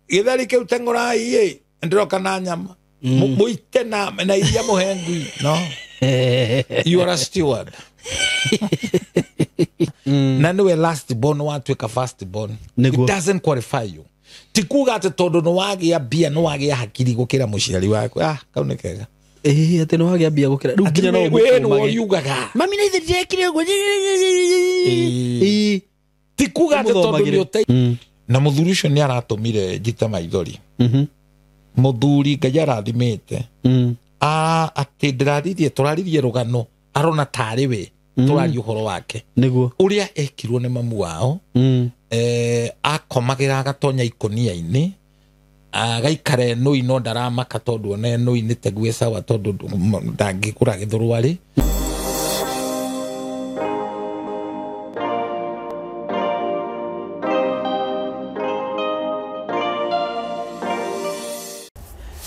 Gĩtheri kĩu teng'ũrai ĩ, ndĩroka na nyama. Mũite na iria mũhe ngui. No. You are a steward. Na nĩwe last born watuĩka first born. Nĩguo. It doesn't qualify you. Ti kuga atĩ tondũ nĩ wagĩa mbia nĩ wagĩa hakiri gũkĩra mũciari waku. Ah, kau nĩ kega. Ĩĩ, atĩ nĩ wagĩa mbia gũkĩra rĩu nginya no Atĩ we nĩwe ũmũkũmage. ũriugaga. Mami na ithe ndirekire ũguo. Ĩĩ. Ĩĩ. Ti kuga atĩ tondũ Ũmũthomagĩre. nĩ ũte na mũthuri ũcio nĩ aratũmire njite maithori. Mũthuri Ngai arathimĩte. Atĩ ndĩraririe tũraririe rũgano arona tarĩ we tũraria ũhoro wake. Nĩguo. Ũrĩa ekirwo nĩ mamu wao. Akomagĩra agatonya ikũnia-inĩ agaikara ĩnũi no ndaramaka tondũ ona ĩnũi nĩ tegue sawa tondũ ndangĩgũra gĩthũrũarĩ.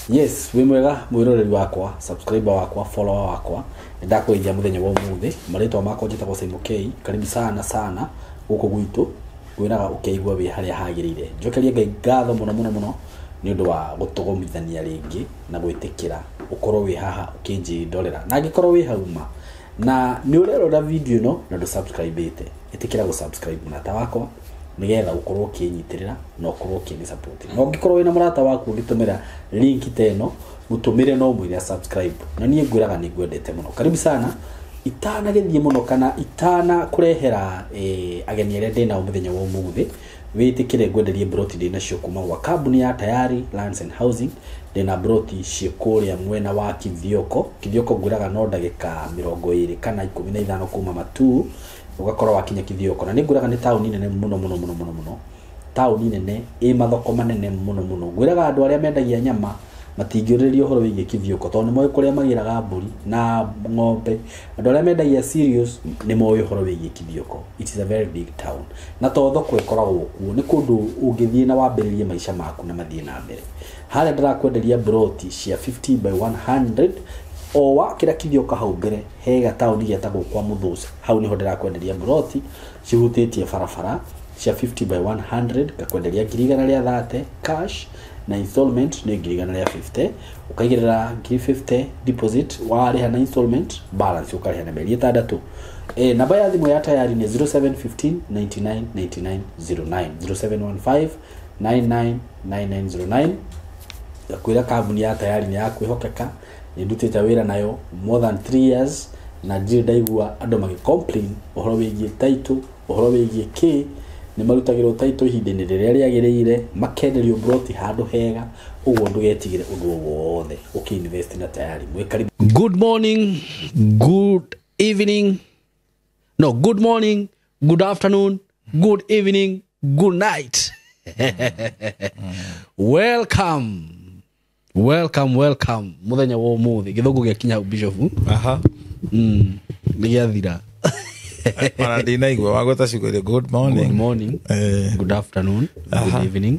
Yes, wĩ mwega mwĩroreri wakwa, subscriber wakwa, follower wakwa. Nĩndakũgeithia mũthenya wa ũmũthĩ. Marĩtwa makwa njĩtagwo Simon K. Karibu sana sana gũkũ gwitũ. Ngwĩraga ũkeigua wĩ harĩa hagĩrĩire. Njokerie Ngai ngatho mũno mũno mũno nĩ ũndũ wa gũtũgomithania rĩngĩ na gwĩtĩkĩra ũkorwo wĩ haha ũkĩnjĩndorera. Na angĩkorwo wĩ hau ma na nĩ ũrerora video ĩno na ndũ subscribe-ĩte, ĩtĩkĩra gũ subscribe mũrata wakwa nĩgetha ũkorwo ũkĩnyitĩrĩra na ũkorwo ũkĩnĩ support. Na ũngĩkorwo wĩna mũrata waku ũngĩtũmĩra link ta ĩno, mũtũmĩre no ũmwĩre subscribe. Na niĩ ngwĩraga nĩ ngwendete mũno. Karibu sana. Itanagĩthiĩ mũno kana itanakũrehera ageni arĩa ndĩnao mũthenya wa ũmũthĩ, wĩtĩkĩre ngwenderie broti ndĩnacio kuma gwa kambuni ya Tayari Lands and Housing. Ndĩna broti ciĩ kũrĩa mwena wa Kithioko. Kithioko ngwĩraga no ndagĩka mĩrongo ĩrĩ kana ikũmi na ithano kuma Matuu ũgakorwo wakinya Kithioko. Na nĩ ngwĩraga nĩ taũni nene mũno mũno mũno mũno mũno, taũni nene ĩ mathoko manene mũno mũno. Ngwĩraga andũ arĩa mendagia nyama matingĩũrĩrĩria ũhoro wĩgiĩ Kithioko tondũ nĩ moĩ kũrĩa magĩraga mbũri na ng'ombe. Andũ arĩa mendagia cereals nĩ moĩ ũhoro wĩgiĩ Kithioko. It is a very big town. Na to thoko ĩkoragwo kuo, nĩ kũndũ ũngĩthiĩ na wambĩrĩrie maica maku na mathiĩ na mbere. Harĩa ndĩrakwenderia broti cia 50 by 100 o wakĩra Kithioko hau mbere he gataũni getagwo kwa Mũthũci. Hau nĩho ndĩrakwenderia broti cihutĩtie barabara cia 50 by 100, ngakwenderia ngiri igana rĩa 30 cash na installment nĩ ngiri igana rĩa 50, ũkaigĩrĩra ngiri 50 deposit, warĩha na installment balance ũkarĩha na mĩeri ĩtandatũ. Namba ya thimũ ya Tayari nĩ 0715 99 99 09, 0715 99 99 09. Ngakwĩra kambuni ya Tayari nĩ ya kwĩhokeka, nĩ ndutĩte wĩra nayo more than 3 years na ndirĩ ndaigua andũ magĩ complain ũhoro wĩgiĩ title, ũhoro wĩgiĩ kĩ. Nĩ marutagĩrwo title ihinda-inĩ rĩrĩa rĩagĩrĩire, makenderio broti handũ hega, ũguo ndũgetigĩre ũndũ o wothe ũkĩ-invest na Tayari. Mwĩ karibu. Good morning, good evening, no, good morning, good afternoon, good evening, good night. Welcome. Welcome, welcome. Mũthenya wa ũmũthĩ gĩthũngũ gĩakinya hau Bishop. Aha. Nĩ gĩathira. Ona ndinaigua wagweta ciugo iria, good morning. Good morning. Good afternoon. Good evening.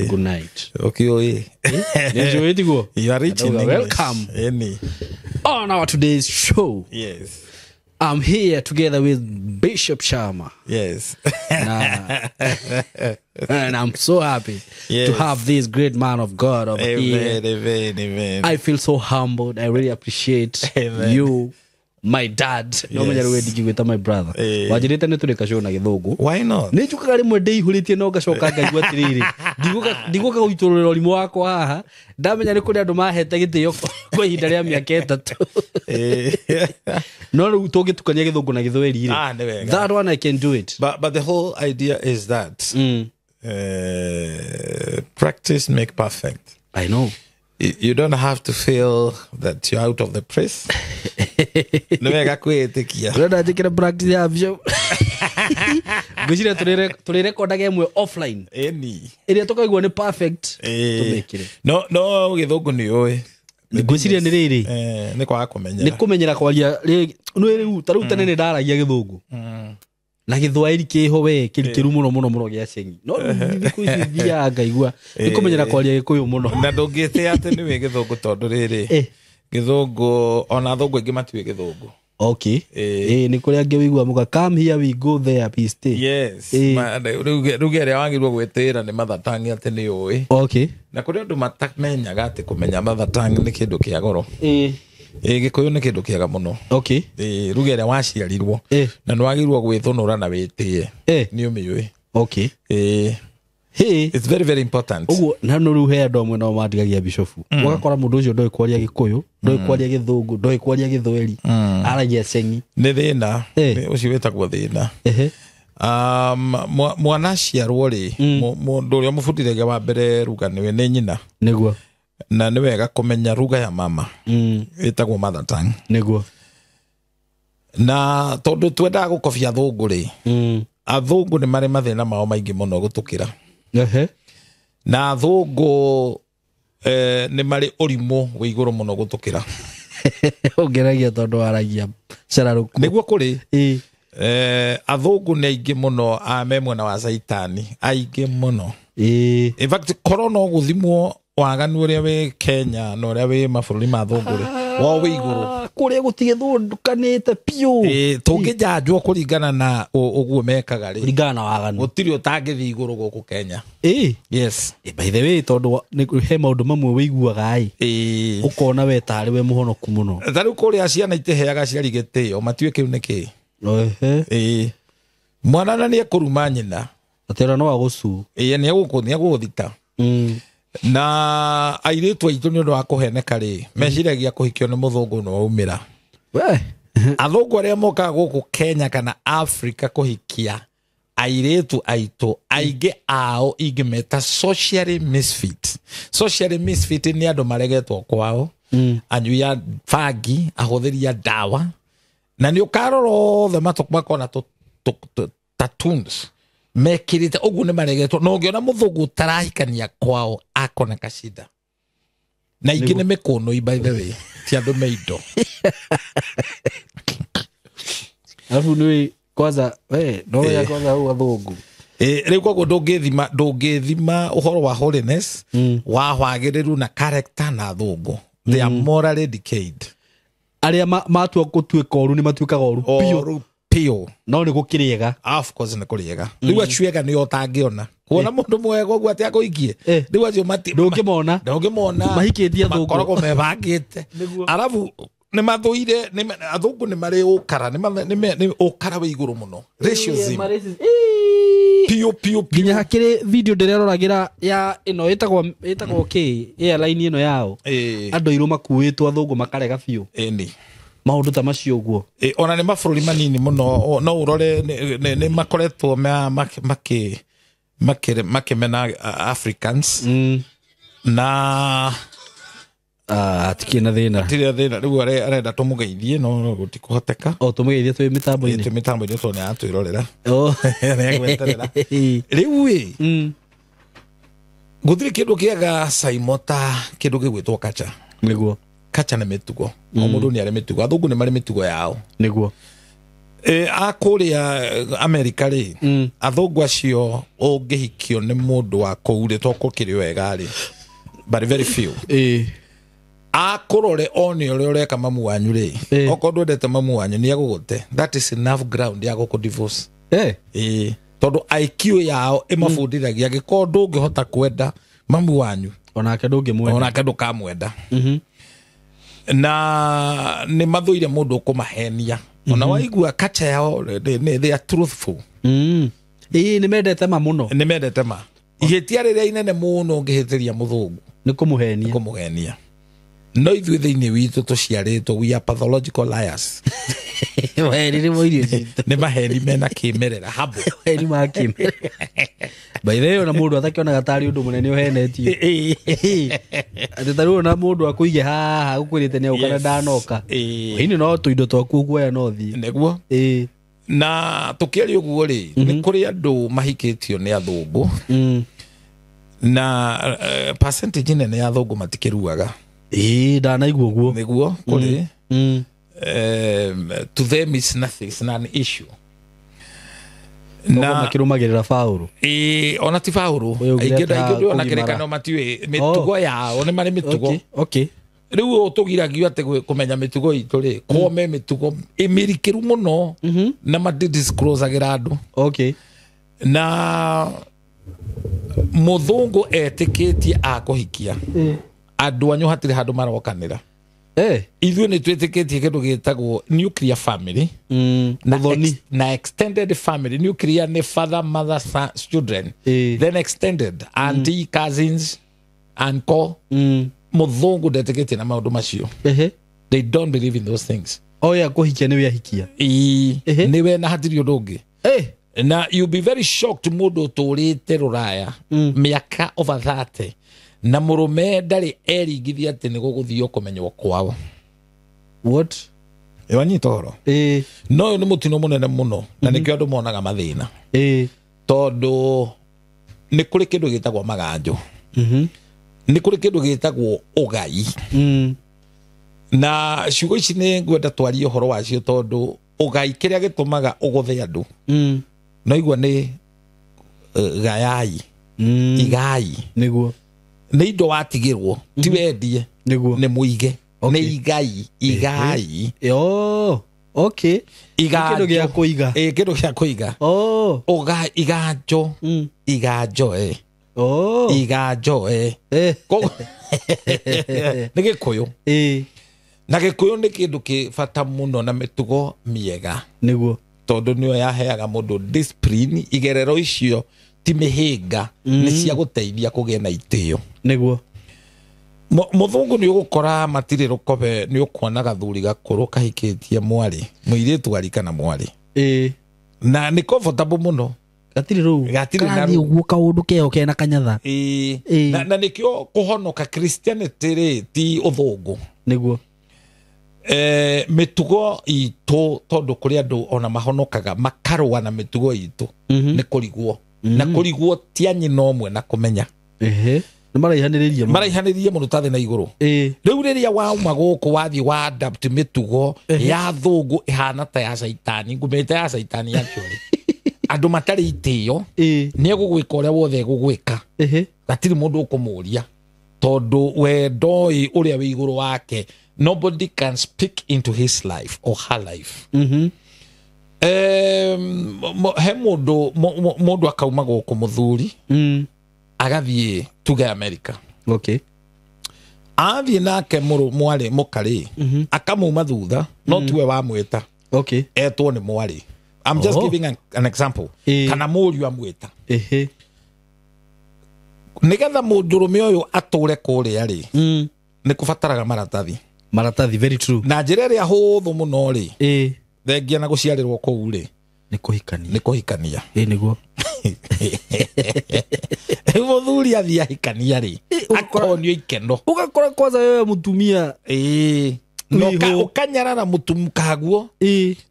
Good night. Ũkĩũĩ. Nĩ njũĩ tiguo? You are rich in Ndauga, English. Welcome. Ĩni. On our today's show. Yes. I'm here together with Bishop Sharma. Yes. And I'm so happy Yes. to have this great man of God over Amen, here. amen, amen. I feel so humbled. I really appreciate Amen. you, my dad. No menya rĩu ndingĩgwĩta my brother. Wanjĩrĩte nĩ tũrĩ show na gĩthũngũ. Why not? Nĩ njũkaga rĩmwe ndĩihũrĩtie no ngacoka ngaigua atĩrĩrĩ, ndigũka gũitũrũrĩra ũrimũ wakwa haha. Ndamenya nĩ kũrĩ andũ mahete gĩtĩo kwa ihinda rĩa mĩaka ĩtatũ. No rĩu tũngĩtukania gĩthũngũ na gĩthweri rĩ. Ah, nĩ wega. That one I can do it. But the whole idea is that practice make perfect. I know. You don't have to feel that you're out of the press. Nĩ wega kwĩĩtĩkia. Ũrenda njĩkĩre practice ya Bishop. Ngwĩciria tũrĩrekondaga ĩmwe offline. Ĩni. Ĩrĩa tũkaigua nĩ perfect. Tũmĩkĩre. No, no gĩthũngũ nĩ ũĩ. Ngwĩciria nĩ rĩrĩ. Nĩ kwaga kũmenyera. Nĩ kũmenyera kwaria rĩ, nĩ rĩu, ta rĩu tene nĩ ndaragia gĩthũngũ. Na gĩthwaĩri kĩho we, kĩrikĩru mũno mũno mũno gĩa cengi. No rĩu thikũ ici thiaga ngaigua, nĩ kũmenyera kwaria gĩkũyũ mũno. Na ndũngĩtĩa atĩ nĩ wĩ gĩthũngũ tondũ rĩrĩ, gĩthũngũ, ona athũngũ aingĩ matiũĩ gĩthũngũ. Okay. Nĩ kũrĩa angĩ wĩigua muga come here we go there we stay. Yes. Ruge ĩrĩa wagĩrĩirwo gwĩtĩĩra nĩ mother tongue atĩ nĩ ũĩ. Okay. Na kũrĩ andũ matamenyaga atĩ kũmenya mother tongue nĩ kĩndũ kĩa goro. Gĩkũyũ nĩ kĩndũ kĩega mũno. Okay. Ruga ĩrĩa waciarirwo na nĩ wagĩrĩirwo gwĩthũnũra na wĩtĩe. Nĩ ũmĩũĩ. Okay. Hey. It's very very important. Ũguo na no rĩu he andũ amwe nao mandigagia bishofu. Ũgakora mũndũ ũcio ndoĩ kwaria Gĩkũyũ, ndoĩ kwaria Gĩthũngũ, ndoĩ kwaria Gĩthweri. Aragia cengi. Nĩ thĩna. Ũcio wĩtagwo thĩna. Mwana aciarwo rĩ, mũndũ ũrĩa mũbundithagia wa mbere ruga nĩwe nĩ nyina. Nĩguo. Na nĩ wega kũmenya ruga ya mama. Ĩtagwo mother tongue. Nĩguo. Na tondũ twendaga gũkobia athũngũ rĩ, athũngũ nĩ marĩ mathĩna mao maingĩ mũno gũtũkĩra. Na athũngũ nĩ marĩ ũrimũ wĩ igũrũ mũno gũtũkĩra. Ũngeragia tondũ waragia cararũkũ. Nĩguo kũrĩ. Athũngũ nĩ aingĩ mũno a me mwena wa caitani, aingĩ mũno. In fact, korwo no gũthimwo waganu ũrĩa wĩ Kenya na ũrĩa wĩ mabũrũri ma athũngũ rĩ, wao wĩ igũrũ. Kũrĩa gũtigĩthũkanĩte piũ. Tũngĩnjanjwo kũringana na ũguo mekaga rĩ, kũringana na waganu, gũtirĩ ũtangĩthiĩ igũrũ gũkũ Kenya. Yes. By the way, tondũ he maũndũ mamwe wĩiguaga ĩ, ũkona we tarĩ we mũhonoku mũno. Ta rĩu kũrĩa ciana itiheaga aciari gĩtĩo, matiũĩ kĩu nĩ kĩĩ. Mwana na nĩ ekũruma nyina. Atĩ ona no agũcu. Nĩ egũgũthita. Na airĩtu aitũ nĩ ũndũ wa kũheneka rĩ, meciragia kũhikio nĩ mũthũngũ nĩ waumĩra. Athũngũ arĩa mokaga gũkũ Kenya kana Africa kũhikia airĩtu aitũ, aingĩ ao ingĩmeta socially misfit. Socially misfit nĩ andũ maregetwo kwao, anyui a bangi, ahũthĩri a ndawa, na nĩ ũkarora othe makona tattoos mekĩrĩte ũguo nĩ maregetwo. Na ũngĩona mũthũngũ ũtarahikania kwao akona kacida. Na ingĩ nĩ mĩkũnũi, by the way, ti andũ me indo. Alafu nĩ kwanza we no ya kwanza hau athũngũ. Rĩu koguo ndũngĩthima ũhoro wa holiness, wa wagĩrĩru na character na athũngũ. They are morally decayed. Arĩa matua gũtuĩka ũru nĩ matuĩkaga ũru piũ. Piũ. No nĩ gũkĩrĩega. Of course nĩ kũrĩega. Rĩu acio ega nĩo ũtangĩona. Kuona mũndũ mwega ũguo atĩ akũikie. Rĩu acio ndũngĩmona. Ndũngĩmona. Mahikĩtie athũngũ. Makoragwo mebangĩte. Arabu nĩ mathũire, athũngũ nĩ marĩ ũkara, nĩ ũkara wĩ igũrũ mũno. Racism. Piũ piũ piũ. Nginya hakĩrĩ video ndĩreroragĩra ya ĩno ĩtagwo kĩ airline ĩno yao. Andũ airũ makuĩtwo athũngũ makarega biũ. Ĩni. Maũndũ ta macio ũguo. Ona nĩ mabũrũri manini mũno, no ũrore nĩ makoretwo makĩmena Africans. Na atikĩ na thĩna. Hatirĩ thĩna. Rĩu arenda tũmũgeithie no gũtikũhoteka. O tũmũgeithie twĩ mĩtambo-inĩ. Twĩ mĩtambo-inĩ tondũ nĩ aratwĩrorera. Nĩ egweterera. Rĩu ĩ, gũtirĩ kĩndũ kĩega Saimo ta kĩndũ gĩgwĩtwo culture. Nĩguo. Culture nĩ mĩtugo. O mũndũ nĩ arĩ mĩtugo. Athũngũ nĩ marĩ mĩtugo yao. Nĩguo. A kũrĩa Amerika rĩ, athũngũ acio ũngĩhikio nĩ mũndũ wa kũu rĩ, to gũkĩrĩ wega rĩ, but very few. Akũrore one ũrĩa ũreka mamu wanyu rĩ, okorwo ndwendete mamu wanyu nĩ egũgũte. That is enough ground ya gũkũ divorce. Tondũ IQ yao ĩmabundithagia angĩkorwo ndũngĩhota kwenda mamu wanyu, onake ndũngĩmwenda, onake ndũkamwenda. Na nĩ mathũire mũndũ ũkũmahenia. Ona waigua culture yao, they are truthful. Nĩ mendete ma mũno. Nĩ mendete ma. Ihĩtia rĩrĩa inene mũno ũngĩhĩtĩria mũthũngũ nĩ kũmũhenia. Nĩ kũmũhenia. No ithuĩ thĩinĩ witũ tũciarĩtwo, we are pathological liars. Maheni nĩ mo irio citũ. Nĩ maheni mena kĩmerera habo. Maheni ma kĩmerera. By the way, ona mũndũ atakĩonaga tarĩ ũndũ mũnene ũhenetio. Atĩ ta rĩu ona mũndũ akũige haha gũkwĩrĩte nĩ agũka na ndanoka. Hini no tũindo twaku ũkuoya no ũthiĩ. Nĩguo. Na tũkĩaria ũguo rĩ, nĩ kũrĩ andũ mahikĩtio nĩ athũngũ. Na percentage nene ya athũngũ matikĩruaga. Ndanaigua ũguo. Nĩguo kũrĩ. To them it's nothing, it's not an issue. Na makĩrũmagĩrĩra Paũlũ. Ona ti Paũlũ. Aingĩ ona kĩrĩkanĩro matiũĩ mĩtugo yao, nĩ marĩ mĩtugo. Okay. Rĩu ũtũgiragio atĩ kũmenya mĩtugo itũ rĩ, kũome mĩtugo ĩmĩrikĩru mũno na madisclosagĩra andũ. Okay. Na mũthũngũ etĩkĩtie akũhikia andũ anyu hatirĩ handũ marokanĩra. Ithuĩ nĩ twĩtĩkĩtie kĩndũ gĩtagwo nuclear family na, na extended family. Nuclear nĩ father, mother, son, children. Then extended auntie, cousins, uncle. Mũthũngũ ndetĩkĩtie na maũndũ macio. They don't believe in those things. Oh yeah, kũhikia nĩwe ahikia. Nĩwe na hatirĩ ũndũ ũngĩ. Na you'll be very shocked mũndũ ũtũrĩte rũraya mĩaka over 30 na mũrũme ndarĩ eringithia atĩ nĩ gũgũthio kũmenywo kwao. What? Wanyita ũhoro? No ũyũ nĩ mũtino mũnene mũno na nĩkĩo andũ monaga mathĩna. Tondũ nĩ kũrĩ kĩndũ gĩtagwo maganjo. Nĩ kũrĩ kĩndũ gĩtagwo ũgai. Na ciugo ici nĩ ngwenda twarie ũhoro wacio tondũ ũgai kĩrĩa gĩtũmaga ũgũthe andũ. No igua nĩ gayai. Igai. Nĩguo. Nĩ indo watigĩrwo ti wendie. Nĩguo. Nĩ mũige. Okay. Nĩ igai. Igai. Oh, okay. Iganjo. Kĩndũ gĩa kũiga. Kĩndũ gĩa kũiga. Oh. Ũgai iganjo. Iganjo Oh. Iganjo Nĩ Gĩkũyũ. Na Gĩkũyũ nĩ kĩndũ kĩ bata mũno na mĩtugo mĩega. Nĩguo. Tondũ nĩyo yaheaga mũndũ discipline, igerero icio ti mĩhĩnga nĩ cia gũteithia kũgĩa na itĩo. Nĩguo. Mũthũngũ nĩ ũgũkora matirĩ rũkobe, nĩ ũkuona gathuri gakũrũ kahikĩtie mwarĩ, mũirĩtu arĩ kana mwarĩ. Na nĩ comfortable mũno. Gatirĩ rũu. Gatirĩ na Karathiĩ rũu. ũguo kaũndũ keo kena kanyatha. Na nĩkĩo kũhonoka Christianity rĩ ti ũthũngũ. Nĩguo. Mĩtugo itũ tondũ kũrĩ andũ ona mahonokaga makarũa na mĩtugo itũ nĩ kũrigwo. Na kũrigwo ti a nyina ũmwe na kũmenya. Nĩ maraihanĩrĩria mũno. Maraihanĩrĩria mũno ta thĩ na igũrũ. Rĩu rĩrĩa wauma gũkũ wathiĩ wa adapt mĩtugo ya thũngũ ĩhana ta ya caitani, ngumĩte ya caitani actually. Andũ matarĩ itĩo nĩ egũgwĩka ũrĩa wothe egũgwĩka. Gatirĩ mũndũ ũkũmũria tondũ we ndoĩ ũrĩa wĩ igũrũ wake. Nobody can speak into his life or her life. He mũndũ akauma gũkũ mũthuri agathiĩ tuge America. Okay. Athiĩ nake mwarĩ mũkarĩ akamuma thutha no tiwe wamwĩta. Okay. Etwo nĩ mwarĩ. I'm just giving an example. Kana mũriũ amwĩta. Nĩgetha mũndũrũme ũyũ atũre kũrĩa rĩ nĩ kũbataraga maratathi. Maratathi, very true. Na njĩra ĩrĩa hũthũ mũno rĩ thengia na gũciarĩrwo kũu rĩ nĩ kũhikania. Nĩ kũhikania. Nĩguo. Mũthuri athiĩ ahikania rĩ akonio ikeno. Ũgakora kwanza wewe mũtumia. Na ũkanyarara mũtumu kaguo.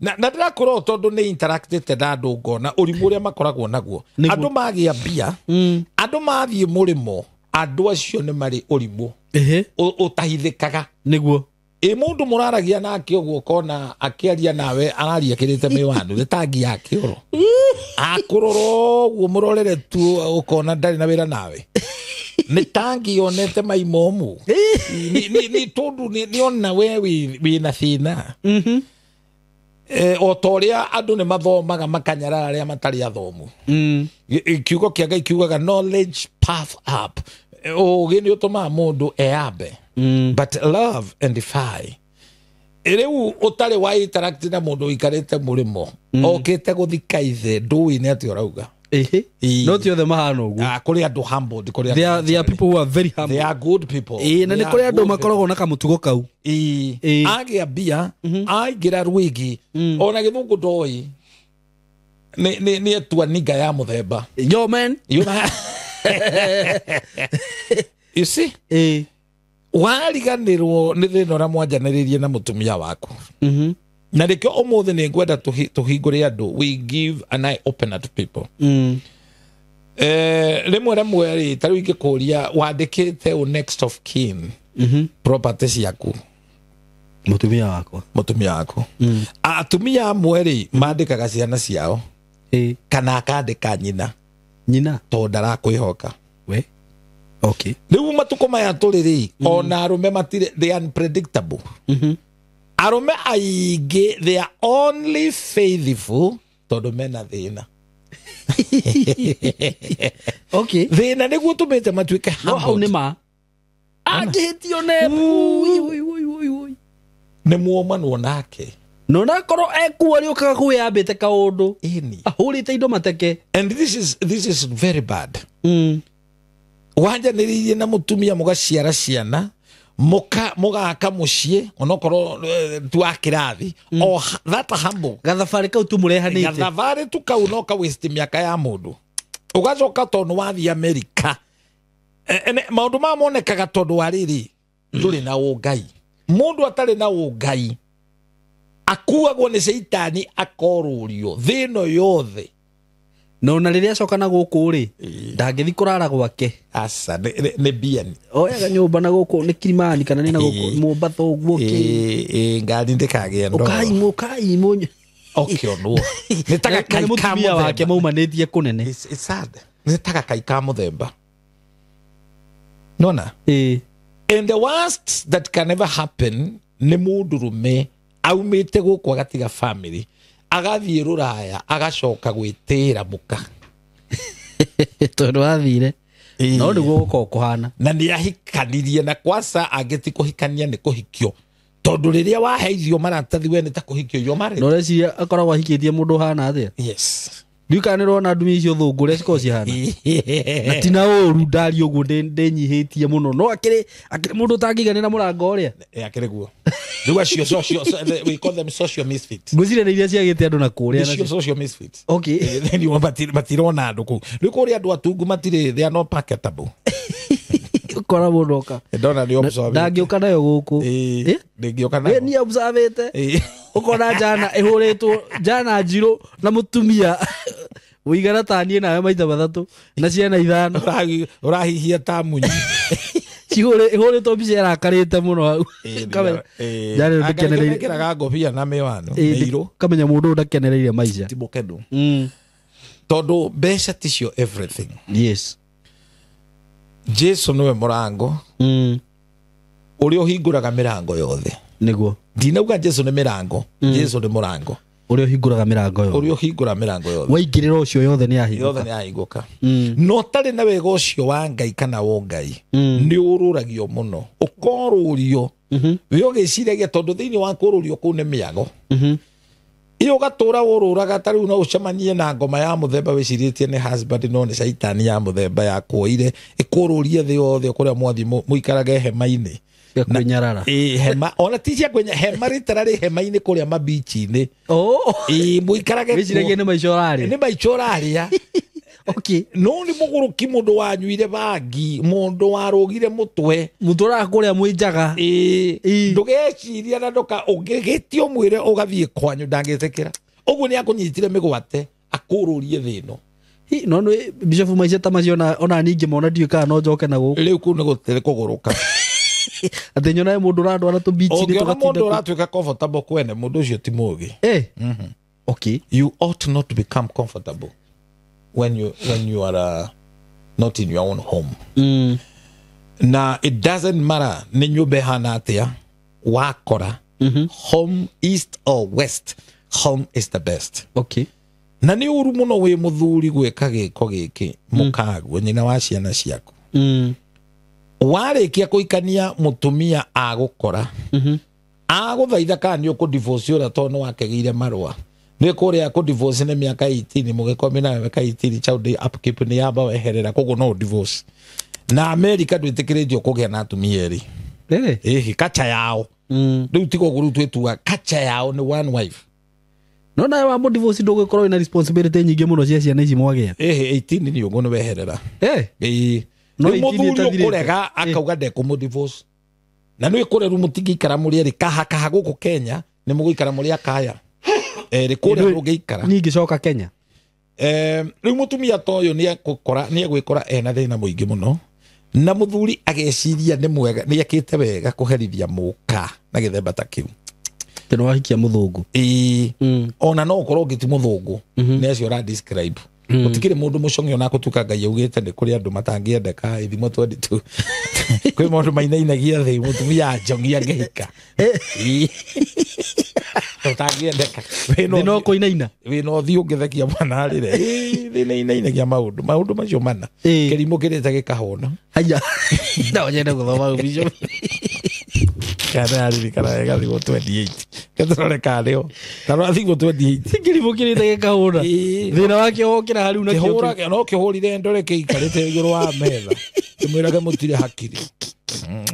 Na ndĩrakwĩra ũũ tondũ nĩ interactĩte na andũ ngona ũrimũ ũrĩa makoragwo naguo. Andũ magĩa mbia, andũ mathiĩ mũrĩmo, andũ acio nĩ marĩ ũrimũ ũtahithĩkaga. Nĩguo. Mũndũ mũraragia nake ũguo ũkona akĩaria nawe araria kĩrĩte mĩwanu nĩ tangi ya kĩoro. Akũrora ũguo mũrorere tu ũkona ndarĩ na wĩra nawe. Nĩ tangi yonete maimomu. Nĩ tondũ nĩ ona we wĩna thĩna. O ta ũrĩa andũ nĩ mathomaga makanyarara arĩa matarĩ athomu. Kiugo kĩa Ngai kiugaga knowledge path up. Ũgĩ nĩ ũtũmaga mũndũ eyambe. But love and defy. Rĩu ũtarĩ wa interact na mũndũ ũikarĩte mũrĩmo okĩte gũthika ithe ndũĩ nĩ atĩa ũrauga. No ti othe mahana ũguo. Kũrĩ andũ humbled, kũrĩ There are people who are very humble. They are good people. Na nĩ kũrĩ andũ makoragwo na kamũtugo kau. Agĩa mbia, aingĩra rwĩgĩ, ona gĩthũngũ ndoĩ. Nĩ etua ninga ya mũthemba. Yo man. You see? Wariganĩrwo nĩ thĩna ũrĩa mwanjanĩrĩirie na mũtumia waku. Na nĩkĩo ũmũthĩ nĩ ngwenda tũhingũre andũ. We give an eye opener to people. Rĩmwe rĩmwe rĩ, ta rĩu ingĩkũria wandĩkĩte ũ next of kin property ciaku. Mũtumia wakwa. Mũtumia waku. Atumia amwe rĩ mandĩkaga ciana ciao. Kana akandĩka nyina. Nyina. Tondũ ndarakwĩhoka. We. Okay. Rĩu matukũ maya tũrĩ rĩ, ona arũme matirĩ, they are unpredictable. Arũme aingĩ they are only faithful tondũ mena thĩna. Okay. Thĩna nĩguo ũtũmĩte matuĩke No hau humbled. nĩ ma. Angĩhĩtio ne. Ui, ui, ui, ui, ui. Nĩ muomanwo nake. No nakorwo ekuo rĩũkaga kwĩyambĩte kaũndũ. Ĩni. Ahũrĩte indo mateke. And this is very bad. Wanjanĩrĩirie na mũtumia mũgaciara ciana, mũgaka mũciĩ onokorwo tu wa kĩrathi, o that humble. Gathabarĩ kau tu mũrehanĩte. Gathabarĩ tu kau no ka waste mĩaka ya mũndũ. Ũgacoka tondũ wathiĩ Amerika. Maũndũ maya monekaga tondũ wa rĩrĩ, ndũrĩ na ũngai. Mũndũ atarĩ na ũngai akuagwo nĩ caitani akorũrio thĩ ĩno yothe. No na rĩrĩa acoka na gũkũ rĩ, ndangĩthi kũrara gwake. Aca, nĩ biani. Oyaga nyũmba na gũkũ nĩ Kilimani kana nĩ na gũkũ Mombasa ũguo kĩ. Ngari ndĩkagĩa ndoro. Ũkaimwo, ũkaimwo. Ũkĩonwo. Nĩ ta Na gakai nĩ ka mũtumia wake mũthemba. maumanĩtie kũnene. It's sad. Nĩ ta gakai ka mũthemba. Nona? And the worst that can ever happen nĩ mũndũrũme aumĩte gũkũ agatiga family, agathiĩ rũraya agacoka gwĩtĩra mũka. Tondũ athire. No nĩguo gũkorwo kũhana. Na nĩ ahikanirie na kwaca angĩti kũhikania nĩ kũhikio. Tondũ rĩrĩa waheithio maratathi we nĩ ta kũhikio you married. No reciria akoragwo ahikĩtie mũndũ ũhana atĩa? Yes. Ndiũĩ kana nĩ ũrona ndumia icio thũngũ ũrĩa cikoragwo cihana. Na ti na ũru ndari ũguo ndĩnyihĩtie mũno. No akĩrĩ mũndũ ũtangĩiganĩra mũrango ũrĩa. Akĩrĩ guo. Rĩu acio social, we call them social misfits. Ngwĩciria nĩ iria ciagĩte andũ na kũrĩa Nĩcio nacio. social misfits. Okay. Then you matirona andũ kũu. Rĩu kũrĩa andũ atungu matirĩ, they are not packetable. Ũkora mũndũ oka. Ndona nĩ observe. Ndangĩũka nayo gũkũ. Ndĩngĩũka nayo. Nĩ observĩte. Ũkona njana ĩhũrĩtwo, njana njirũ na mũtumia ũigana ta niĩ nawe maita mathatũ na ciana ithano. Ũrahihia ta munyi. Ĩhũrĩtwo mbica ĩrakarĩte mũno hau. Njana ĩyo ndĩkenereire. Mekĩraga ngobia na mĩwano mĩirũ. Kamenya mũndũ ũyũ ndakenereire maica. Ti mũkenu. Tondũ mbeca ticio everything. Yes. Jesu nĩwe mũrango ũrĩa ũhingũraga mĩrango yothe. Nĩguo. Ndinauga Jesu nĩ mĩrango, Jesu nĩ mũrango. Ũrĩa ũhingũraga mĩrango yothe. Ũrĩa ũhingũra mĩrango yothe. Waingĩrĩra ũcio yothe nĩ yahingũka. Yothe nĩ yahingũka. No ũtarĩ na wega ũcio wa Ngai kana wa Ngai, nĩ ũrũragio mũno. Ũkorũrio. We ũgĩciragia tondũ thĩinĩ wa kũrũrio kũu nĩ mĩago. Iyo ũgatũra ũrũraga ta rĩu no ũcemanie na ngoma ya mũthemba wĩcirĩtie nĩ husband no nĩ caitani ya mũthemba yakuoire ĩkũrũrie thĩ yothe kũrĩa mwathiĩ mũikarage hema-inĩ. Cia kwĩnyarara. Hema, ona ti cia kwĩnya, hema rĩtara rĩ hema-inĩ kũrĩa mabichi-inĩ. Mũikarage Wĩciragie nĩ maica ũrarĩa. Nĩ maica ũrarĩa. Okay. No nĩ mũgũrũki mũndũ wanyuire bangi, mũndũ warũgire mũtwe. Mũtũraga kũrĩa mwĩnjaga. Ndũgeciria na ndũka ũngĩgĩtio mwĩre ũgathiĩ kwanyu ndangĩtĩkĩra. Ũguo nĩ akũnyitire mĩgwate akũrũrie thĩ ĩno. Hi, no nĩ Bishop maica ta macio ona niĩ ingĩmona ndiũĩ kana no njoke na gũkũ. Rĩu kũu nĩ gũtirĩ kũgũrũka. Atĩ nyonae mũndũ ũrandwara tũbichi-inĩ Ũngĩona tũgatinda mũndũ kũu. ũratuĩka comfortable kwene, mũndũ ũcio ti mũũgĩ. Okay. You ought not to become comfortable when you are not in your own home. Na it doesn't matter nĩ nyũmba ĩhana atĩa wakora, home east or west, home is the best. Okay. Na nĩ ũru mũno wĩ mũthuri gwĩka gĩko gĩkĩ mũkaguo nyina wa ciana ciaku. Warĩkia kũikania mũtumia agũkora, agũthaitha kana nĩ ũkũ-divorce ũrĩa tondũ nĩ wakĩgĩire marũa. Nĩ kũrĩa kũ-divorce nĩ mĩaka 18, mũgĩkomi na mĩaka 18, child upkeep nĩ yamba weherera, koguo no divorce. Na America ndwĩtĩkĩrĩtio kũgĩa na atumia erĩ. Ĩhĩ, kacha yao. Rĩu tiga ũguo rĩu twĩtuaga, kacha yao nĩ one wife. No nawe wa mũdivorce ndũgũkorwo wĩna responsibility nyingĩ mũno cia ciana ici mwagĩa. Ĩhĩ, 18 nĩ ũguo nĩ weherera. No Rĩu mũthuri 18 ũkũrega akauga ndekũmũdivorce. Na nĩ kũrĩa rĩu mũtingĩikara mũrĩ erĩ, kaha kaha gũkũ Kenya nĩ mũgũikara mũrĩ akaya. Erĩ kũrĩa ndũngĩikara. Niĩ ingĩcoka Kenya. Rĩu mũtumia ta ũyũ nĩ egwĩkora ena thĩna mũingĩ mũno. Na mũthuri ageciria nĩ mwega, nĩ ekĩte wega kũherithia mũka na gĩthemba ta kĩu. Teno wahikia muthungu. Ona no ukorwo ngiti muthungu ni acio ra describe. Gutikire mundu mucong'i ona gutuka Ngai augite ni kuri andu matangiendeka ithimo 22. Kwi maundu mainainagia thi mutumia njongi angihika. Utangiendeka. No kuinaina. Wina uthi ungithekia mwana arire. Thi inainagia maundu. Maundu macio mana. Kirimo kirite gikahona. Haya. No nyende guthoma bicho. Kana aririkana wega thimũ 28. Ketorore karĩo. Tarora thimũ 28. Kirimo kirite gikahona. Thina wake wokira hariu na kĩhũra no kĩhũrire ndore kĩikarĩte igũrũ wa metha. Kĩmwĩrage mũtirĩ hakiri.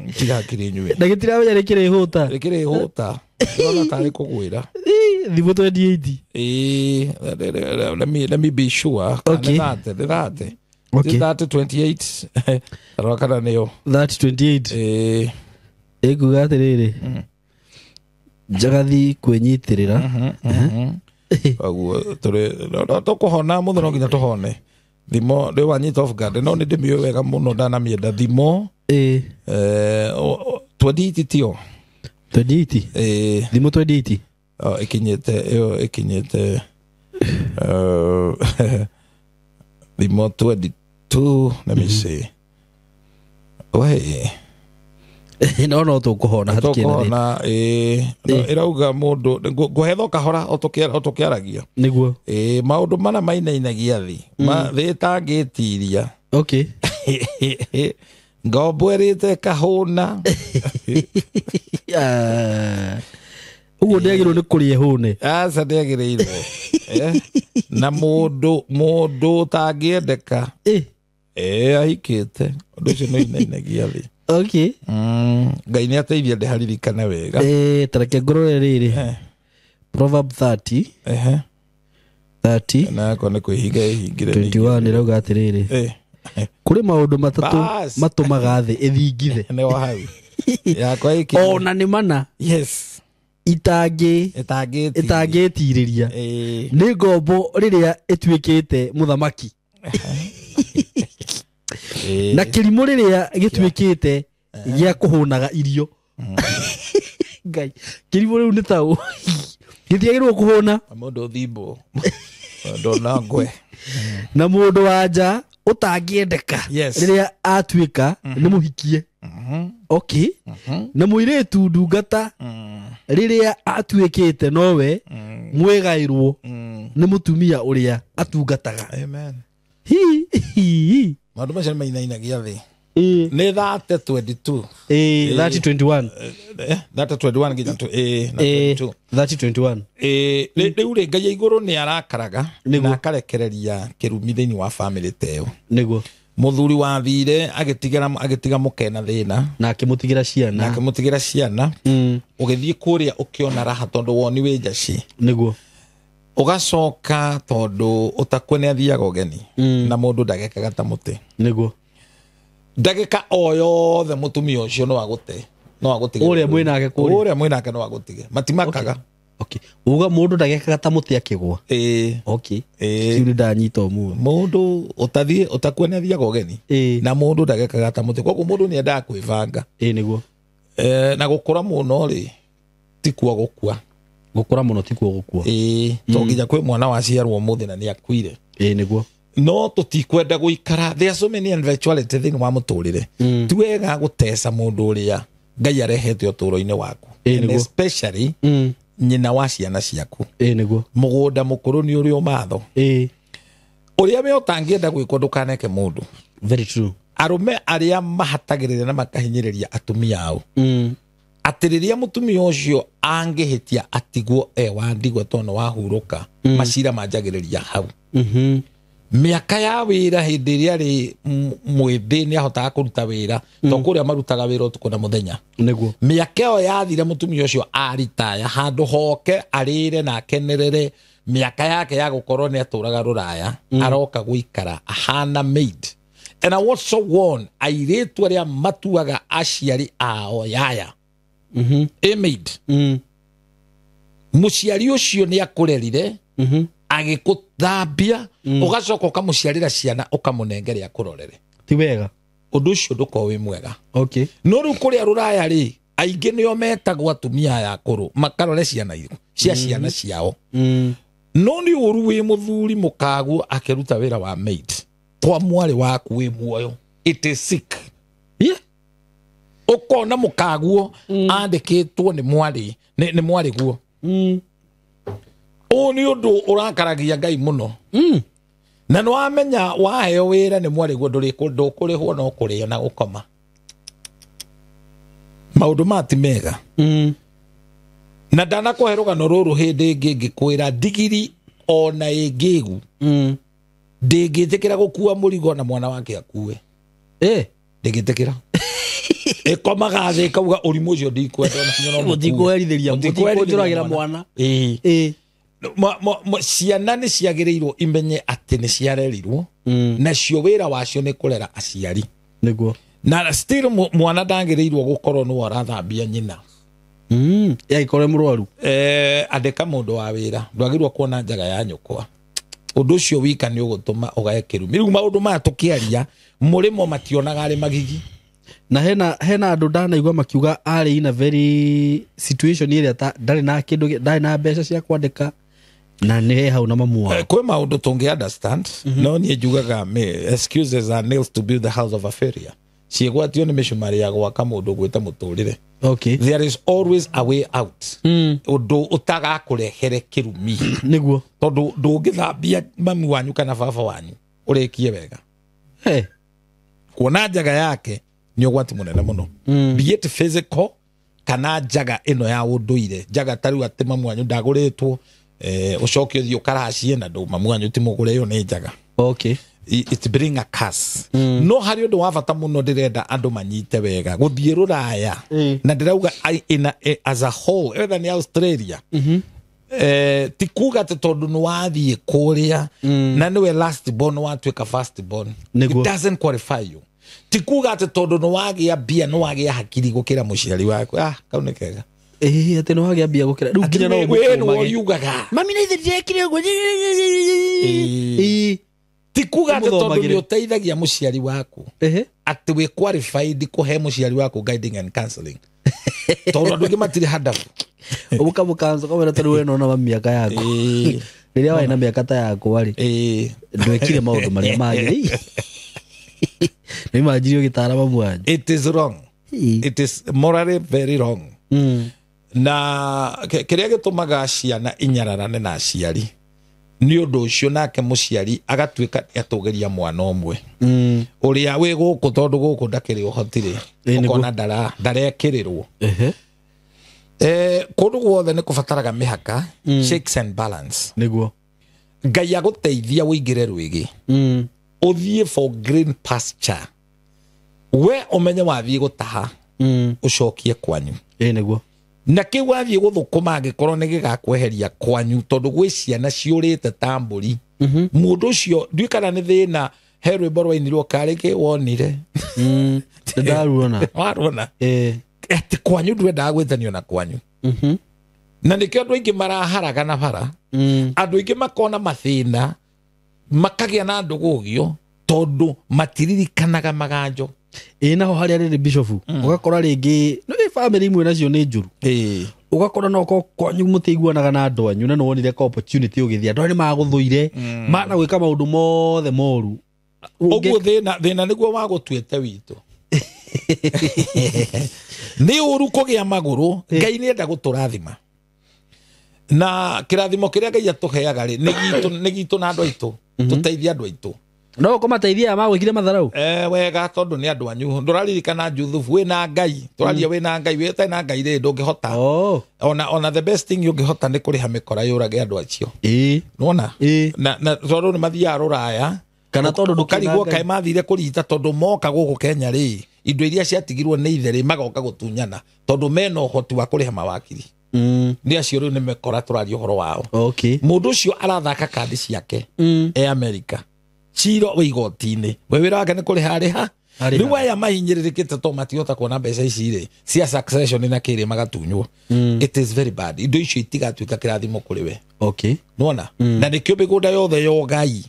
Mũtirĩ hakiri inyuĩ. Na gĩtiramenya nĩ kĩrĩhũta. Nĩ kĩrĩhũta. Ndĩrona tarĩ kũgwĩra. Thimũ 28. Let me be sure. Okay. Nĩ 30. Okay. 30 28. Tarora kana nĩyo. 30 28. Ĩkuga atĩrĩrĩ. Njagathi kwĩnyitĩrĩra. Koguo tũrĩ tũkũhona mũthĩ no nginya tũhone. Thimo rĩu wanyita off guard no nĩ ndĩmĩũĩ wega mũno ndanamĩenda thimo. 28 tio. 28. Thimo 28. Ĩkinyĩte ĩyo ĩkinyĩte thimo 22. Let me see. Wait. No tũkũhona hatikĩ na ĩrauga mũndũ ngũhetho kahora o tũkĩaragia nĩguo maũndũ mana mainainagia thĩ thĩ ĩtangĩtiria. Okay. Ngombo ĩrĩte kahũna. Ũguo ndĩagĩrĩirwo nĩ kũrĩa hũne. Aca ndĩagĩrĩirwo. Na mũndũ ũtangĩendeka ahikĩte ũndũ ũcio nĩ ũinainagia thĩ. Okay. Ngai nĩ ateithia ndĩharirikane wega. Tareke ngũrore rĩrĩ. Proverb 30. 30. Na yakwa nĩ kwĩhinga ĩhingire. 21 ĩrauga atĩrĩrĩ. Kũrĩ maũndũ matatũ matũmaga thĩ ĩthingithe. Nĩ wa hau. Yakwa ĩkĩ. Ona nĩ mana. Yes. Itangĩtirĩria. Nĩ ngombo rĩrĩa ĩtuĩkĩte mũthamaki. Na kĩrimũ rĩrĩa gĩtuĩkĩte gĩa kũhũnaga irio. Ngai, kĩrimũ rĩu nĩ taũ. Gĩtiagĩrĩirwo kũhũna. Mũndũ thimbo. Mũndũ na ngwe. Na mũndũ wa nja ũtangĩendeka rĩrĩa atuĩka nĩ mũhikie. Okay. Na mũirĩtu ndungata rĩrĩa atuĩkĩte nowe mwĩgaĩrwo nĩ mũtumia ũrĩa atungataga. Amen. Hi. Maũndũ macio mainainagia thĩ. Nĩ 30 22. 30 21. 30 21 nginya na 22. 30 21. Rĩu rĩ Ngai igũrũ nĩ arakaraga na akarekereria kĩrumi thĩinĩ wa family ta ĩyo. Nĩguo. Mũthuri wathire agĩtiga mũke na thĩna na akĩmũtigĩra ciana. Ũgĩthiĩ kũrĩa ũkĩona raha tondũ woni wĩ njaci. Nĩguo. Ũgacoka tondũ ũtakwe nĩ athiaga ũgeni na mũndũ ndagekaga ta mũtĩ. Nĩguo. Ndagĩka o yothe mũtumia ũcio no agũte. No agũtige. Ũrĩa mwĩnake kũrĩa. Ũrĩa mwĩnake no agũtige. Matimakaga. Okay. Uga mũndũ ndagekaga ta mũtĩ akĩgwa. Okay. Kiu nĩ ndanyita ũmũthĩ. Mũndũ ũtathiĩ ũtakue nĩ athiaga ũgeni. Na mũndũ ndagekaga ta mũtĩ. Koguo mũndũ nĩ endaga kwĩbanga. Nĩguo. Na gũkũra mũno rĩ ti kuo gũkua. Gũkũra mũno ti kuo gũkua. To nginya kwĩ mwana waciarwo ũmũthĩ na nĩ akuire. Nĩguo. No tũtikwenda gũikara. There are so many eventuality thĩinĩ wa mũtũrĩre. Ti wega gũteca mũndũ ũrĩa Ngai arehete ũtũũro-inĩ waku. And especially nyina wa ciana ciaku. Nĩguo. Mũgũnda mũkũrũ nĩ ũrĩ ũmatho. Ũrĩa we ũtangĩenda gwĩkwo ndũkaneke mũndũ. Very true. Arũme arĩa mahatagĩrĩria na makahinyĩrĩria atumia ao. Atĩ rĩrĩa mũtumia ũcio angĩhĩtia atigwo wa ndigwa tondũ nĩ wahurũka, macira manjagĩrĩria hau. Mĩaka ya wĩra hĩndĩ ĩrĩa arĩ mwĩthĩ nĩ ahotaga kũruta wĩra to kũrĩa marutaga wĩra ũtukũ na mũthenya. Nĩguo. Mĩaka ĩyo yathire mũtumia ũcio aritaya handũ hoke arĩre na akenerere mĩaka yake ya gũkorwo nĩ atũraga rũraya aroka gũikara ahana maid. And I also warn airĩtu arĩa matuaga aciari ao yaya. A maid. Mũciari ũcio nĩ akũrerire agĩkũthambia ũgacoka ũkamũciarĩra ciana ũkamũnengere akũrorere. Ti wega. Ũndũ ũcio ndũkorwo wĩ mwega. Okay. No rĩu kũrĩa rũraya rĩ Aingĩ nĩo metagwo atumia aya akũrũ makarore ciana cia ciana ciao. No nĩ ũru wĩ mũthuri mũkaguo akĩruta wĩra wa maid kwa mwarĩ waku wĩ muoyo. It is sick. Yeah. Ũkona mũkaguo andĩkĩtwo nĩ mwarĩ nĩ mwarĩ guo. Ũũ nĩ ũndũ ũrakaragia Ngai mũno. Na nĩ wamenya waheo wĩra nĩ mwarĩ guo ndũkũrĩhwo no kũrĩo na gũkoma. Maũndũ maya ti mega. Na ndanakũhe rũgano rũrũ hĩndĩ ĩngĩ ngĩkwĩra ndigiri ona ĩngĩgu ndĩngĩtĩkĩra gũkua mũrigo na mwana wake akue. Ndĩngĩtĩkĩra. Ĩkomaga thĩ ĩkauga ũrimũ ũcio ndikwenda ona inyuĩ no mũkue. Mũtikũherithĩria, mũtikũnjũragĩra mwana. Ciana nĩ ciagĩrĩirwo imenye atĩ nĩ ciarerirwo nacio wĩra wacio nĩ kũrera aciari. Nĩguo. Na still mwana ndagĩrĩirwo gũkorwo nĩwe ũrathambia nyina. Yagĩkorwo e mũrwaru. Andĩka mũndũ wa wĩra, ndwagĩrĩirwo kuona njaga ya nyũkwa. Ũndũ ũcio wika nĩ ũgũtũma ũgae kĩrumi. Rĩu maũndũ maya tũkĩaria mũrĩmo mationaga arĩ magigi. Na hena andũ ndanaigua makiuga arĩ in a very situation ĩrĩa ta ndarĩ na kĩndũ, ndarĩ na mbeca cia kwandĩka na nĩ he hau na mamu wao. Kwĩ maũndũ tũngĩ understand, no niĩ njugaga excuses are nails to build the house of a failure. Ciĩgwatio nĩ mĩcumarĩ ya gwaka mũndũ gwĩte mũtũrĩre. Okay. There is always a way out. Ũndũ ũtagakũrehere kĩrumi. Nĩguo. Tondũ ndũngĩthambia mami wanyu kana baba wanyu ũrĩkie wega. Hey. Kuona njaga yake nĩ ũgwati mũnene mũno. Be it physical kana njaga ĩno ya ũndũire. Njaga ta rĩu atĩ mami wanyu ndagũrĩtwo, ũcoke ũthiĩ ũkaracie na ndũ mami wanyu ti mũgũre, ĩyo nĩ njaga. Okay. It bring a curse. No harĩ ũndũ wa bata mũno ndĩrenda andũ manyite wega gũthiĩ rũraya. Na ndĩrauga as a whole, whether nĩ Australia. Ti kuga atĩ tondũ nĩ wathiĩ kũrĩa na nĩwe last born watuĩka first born. It doesn't qualify you. Ti kuga atĩ tondũ nĩ wagĩa mbia nĩ wagĩa hakiri gũkĩra mũciari waku. Kau nĩ kega. Atĩ nĩ wagĩa mbia gũkĩra. Rĩu nginya no Atĩ we nĩ ũriugaga. Mami nĩ ithe ndirekire ũguo. Ti kuga atĩ tondũ nĩ ũteithagia mũciari waku. Atĩ wĩ qualified kũhe mũciari waku guiding and counseling. Tondũ andũ aingĩ matirĩ handabu. Ũkamũkanzo kamwĩra tarĩu we nona mĩaka yaku. Rĩrĩa warĩ na mĩaka ta yakwa rĩ, ndwekire maũndũ marĩa magĩrĩire. Nĩ manjirie ũgĩtara mamu wanyu. It is wrong. It is morally very wrong. Na kĩrĩa gĩtũmaga ciana inyararane na aciari nĩ ũndũ ũcio, nake mũciari agatuĩka atũgĩria mwana ũmwe ũrĩa wĩ gũkũ, tondũ gũkũ ndakĩrĩ ũhoti rĩ, ũkona ndarekĩrĩrwo. Kũndũ guothe nĩ kũbataraga mĩhaka, checks and balance. Nĩguo. Ngai agũteithia ũingĩre rwĩgĩ, ũthiĩ for green pasture, we ũmenye wathiĩ gũtaha ũcokie kwanyu. Nĩguo. Na kĩu wathiĩ gũthũkũma angĩkorwo nĩ gĩgakweheria kwanyu, tondũ gwĩ ciana ciũrĩte ta mbũri. Mũndũ ũcio ndiũĩ kana nĩ thĩna, he rwĩmbo rwainirwo karĩ kĩ wonire. Ndaruona. Waruona? Atĩ kwanyu ndwendaga gwĩtanio na kwanyu. Na nĩkĩo andũ aingĩ maraharaga na bara. Andũ aingĩ makona mathĩna, makagĩa na ndũgũgio, tondũ matiririkanaga maganjo. Naho harĩa rĩrĩ bishop, ũgakora rĩngĩ no family imwe nacio nĩ njũru. Ũgakora no ko kwanyu mũtiiguanaga na andũ anyu, na nĩ wonire ka opportunity ũgĩthiĩ, andũ arĩa magũthũire mana gwĩka maũndũ mothe moru. Ũguo thĩna nĩguo wagũtuĩte witũ. Nĩ ũru kũgĩa magũrũ, Ngai nĩenda gũtũrathima. Na kĩrathimo kĩrĩa Ngai atũheaga rĩ, nĩ gitũ na andũ aitũ, tũteithie andũ aitũ. No kũmateithia magwĩkire matharau. Wega, tondũ nĩ andũ anyu. Ndũraririkana Juthubu wĩna Ngai, tũraria wĩna Ngai, wĩ ũtarĩ na Ngai rĩ ndũngĩhota. Ona the best thing ũngĩhota nĩ kũrĩha mĩkora yũrage andũ acio. Nĩwona? Na tondũ nĩ mathiaga rũraya, Kana tondũ ũkarigwo kaĩ mathire kũrigita, tondũ moka gũkũ Kenya rĩ, indo iria ciatigirwo nĩ ithe rĩ, magoka gũtunyana, tondũ mena ũhoti wa kũrĩha mawakiri. Nĩ acio rĩu nĩ mĩkora tũraria ũhoro wao. Mũndũ ũcio arathaka kandi ciake e America. Ciro wĩ igoti-inĩ, we wĩra wake nĩ kũrĩha arĩha. Rĩu aya mahinyĩrĩrĩkĩte tondũ matihota kuona mbeca ici rĩ cia succession na kĩrĩ magatunywo. It is very bad. Indo icio itigatuĩka kĩrathimo kũrĩ we. Nĩwona? Na nĩkĩo mĩgũnda yothe ya ũgai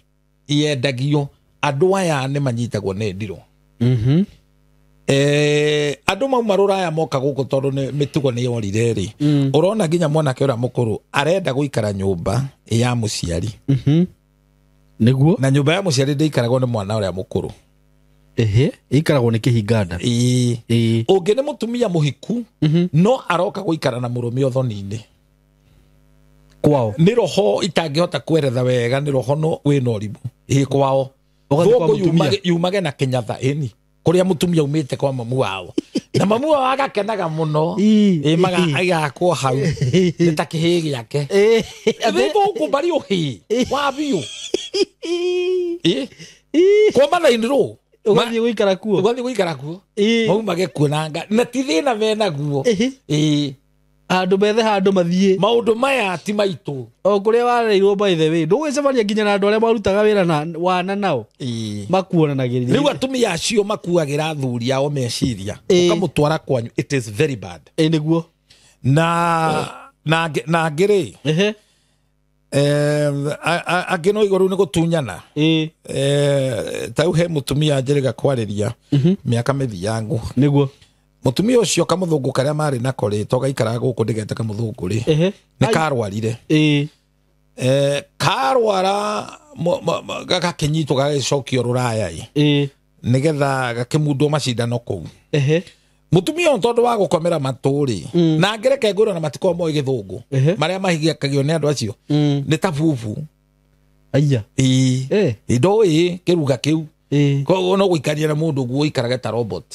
yendagio, andũ aya nĩ manyitagwo nĩ ndirũ. Andũ mauma rũraya moka gũkũ tondũ mĩtugo nĩ yorire rĩ. Ũrona nginya mwanake ũrĩa mũkũrũ arenda gũikara nyũmba ya mũciari. Nĩguo. Na nyũmba ya mũciari ndĩikaragwo nĩ mwana ũrĩa mũkũrũ. Ehe, ikaragwo nĩ kĩhinganda. Ĩĩ. Ũngĩ nĩ mũtumia mũhiku no aroka gũikara na mũrũme ũthoni-inĩ. Kwao. Nĩ roho itangĩhota kweretha wega, nĩ roho no wĩna ũrimũ. Ĩĩ kwao. Thũngũ yumage na kĩnyatha ĩni. Kũrĩa mũtumia umĩte kwa mamu wao. Na mamu wao agakenaga mũno. Ĩĩ agakwo hau. Nĩ ta kĩhĩĩ gĩake. Nĩ thũngũ mbarĩ ũhĩĩ. Wa biũ. Ĩĩ. Kwa mathainĩ rũ. Ũgathiĩ gũikara kuo. Ũgathiĩ gũikara kuo. Maumage kuo na nga. Na ti thĩna menaguo. Ĩĩ. Handũ methe handũ mathiĩ. Maũndũ maya ti maitũ. O kũrĩa warereirwo by the way. Ndũgwĩcemania nginya na andũ arĩa marutaga wĩra na wana nao. Makuonanagĩrĩria. Rĩu atumia acio makuagĩra athuri ao meciria. Ũkamũtwara kwanyu. It is very bad. Ĩĩ nĩguo. Na angĩ rĩ. Angĩ no igũrũ nĩ gũtunyana. Ta rĩu he mũtumia njĩrĩga kwarĩria mĩaka mĩthiangu. Nĩguo. Mũtumia ũcio kamũthũngũ karĩa marĩ nako rĩ, to gaikaraga gũkũ ndĩgete kamũthũngũ rĩ, nĩ karwarire. Karwara gakĩnyitwo gagĩcokio rũraya ĩ, nĩgetha gakĩmundwo macindano kũu. Mũtumia ũyũ tondũ wa gũkomera matũ rĩ, na ngereke ngwĩrwo na matikoragwo moĩ gĩthũngũ, marĩa mahigakagio nĩ andũ acio, nĩ ta bubu. Aya. Ĩĩ. Ndũĩ kĩruga kĩu. Koguo no gũikaria na mũndũ ũguo ũikarage ta robot.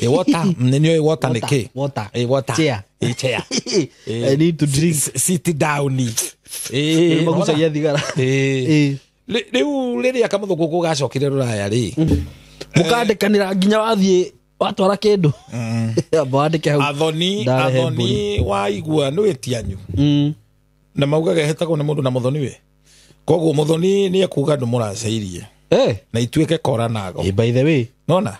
Water, nĩ water nĩ kĩ? Water. Water. Chair. Chair. I need to drink. Sit down. Magucagia thigara. Rĩu rĩrĩa kamũthũngũ kau gacokire rũraya rĩ, mũkandĩkanĩra nginya wathiĩ watwara kĩndũ. Wandĩke hau. Athoni waigua nĩ wĩtianyu. Na maugaga hetagwo nĩ mũndũ na mũthoni we. Koguo mũthoni nĩ ekuga ndũmũraceirie. Na ituĩke kora nago. By the way. Nona?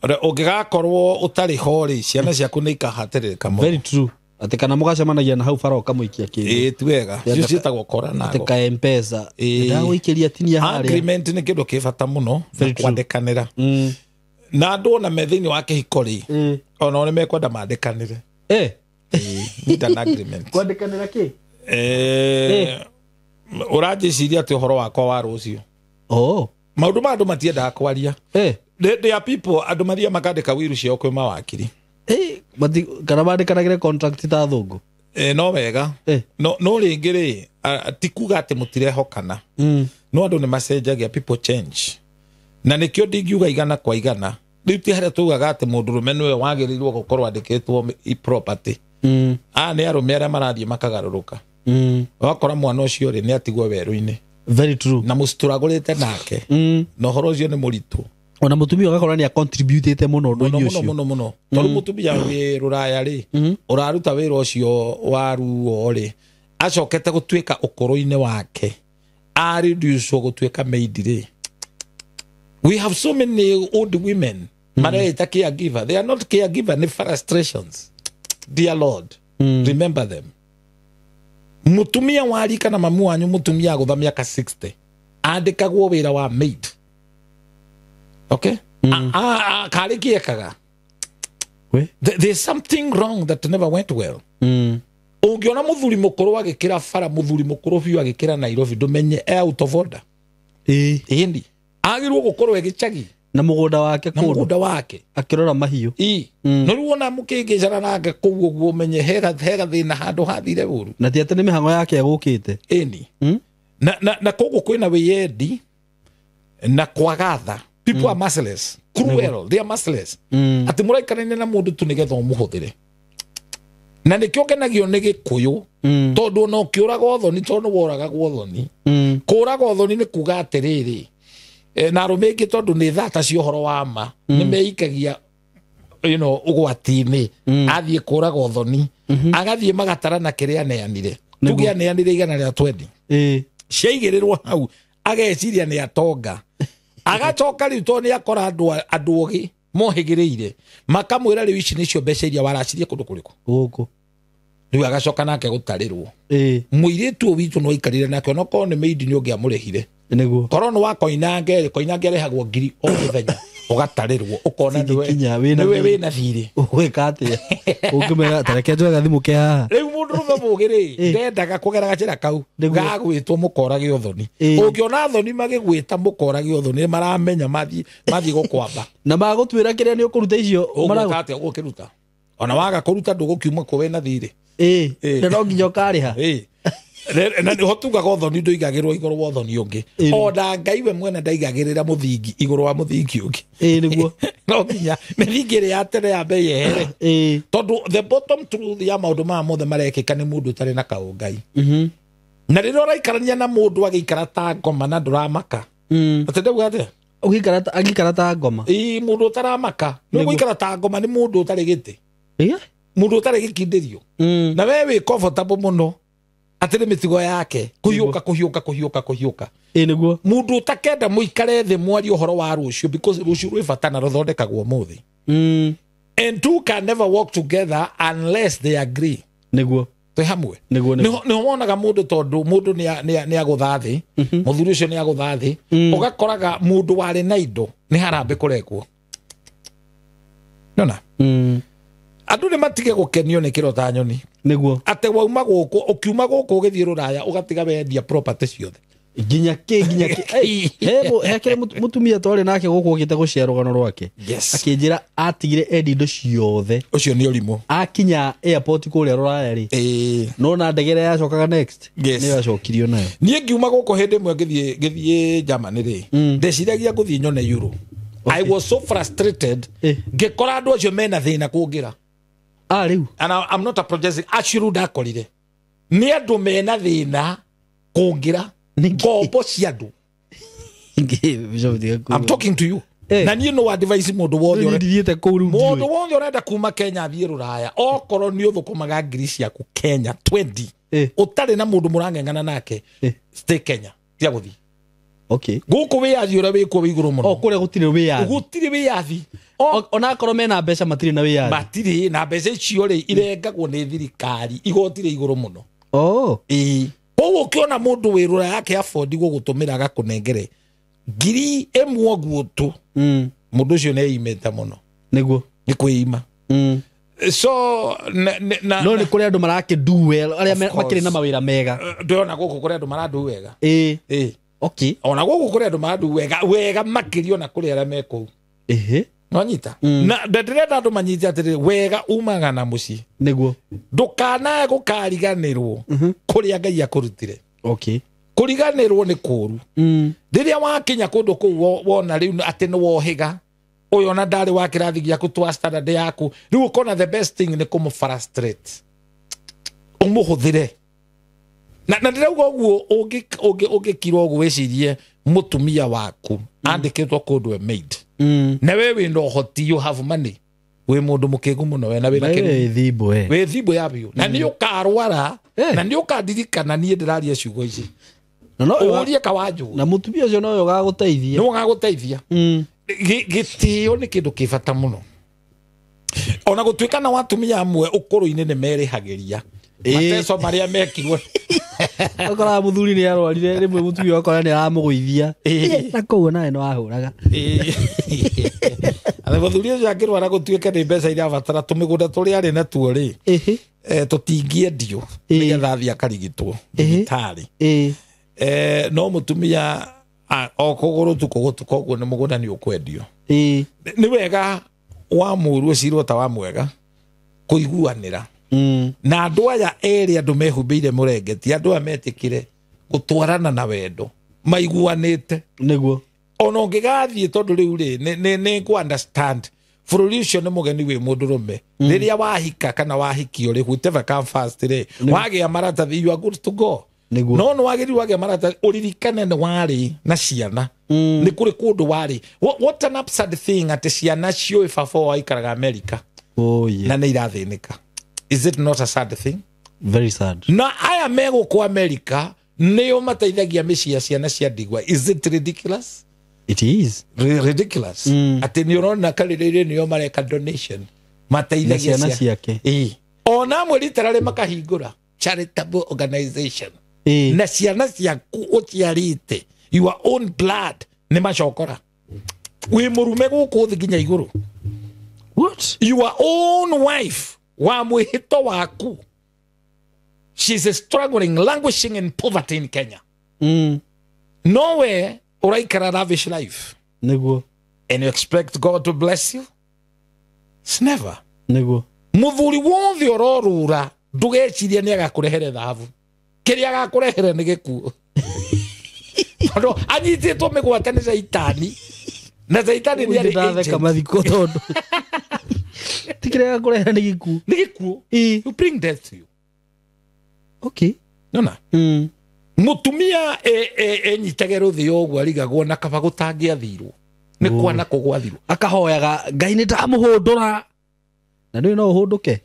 Ũngĩgakorwo ũtarĩ ho rĩ, ciana ciaku nĩ ikahatĩrĩrĩka mũno. Very true. Atĩ kana mũgacemanagia na hau bara ũkamũikia kĩndũ. Ĩĩ ti wega. Icio ciĩtagwo kora nago. Atĩ ka M-Pesa. Ndagũikĩria tinia harĩa. Agreement nĩ kĩndũ kĩ bata mũno na kwandĩkanĩra. Na andũ ona me thĩinĩ wa kĩhiko rĩ, ona nĩ mekwenda mandĩkanĩre. Need an agreement. Kwandĩkanĩra kĩ? Ũranjĩciria atĩ ũhoro wakwa wa rũciũ. Maũndũ ma andũ matiendaga kwaria. There are people andũ mathiaga makandĩka wiru ciao kwĩ mawakiri. Kana mandĩkanagĩre contract ta thũngũ. No wega. No rĩngĩ rĩ, ti kuga atĩ mũtirehokana. No andũ nĩ macenjagia, people change. Na nĩkĩo ndingiuga igana kwa igana. Rĩu ti harĩa tugaga atĩ mũndũrũme nĩwe wagĩrĩirwo gũkorwo andĩkĩtwo property. Aya nĩ arũme arĩa marathiĩ makagarũrũka. Wakora mwana ũcio rĩ, nĩ atigwo werũ-inĩ. Very true. Na mũcitũragũrĩte nake. Na ũhoro ũcio nĩ mũritũ. Ona mũtumia ũgakora nĩ acontributĩte mũno ũndũ-inĩ ũcio. Mũno mũno. Tondũ mũtumia wĩ rũraya rĩ, ũraruta wĩra ũcio wa ruo rĩ, acokete gũtuĩka ũkũrũ-inĩ wake, areducwo gũtuĩka maid rĩ. We have so many old women mareita caregiver. They are not caregiver, ni frustrations. Dear Lord, remember them. Mũtumia wa rika na mamu wanyu mũtumia agũtha mĩaka 60 andĩkagwo wĩra wa maid. Okay? Karĩ kĩekaga. There's something wrong that never went well. Ũngĩona mũthuri mũkũrũ agĩkĩra bara, mũthuri mũkũrũ biũ agĩkĩra Nairobi, ndũmenye e out of order. Ĩndi. Agĩrĩirwo gũkorwo ĩgĩcagi. Na mũgũnda wake kũndũ. Na mũgũnda wake. Akĩrora mahiũ. No rĩu ona mũkĩngĩcana nake kũu ũguo ũmenye hega thĩna handũ hathire ũru. Na ti atĩ nĩ mĩhang'o yake egũkĩte. Ĩni. Na koguo kwĩna wĩyendi na kwaga tha. People are merciless. Cruel. They are merciless. Atĩ mũraikarania na mũndũ tu nĩgetha ũmũhũthĩre. Na nĩkĩo ngenagio nĩ Gĩkũyũ. Tondũ ona ũkĩũraga ũthoni, tondũ woragagwo ũthoni. Kũũraga ũthoni nĩ kuga atĩrĩrĩ, na arũme aingĩ tondũ nĩ thata cia ũhoro wa ma, nĩ meikagia ũgwati-inĩ. Athiĩ kũũraga ũthoni, agathiĩ magatarana kĩrĩa aneanire. Tuge aneanire 120. Ciaigĩrĩrwo hau, ageciria nĩ atonga. Agacoka rĩu tondũ nĩ akora andũ ogĩ mohĩgĩrĩire, makamwĩra rĩu ici nĩcio mbeca iria waracirie kũndũ kũrĩkũ. Gũkũ. Rĩu agacoka nake gũtarĩrwo. Mũirĩtu ũyũ witũ no aikarire nake, onokorwo nĩ maid nĩ ũngĩamũrĩhire. Nĩguo. Korwo nĩ wa Koinange, Koinange arĩhagwo 1,000 o mũthenya. Ũgatarĩrwo ũkona nĩwe Cingĩkinya, wĩna nĩwe thirĩ. wĩna thirĩ. Ũgwĩka atĩa ũngĩmera tareke njoe gathimũ ke haha? Rĩu mũndũ rũme mũgĩ rĩ, ndendaga kũgera gacĩra kau Nĩguo. gagwĩtwo mũkorage ũthoni. Ũngĩona thoni magĩgwĩta mũkorage ũthoni, maramenya mathiĩ gũkwamba. Na magũtuĩra kĩrĩa nĩ ũkũruta icio. Ũgwĩka atĩa ũgũkĩruta? Ona waga kũruta ndũgũkiuma kũ wĩna thirĩ. Na no nginya ũkarĩha. Na nĩho tugaga ũthoni ndũigagĩrwo igũrũ wa ũthoni ũngĩ. Ona Ngai we mwene ndaigagĩrĩra mũthingi igũrũ wa mũthingi ũngĩ. Nĩguo. No nginya mĩthingi ĩrĩa ya tene yambe yehere. Tondũ the bottom truth ya maũndũ maya mothe marekĩka nĩ mũndũ ũtarĩ na kaũngai. Na rĩrĩa ũraikarania na mũndũ agĩikara ta ngoma na ndũramaka. Atĩ ndauga atĩa? Agĩikara ta ngoma. Ĩĩ, mũndũ ũtaramaka. Nĩ gũikara ta ngoma nĩ mũndũ ũtarĩ gĩtĩ. Mũndũ ũtarĩ gĩkindĩrio. Na we wĩ comfortable mũno. Atĩ nĩ mĩtugo yake kũhiũka kũhiũka kũhiũka kũhiũka. Nĩguo. Mũndũ ũtakenda mũikare thĩ mwarie ũhoro wa rũciũ, because rũciũ rwĩ bata na rũthondekagwo ũmũthĩ. And two can never work together unless they agree. Nĩguo. Twĩ hamwe. Nĩguo, nĩguo. Nĩho wonaga mũndũ, tondũ mũndũ nĩ agũtha thĩ, mũthuri ũcio nĩ agũtha thĩ, ũgakoraga mũndũ warĩ na indo nĩ harambĩ kũrekwo. Nona? Andũ nĩ matige gũkenio nĩ kĩro ta nyoni. Nĩguo. Atĩ wauma gũkũ, ũkiuma gũkũ ũgĩthiĩ rũraya, ũgatiga wendia property ciothe. Nginya kĩ, nginya kĩ. Hey, he kĩrĩ mũtumia twarĩ nake gũkũ okĩte gũcera rũgano rwake. Akĩnjĩra atigire endi indo ciothe. Ũcio nĩ ũrimũ. Akinya airport kũrĩa rũraya rĩ. No na ndege ĩrĩa yacokaga next. Nĩyo yacokirio nayo. Niĩ ngiuma gũkũ hĩndĩ ĩmwe ngĩthiĩ Germany rĩ. Ndeciragia ngũthiĩ nyone euro. I was so frustrated. Ngĩkora andũ acio mena thĩna kũngĩra. Rĩu. And I'm not a project. Acio rĩu ndakorire. Nĩ andũ mena thĩna kũngĩra. Ngombo cia andũ. I'm talking to you. Na niĩ no advice mũndũ wothe Niĩ ndithiĩte kũu rĩu ndiũĩ. Mũndũ wothe ũrenda kuma Kenya athiĩ rũraya, okorwo nĩ ũthũkũmaga ngiri ciaku Kenya 20, ũtarĩ na mũndũ mũrang'eng'ana nake, stay Kenya, tiga gũthiĩ. Gũkũ wĩyathi ũrĩa wĩkuo wĩ igũrũ mũno. O, kũrĩa gũtirĩ wĩyathi. Gũtirĩ wĩyathi. Ona akorwo mena mbeca matirĩ na wĩyathi. Matirĩ na mbeca icio rĩ, irengagwo nĩ thirikari, igoti rĩ igũrũ mũno. Koguo ũkĩona mũndũ wĩ rũraya yake afford gũgũtũmĩra agakũnengere ngiri ĩmwe ũguo tu, mũndũ ũcio nĩ eimĩte mũno. Nĩguo. Nĩ kwĩima. So, na, No nĩ kũrĩ andũ marakĩ do well, arĩa Of course. makĩrĩ na mawĩra mega. Ndĩrona gũkũ kũrĩ andũ marandu wega. Ona gũkũ kũrĩ andũ marandu wega, wega makĩria ona kũrĩ arĩa me kũu. Nonyita. Na ndĩrenda andũ manyite atĩrĩrĩ, wega umaga na mũciĩ. Nĩguo. Ndũkanae gũkariganĩrwo kũrĩa Ngai akũrutire. Kũriganĩrwo nĩ kũũru. Rĩrĩa wakinya kũndũ kũu wona rĩu atĩ nĩ wohĩga, ũyũ ona ndarĩ wa kĩrathi gĩaku twa standard yaku, rĩu ũkona the best thing nĩ kũmũ frustrate. Ũmũhũthĩre. Na ndĩrauga ũguo ũngĩkirwo ũguo wĩcirie mũtumia waku andĩkĩtwo kũndũ e maid. Na we wĩna ũhoti, you have money. Wĩ mũndũ mũkĩgu mũno we na wĩna Wĩ kĩrumi. thimbo, we. Wĩ thimbo ya biũ. Na nĩ ũkarwara, na nĩ ũkandirikana niĩ ndĩraria ciugo ici. Na no Ũrie Kawanjũ. Na mũtumia ũcio nowe ũgagũteithia. Nĩwe ũgagũteithia. Gĩtĩo nĩ kĩndũ kĩ bata mũno. Ona gũtuĩka na watumia amwe ũkũrũ-inĩ nĩ merĩhagĩria. Mateso marĩa mekirwo. Ũkoraga mũthuri nĩ arwarire, rĩmwe mũtumia ũkora nĩ aramũgũithia. Na koguo nawe nĩ wahũraga. Atĩ mũthuri ũcio angĩrwara gũtuĩke nĩ mbeca irabatara, tũmĩgũnda tũrĩa arĩ natuo rĩ, tũtingĩendio nĩgetha athiĩ akarigitwo thibitarĩ. No mũtumia, o kũgũrũ tu kũgũtũ, koguo nĩ mũgũnda nĩ ũkwendio. Nĩ wega wa mũru ũcirwo ta wa mwega kũiguanĩra. Na andũ aya erĩ andũ mehumbĩire mũrengeti, andũ aya metĩkire gũtwarana na wendo maiguanĩte. Nĩguo. Ona ũngĩgathiĩ tondũ rĩu rĩ, nĩ ngũ understand bũrũri ũcio nĩ mũgeni wĩ mũndũrũme. Rĩrĩa wahika kana wahikio rĩ, whatever come first rĩ, wagĩa maratathi, you are good to go. Nĩguo. No nĩ wagĩrĩirwo wagĩa maratathi, ũririkane nĩ warĩ na ciana. Nĩ kũrĩ kũndũ warĩ. What an absurd thing atĩ ciana ciũĩ baba wao aikaraga America. Oh, yeah. Na nĩ irathĩnĩka. Is it not a sad thing? Very sad. Na aya me gũkũ America nĩo mateithagia mĩciĩ ya ciana cia ndigwa. Is it ridiculous? It is. Ridiculous. Atĩ nĩ ũrona karĩrĩire nĩo mareka donation. Mateithagia Na ciana ciake. Ona amwe literally makahingũra charitable organization. Na ciana ciaku ũciarĩte, your own blood, nĩ macokora. Wĩ mũrume gũkũ thĩ nginya igũrũ. What? Your own wife wa mwĩhĩto waku, she's struggling, languishing in poverty in Kenya. Nowe ũraikara lavish life. Nĩguo. And you expect God to bless you? It's never. Nĩguo. Mũthuri wothe ũrorũra ndũgecirie nĩ agakũrehere thahabu. Kĩrĩa agakũrehere nĩ gĩkuũ. Tondũ anyitĩtwo mĩgwate nĩ caitani. Na caitani nĩ arĩ ndatheka agent. Mathiko tondũ ti kĩrĩa agakũrehere nĩ gĩkuũ. Nĩ gĩkuũ. You bring death to you. Okay. Nona? Mũtumia enyitage rũthĩa ũguo arigagwo na kaba gũtangĩathirwo. Nĩ kwana kũgwathirwo. Akahoyaga Ngai nĩ ndamũhũndũra. Na ndũĩ no ũhũndũke.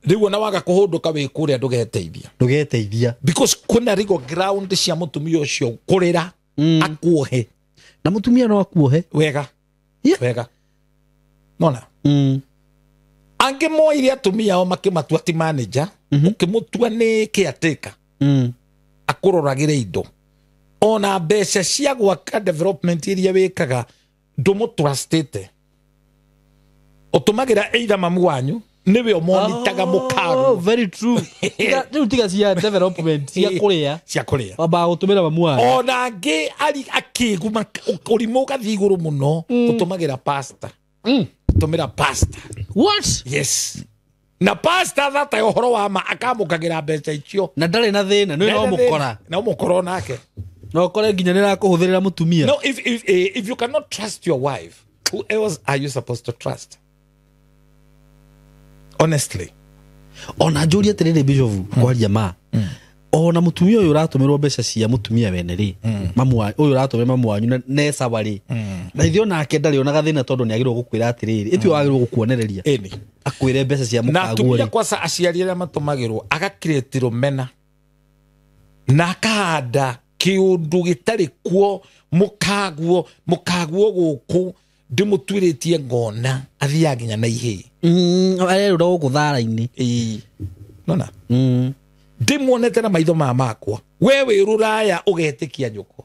Rĩu ona waga kũhũndũka wĩ kũrĩa ndũgeteithia. Ndũgeteithia. Because kwĩna legal ground cia mũtumia ũcio kũrĩra akuohe. Na mũtumia no akuohe. Wega. Yeah. Wega. Nona? Angĩ moire atumia ao makĩmatua ti manager, ũkĩmũtua nĩ caretaker. Akũroragĩre indo. Ona mbeca cia gwaka development iria wĩkaga ndũmũtrustĩte. Ũtũmagĩra either mamu wanyu nĩwe ũmonitaga mũkago. Oh, very true. Rĩu tiga cia development cia kũrĩa. Cia kũrĩa. Wambaga gũtũmĩra mamu wanyu. Ona angĩ ari akĩgu ũrimũ ũgathiĩ igũrũ mũno ũtũmagĩra pastor. Ũtũmĩra pastor. What? Yes. Na pastor thata ũhoro wa ma akamũkagĩra mbeca icio. Na ndarĩ na thĩna, nĩ no mũkora. Na mũkora nake. No ũkore nginya nĩ arakũhũthĩrĩra mũtumia. No, if you cannot trust your wife, who else are you supposed to trust? Honestly. Ona njũrie atĩrĩrĩ Bishop kwaria ma. Ona mũtumia ũyũ ũratũmĩrwo mbeca cia mũtumia wene rĩ, mamu ũyũ ũratũmĩra mamu wanyu ne sawa rĩ. Na ithuĩ onake ndarĩ onaga thĩna tondũ nĩ agĩrĩirwo gũkwĩra atĩrĩrĩ, ĩtue wagĩrĩirwo gũkuonereria. Ĩni. Akwĩre mbeca cia Na mũkaguo atumia rĩ. kwaca aciari arĩa matũmagĩrwo agakirĩti rũmena na akahanda kĩũndũ gĩtarĩ kuo mũkaguo gũkũ ndĩmũtuĩrĩtie ngona athiaga nginya na ihĩĩ. Arerũra gũkũ thara-inĩ. Ĩĩ. Nona? Ndĩmuonete na maitho ma makwa. We wĩ rũraya ũgetĩkia nyũkwa.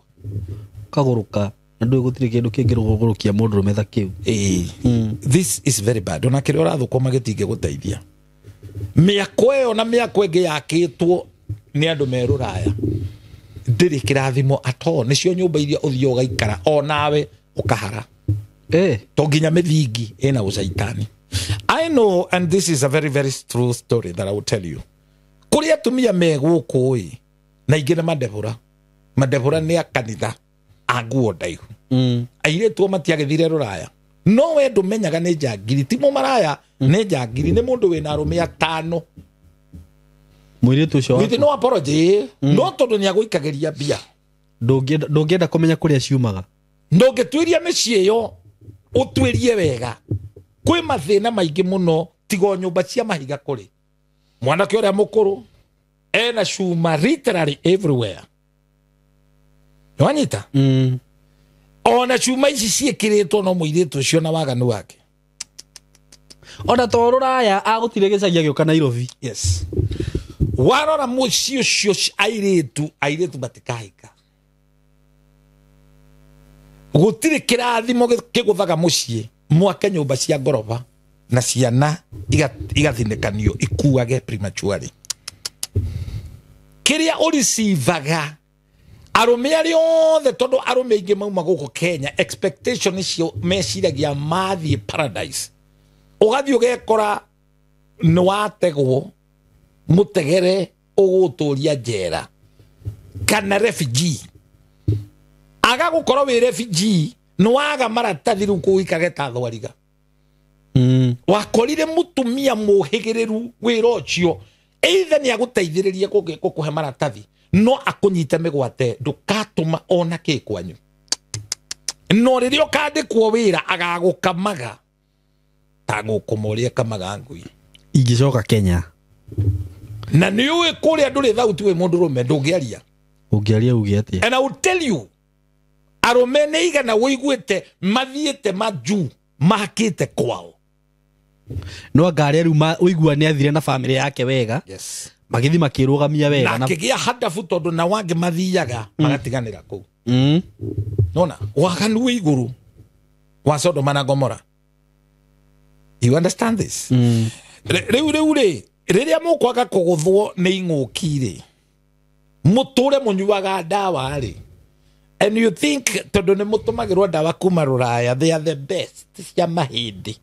Kagũrũka. Na ndũĩ gũtirĩ kĩndũ kĩngĩrũgũrũkia mũndũrũme ta kĩu. Ĩĩ. This is very bad. Ona kĩrĩa ũrathũkũma gĩtingĩgũteithia. Mĩako ĩyo na mĩako ĩngĩ yakĩtwo nĩ andũ me rũraya ndĩrĩ kĩrathimo at all. Nĩcio nyũmba iria ũthiĩ ũgaikara onawe ũkahara. To nginya mĩthingi ĩna ũcaitani. I know, and this is a very, very true story that I will tell you. Kũrĩ atumia me gũkũ ĩ, na ingĩ nĩ mandebũra. Mandebũra nĩ a kanitha a nguo ndaihu. Airĩtu o matiagĩthire rũraya. No we ndũmenyaga nĩ njangiri, ti mũmaraya, nĩ njangiri, nĩ mũndũ wĩna arũme atano. Mũirĩtu ũcio With no apology, no tondũ nĩ agũikagĩria mbia. Ndũngĩenda kũmenya kũrĩa ciumaga. Ndũngĩtuĩria mĩciĩ ĩyo, ũtuĩrie wega. Kwĩ mathĩna maingĩ mũno tiga nyũmba cia mahiga kũrĩ. Mwanake ũrĩa mũkũrũ ena cuma literally everywhere. Nĩwanyita? Ona cuma ici ciĩkĩrĩtwo no mũirĩtu ũcio na waganu wake. Ona to rũraya agũtire gĩcagi agĩũka Nairobi. Yes. Warora mũciĩ ũcio airĩtu matikahika. Gũtirĩ kĩrathimo kĩgũthaga mũciĩ mwake nyũmba cia ngoroba na ciana igathinĩkanio ikuage prematurely. Kĩrĩa ũricivaga arũme arĩa othe tondũ arũme aingĩ mauma gũkũ Kenya expectation icio meciragia mathiĩ paradise. Ũgathiĩ ũgekora nĩ wategwo mũtegere ũgũtũria njera kana refugee. Aga gũkorwo wĩ refugee nĩ waga maratathi rĩu kũikage ta thwariga. Wakorire mũtumia mũhĩgĩrĩru wĩra ũcio either nĩ agũteithĩrĩrie gũkũhe maratathi no akũnyite mĩgwate ndũkatũma ona kĩ kwanyu. No rĩrĩa ũkandĩkwo wĩra agagũkamaga ta ngũkũma ũrĩa kamaga ngui. Ingĩcoka Kenya. Na nĩ ũĩ kũrĩa ndũrĩ thauti wĩ mũndũrũme ndũngĩaria. Ũngĩaria uge atĩa? And I will tell you, arũme nĩ igana wũiguĩte mathiĩte majuu mahakĩte kwao. No anga arĩa rĩu ũigua nĩ athire na famĩlĩ yake wega. Yes. Magĩthiĩ makĩrũgamia wega. Na akĩgĩa handabu tondũ na wangĩ mathiaga magatiganĩra kũu. Nona waganu wĩ igũrũ. Wa Sodoma na Gomora. You understand this? Riu riu ri riria mukwaga kuguthwo ni ing'uki ri muture munyuaga ndawa ri, and you think tondu ni mutumagirwo ndawa kuma ruraya, they are the best cia mahindi.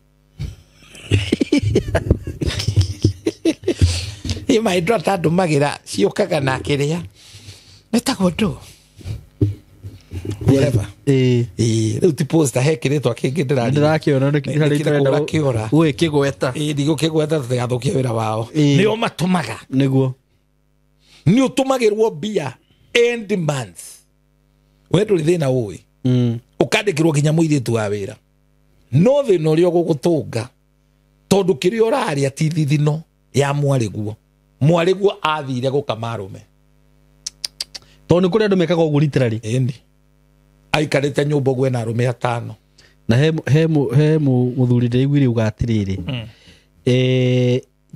I my daughter ndumagira ciukaga na kiria nitagwo ndu whatever. Riu ti poster he kiritwa kingi ndirakiona ndirakiona gwikigweta ndigukigweta tutigathukia wira wao. Nio matumaga niguo ni utumagirwo mbia end month we nduri thina ui ukandikirwo nginya muiritu wa wira no thina uria ugugutunga tondu kiria uraria ti thithino ya mwariguo mwariguo athire gukama arume tondu kuri andu mekaga uguo literally. Ĩni aikarite nyumba ũguo ena arume atano. Na he muthuri ndĩraiguire uga atiriri,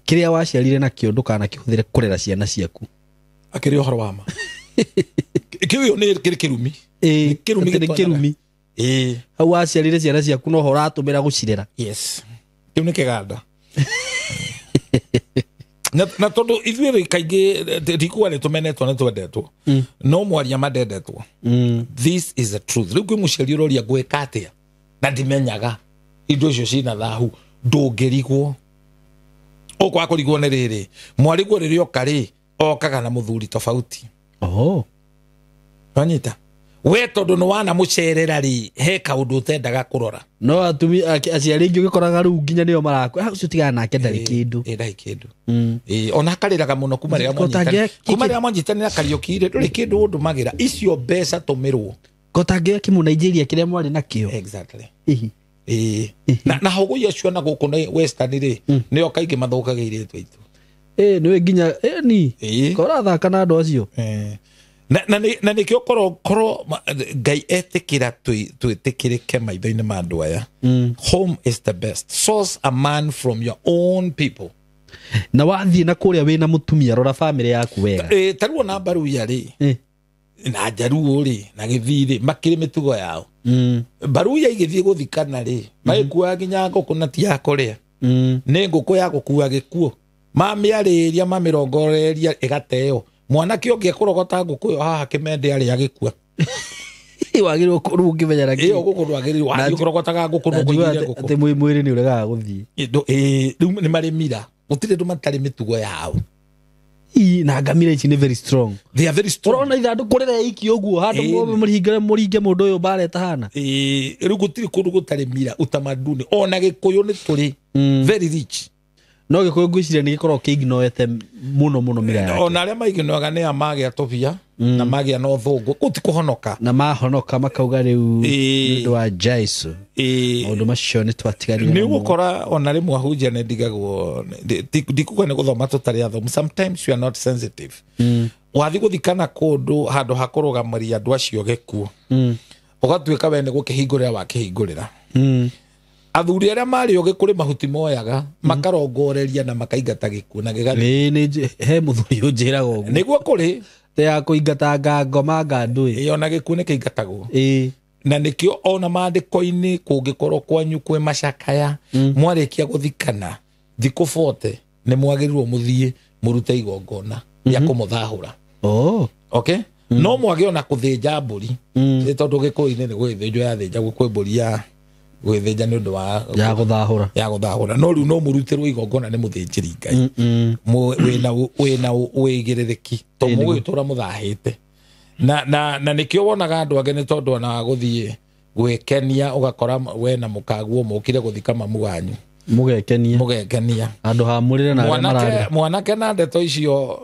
kiria waciarire nakio ndukanakĩhũthĩre kũrera ciana ciaku. Akĩrĩ ũhoro wa ma. Kĩu nĩ kĩrĩ kĩrumi. Nĩ kĩrumi nĩ kĩrumi. Hau waciarire ciana ciaku no ho ũratũmĩra gũcirera. Yes. Kĩu nĩ kĩganda. Na tondu ithuĩ kaingĩ ndikuga nĩ tũmenetwo nĩ twendetwo, no mwaria mandendetwo. This is the truth. Rĩu kwĩ mũciari ũroria ngwĩka atĩa na ndimenyaga indo icio cina thahu, ndũngĩrigwo. Ũkwaga kũrigwo nĩ rĩrĩ, mwariguo rĩrĩa oka rĩ okaga na mũthuri tofauti. Oho. Wanyita we tondu nĩ wana mũcerera rĩ, he kaũndũ ũtendaga kũrora. No atumia aciari aingĩ ũgĩkoraga rĩu nginya nĩo marakua, ũcio tigana nake ndarĩ kĩndũ. Ndarĩ kĩndũ. Ona akarĩraga mũno kuma rĩrĩa mwanyitanĩra Kariũki rĩ, ndũrĩ kĩndũ ũndũmagĩra icio mbeca tũmĩrwo. Ko tangĩoya kĩmũ Nigeria kĩrĩa mwarĩ nakĩo. Exactly. Na hũgũi acio na gũkũ nĩ western rĩ, nĩo kaingĩ mathũkagia airĩtu aitũ. Nĩwe nginya ni korathaka na andũ acio. Na nĩkĩo korwo Ngai etĩkĩra twĩtĩkĩrĩke maitho-inĩ ma andũ aya. Home is the best. Source a man from your own people. Na wathiĩ na kũrĩa wĩna mũtumia, rora family yaku wega. Ta rĩu ona Mbaruya rĩ, na Njaruo rĩ, na Gĩthii rĩ, makĩrĩ mĩtugo yao. Mbaruya igĩthiĩ gũthikana rĩ, magĩkuaga nginya ngũkũ na ti ya kũrĩa. Nĩ ngũkũ ya gũkua gĩkuũ. Mamĩarĩria mamĩrongoreria ĩgateo. Mwanake ũngĩ ekũrogota ngũkũ ĩyo haha kĩmende arĩa agĩkua. Wagĩrĩirwo kũrwo ũkĩmenya na kĩ. Ĩyo ngũkũ ndwagĩrĩirwo wathiĩ ũkĩrogotaga ngũkũ no kũigithia ngũkũ. Atĩ mwĩrĩ nĩ ũregaga gũthiĩ. Rĩu nĩ marĩ mira. Gũtirĩ andũ matarĩ mĩtugo yao. Na ngamĩra ici nĩ very strong. They are very strong. Ũrona ithandũkũ rĩreikio ũguo handũ mũringe mũndũ ũyũ mbara ĩtahana. Rĩu gũtirĩ kũndũ gũtarĩ mira utamaduni. Ona Gĩkũyũ nĩ tũrĩ very rich. No Gĩkũyũ ngwĩciria nĩ gĩkoragwo kĩignoete mũno mũno mĩra yake. Ona arĩa maignoaga nĩ a magĩa tũbia na magĩa na ũthũngũ, kũu ti kũhonoka. Na mahonoka makauga rĩu nĩ ũndũ wa Jesũ. Maũndũ macio nĩ twatiganire. Nĩ ũgũkora ona rĩmwe ahunjia nĩ ndigagwo, ndikuga nĩ gũthoma tũtarĩ athomu. Sometimes you are not sensitive. Wathiĩ gũthikana kũndũ handũ ha kũrũgamĩria andũ acio gĩkuũ, ũgatuĩka we nĩ gũkĩhingũrĩra wakĩhingũrĩra. Athuri arĩa marĩ ũgĩ kũrĩ mahuti moyaga makarongoreria na makaingata gĩkuũ na gĩgathiĩ. Nĩ he mũthuri ũnjĩraga ũguo. Nĩguo kũrĩ te ya kũingata ngoma ngandũ. Ona gĩkuũ nĩ kĩingatagwo. Na nĩkĩo ona maandĩko-inĩ kũngĩkorwo kwanyu kwĩ macakaya, mwarĩkia gũthikana thikũ 40 nĩ mwagĩrĩirwo mũthiĩ mũrute igongona rĩa kũmũthahũra. Okay? No mwage ona kũthĩnja mbũri, nĩ tondũ Gĩkũyũ-inĩ nĩ gũgĩthĩnjwo yathĩnjagwo kwĩ mbũri ya gwĩthĩnja nĩ ũndũ wa ya gũthahũra. No rĩu no mũrutĩrwo igongona nĩ mũthĩnjĩri Ngai wĩna wĩigĩrĩrĩki to mũgũgĩtũra mũthahĩte. Na nĩkĩo wonaga andũ angĩ nĩ tondũ ona gũthiĩ gwĩkenia ũgakora we na mũkaguo mũkire gũthika mamu wanyu mũgekenia handũ ha mũrĩre na arĩa mararĩra. Mwanake na ndeto icio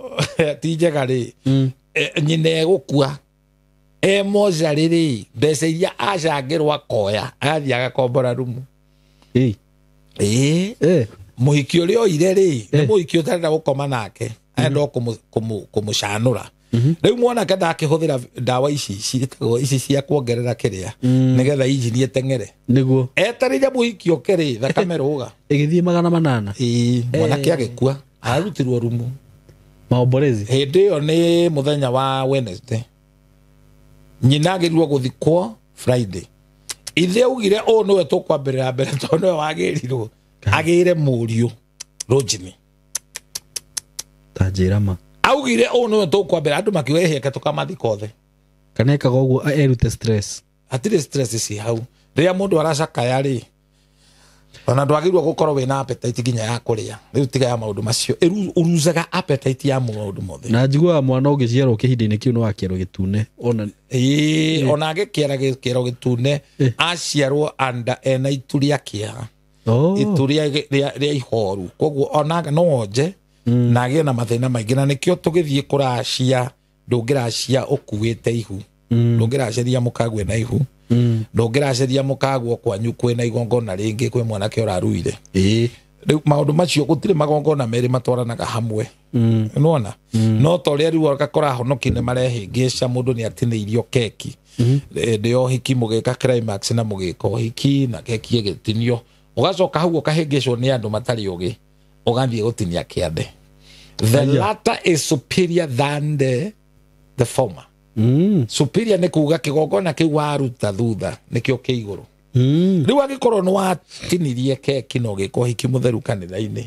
ti njega rĩ, nyina egũkua e mocarĩ rĩ, mbeca iria acangĩrwo akoya agathiĩ agakombora rumu. Mũhiki ũrĩa oire rĩ, nĩ mũhiki ũtarenda gũkoma nake, arenda o kũmũcanũra. Rĩu mwanake ndakĩhũthĩra ndawa ici ciĩtagwo ici cia kuongerera kĩrĩa nĩgetha injini ĩteng'ere. Nĩguo etereire mũhiki oke rĩ, thakame rũga ĩgĩthiĩ 800. Mwanake agĩkua arutirwo rumu maomborezi. Hĩndĩ ĩyo nĩ mũthenya wa Wednesday. Nyina agĩrĩirwo gũthikwo Friday. Ithe augire ũũ nĩwe tũkwambĩrĩra mbere tondũ nĩwe wagĩrirwo agĩre mũriũ Rojini. Ta njĩra ma. Augire ũũ nĩwe tũkwambĩrĩra andũ makiuga ĩhĩke tũkamathika othe. Kana ekaga ũguo erute stress. Hatirĩ stress ci hau. Rĩrĩa mũndũ aracakaya rĩ, ona ndwagĩrĩirwo gũkorwo wĩna appetite nginya ya kũrĩa. Rĩu tiga ya maũndũ macio. Ũruzaga appetite ya maũndũ mothe. Na njiguaga mwana ũngĩciarwo kĩhinda-inĩ kĩu nĩ wa kĩero gĩtune. Ona ĩĩ, ona angĩkĩara kĩero gĩtune, aciarwo anda ena itu rĩa kĩeha. Itu rĩa ihoru. Koguo ona no onje na agĩe na mathĩna maingĩ, na nĩkĩo tũgĩthiĩ kũracia ndũngĩracia ũkuĩte ihu. Ndũngĩraceria mũkague na ihu. Ndũngĩraceria mũkaguo kwanyu kwĩna igongona rĩngĩ kwĩ mwanake ũraruire. Rĩu maũndũ macio gũtirĩ magongona merĩ matwaranaga hamwe. Nĩwona? No ta ũrĩa rĩu ũgakora honoki nĩ marehĩngĩca mũndũ nĩ atinĩirio keki. Ndĩ ũhiki mũgĩka climax na mũgĩka ũhiki na keki ĩgĩtinio. Ũgacoka hau ũkahĩngĩcwo nĩ andũ matarĩ ũgĩ. Ũgathiĩ gũtinia kĩande. The latter is superior than the former. Superior nĩ kuga kĩgongona kĩu waruta thutha nĩkĩo kĩ igũrũ. Rĩu angĩkorwo nĩ watinirie keki na ũgĩka ũhiki mũtheru kanitha-inĩ,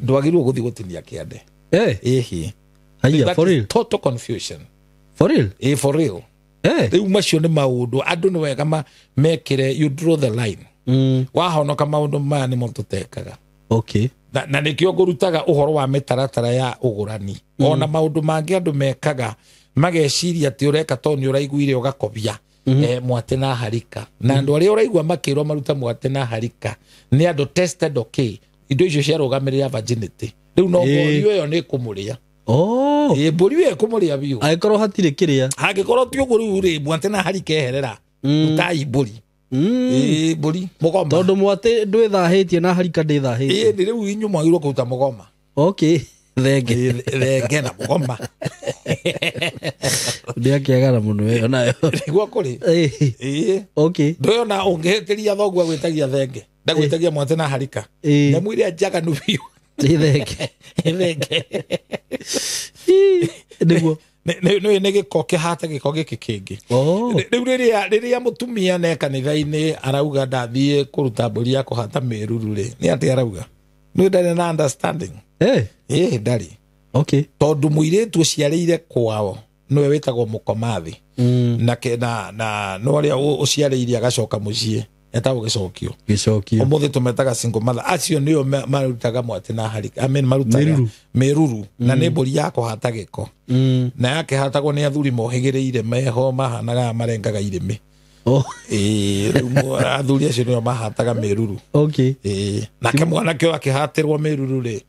ndwagĩrĩirwo gũthiĩ gũtinia kĩande. Ĩhĩ. Haiya, for real? Total confusion. For real? Ĩ, for real. Rĩu macio nĩ maũndũ andũ nĩ wega mekĩre, you draw the line. Wahonoka maũndũ maya nĩmo tũtekaga. Okay. Na nĩkĩo ngũrutaga ũhoro wa mĩtaratara ya ũgũrani. Ona maũndũ mangĩ andũ mekaga mageciria atĩ ũreka tondũ nĩ ũraiguire ũgakobia mwate na harika. Na andũ arĩa ũraigua makĩrwo maruta mwate na harika nĩ andũ tested okay. Indo icio ciarũgamĩrĩra virginity. Rĩu no mbũri ĩyo nĩ kũmũrĩa. Ĩ, mbũri ĩyo ĩkũmũrĩa biũ. Angĩkorwo hatirĩ kĩrĩa. Angĩkorwo ti ũguo rĩu rĩ, mwate na harika eherera. Rutai mbũri. Ĩ, mbũri mũgoma. Tondũ mwate ndwĩthahĩtie na harika ndĩthahĩtie. Ĩ, rĩu inyuĩ mwagĩrĩirwo kũruta mũgoma. Okay. Thenge. Thenge na mũgoma. Ndĩakĩagara mũno ĩyo nayo. Nĩguo kũrĩ. Ĩ. Okay. Ndũyona ũngĩhĩtĩria thoguo agwĩtagia thenge. Ndagwĩtagia mwate na harika. Nyamũ ĩrĩa njaganu biũ. Nĩ thenge. Thenge. Nĩguo. Nĩ gĩko kĩhate gĩko gĩkĩ kĩngĩ. Rĩu rĩrĩa mũtumia ne kanitha-inĩ arauga ndathiĩ kũruta mbũri ya kũhata mĩruru rĩ, nĩ atĩ arauga? Nĩ ndarĩ na understanding. Ĩ, ndarĩ. Okay. Tondũ mũirĩtu ũciarĩire kwao nĩwe wĩtagwo mũkomathi. Na no ũrĩa ũciarĩire agacoka mũciĩ etagwo gĩcokio. Gĩcokio. Ũmũthĩ tũmetaga single mother. Acio nĩo marutaga mwate na harika. I mean, marutaga mĩruru. Na nĩ mbũri ya kũhata gĩko. Na yakĩhatagwo nĩ athuri mohĩgĩrĩire meho mahanaga marengaga irĩmĩ. Ĩ, rĩu athuri acio nĩo mahataga mĩruru. Okay. Ĩ, nake mwanake ũyũ akĩhatĩrwo mĩruru rĩ,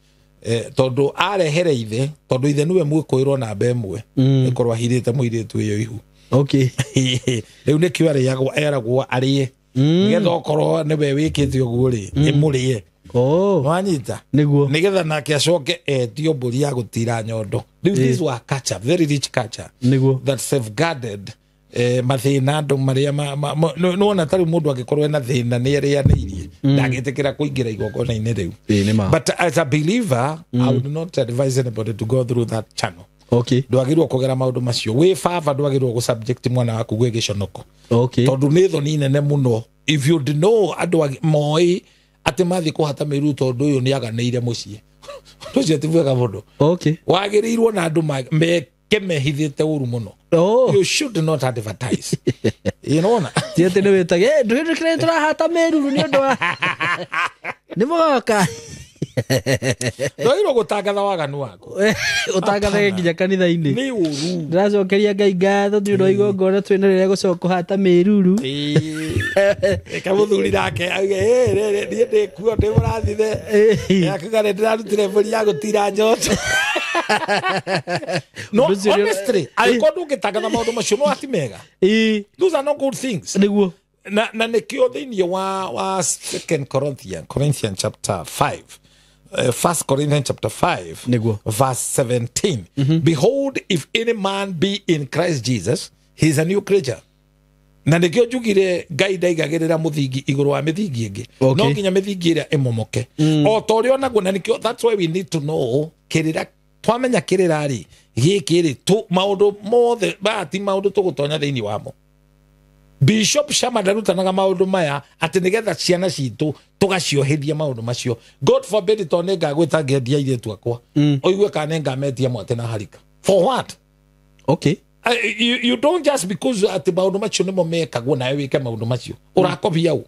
tondũ arehere ithe, tondũ ithe nĩwe mwĩkũĩrwo namba ĩmwe, ĩkorwo ahithĩte mũirĩtu ĩyo ihu. Okay. Rĩu nĩkĩo arĩagwo, eragwo arĩe. Nĩgetha okorwo nĩwe wĩkĩte ũguo rĩ, ĩmũrĩe. Wanyita? Nĩguo. Nĩgetha nake acoke etio mbũri ya gũtira nyondo. Rĩu this was culture, very rich culture. Nĩguo. That safeguarded mathĩna andũ marĩa nĩwona ta rĩu mũndũ angĩkorwo ena thĩna nĩ arĩanĩirie, ndangĩtĩkĩra kũingĩra igongona-inĩ rĩu. But as a believer, I would not advise anybody to go through that channel. Okay. Ndwagĩrĩirwo kũgera maũndũ macio. Wĩ baba ndwagĩrĩirwo gũ-subject mwana waku gwĩ gĩconoko. Okay. Tondũ nĩ thoni nene mũno. If you know andũ moĩ atĩ mathiĩ kũhata mĩruru tondũ ũyũ nĩ aganĩire mũciĩ. Ũndũ ũcio ti mwega mũno. Okay. Wagĩrĩirwo na andũ meke mehithĩte ũru mũno. You should not advertise. You know? Ti atĩ nĩ wĩtage, ndũhĩtũkĩre tũrahata mĩruru nĩ ũndũ wa nĩ mũgoka. Ndwagĩrĩirwo gũtangatha waganu waku. Ũtangathage nginya kanitha-inĩ. Nĩ ũru. Ndĩracokeria Ngai ngatho nĩ ũndũ wa igongona twĩna rĩrĩa gũcoka kũhata mĩruru. Ĩka mũthuri nake auge, rĩrĩ, niĩ ndĩ kuo, ndĩ mũrathime. Akiuga nĩ ndĩrarutire mbũri ya gũtira njoto. No, honestly, angĩkorwo ndũngĩtangatha maũndũ macio no ti mega. Those are not good things. Nĩguo. Na nĩkĩo thĩinĩ wa 2 Corinthians chapter 5. 1 Corinthians chapter 5, Nĩguo. verse 17. Behold, if any man be in Christ Jesus, he is a new creature. Na nĩkĩo njugire Ngai ndaigagĩrĩra mũthingi igũrũ wa mĩthingi ĩngĩ. No nginya mĩthingi ĩrĩa ĩmomoke. O ta ũrĩa onaguo, na nĩkĩo, that's why we need to know kĩrĩra, twamenya kĩrĩra rĩ, gĩkĩ rĩ, maũndũ mothe, ti maũndũ tũgũtonya thĩinĩ wamo. Bishop Shama ndarutanaga maũndũ maya atĩ nĩgetha ciana citũ tũgaciohithia maũndũ macio. God forbid tondũ nĩngagwĩta ngendia airĩtu akwa, ũigue kana nĩngametia mwate na harika. For what? Okay. You don't just because atĩ maũndũ macio nĩmo mekagwo nawe wĩke maũndũ macio. Ũrakobia ũ?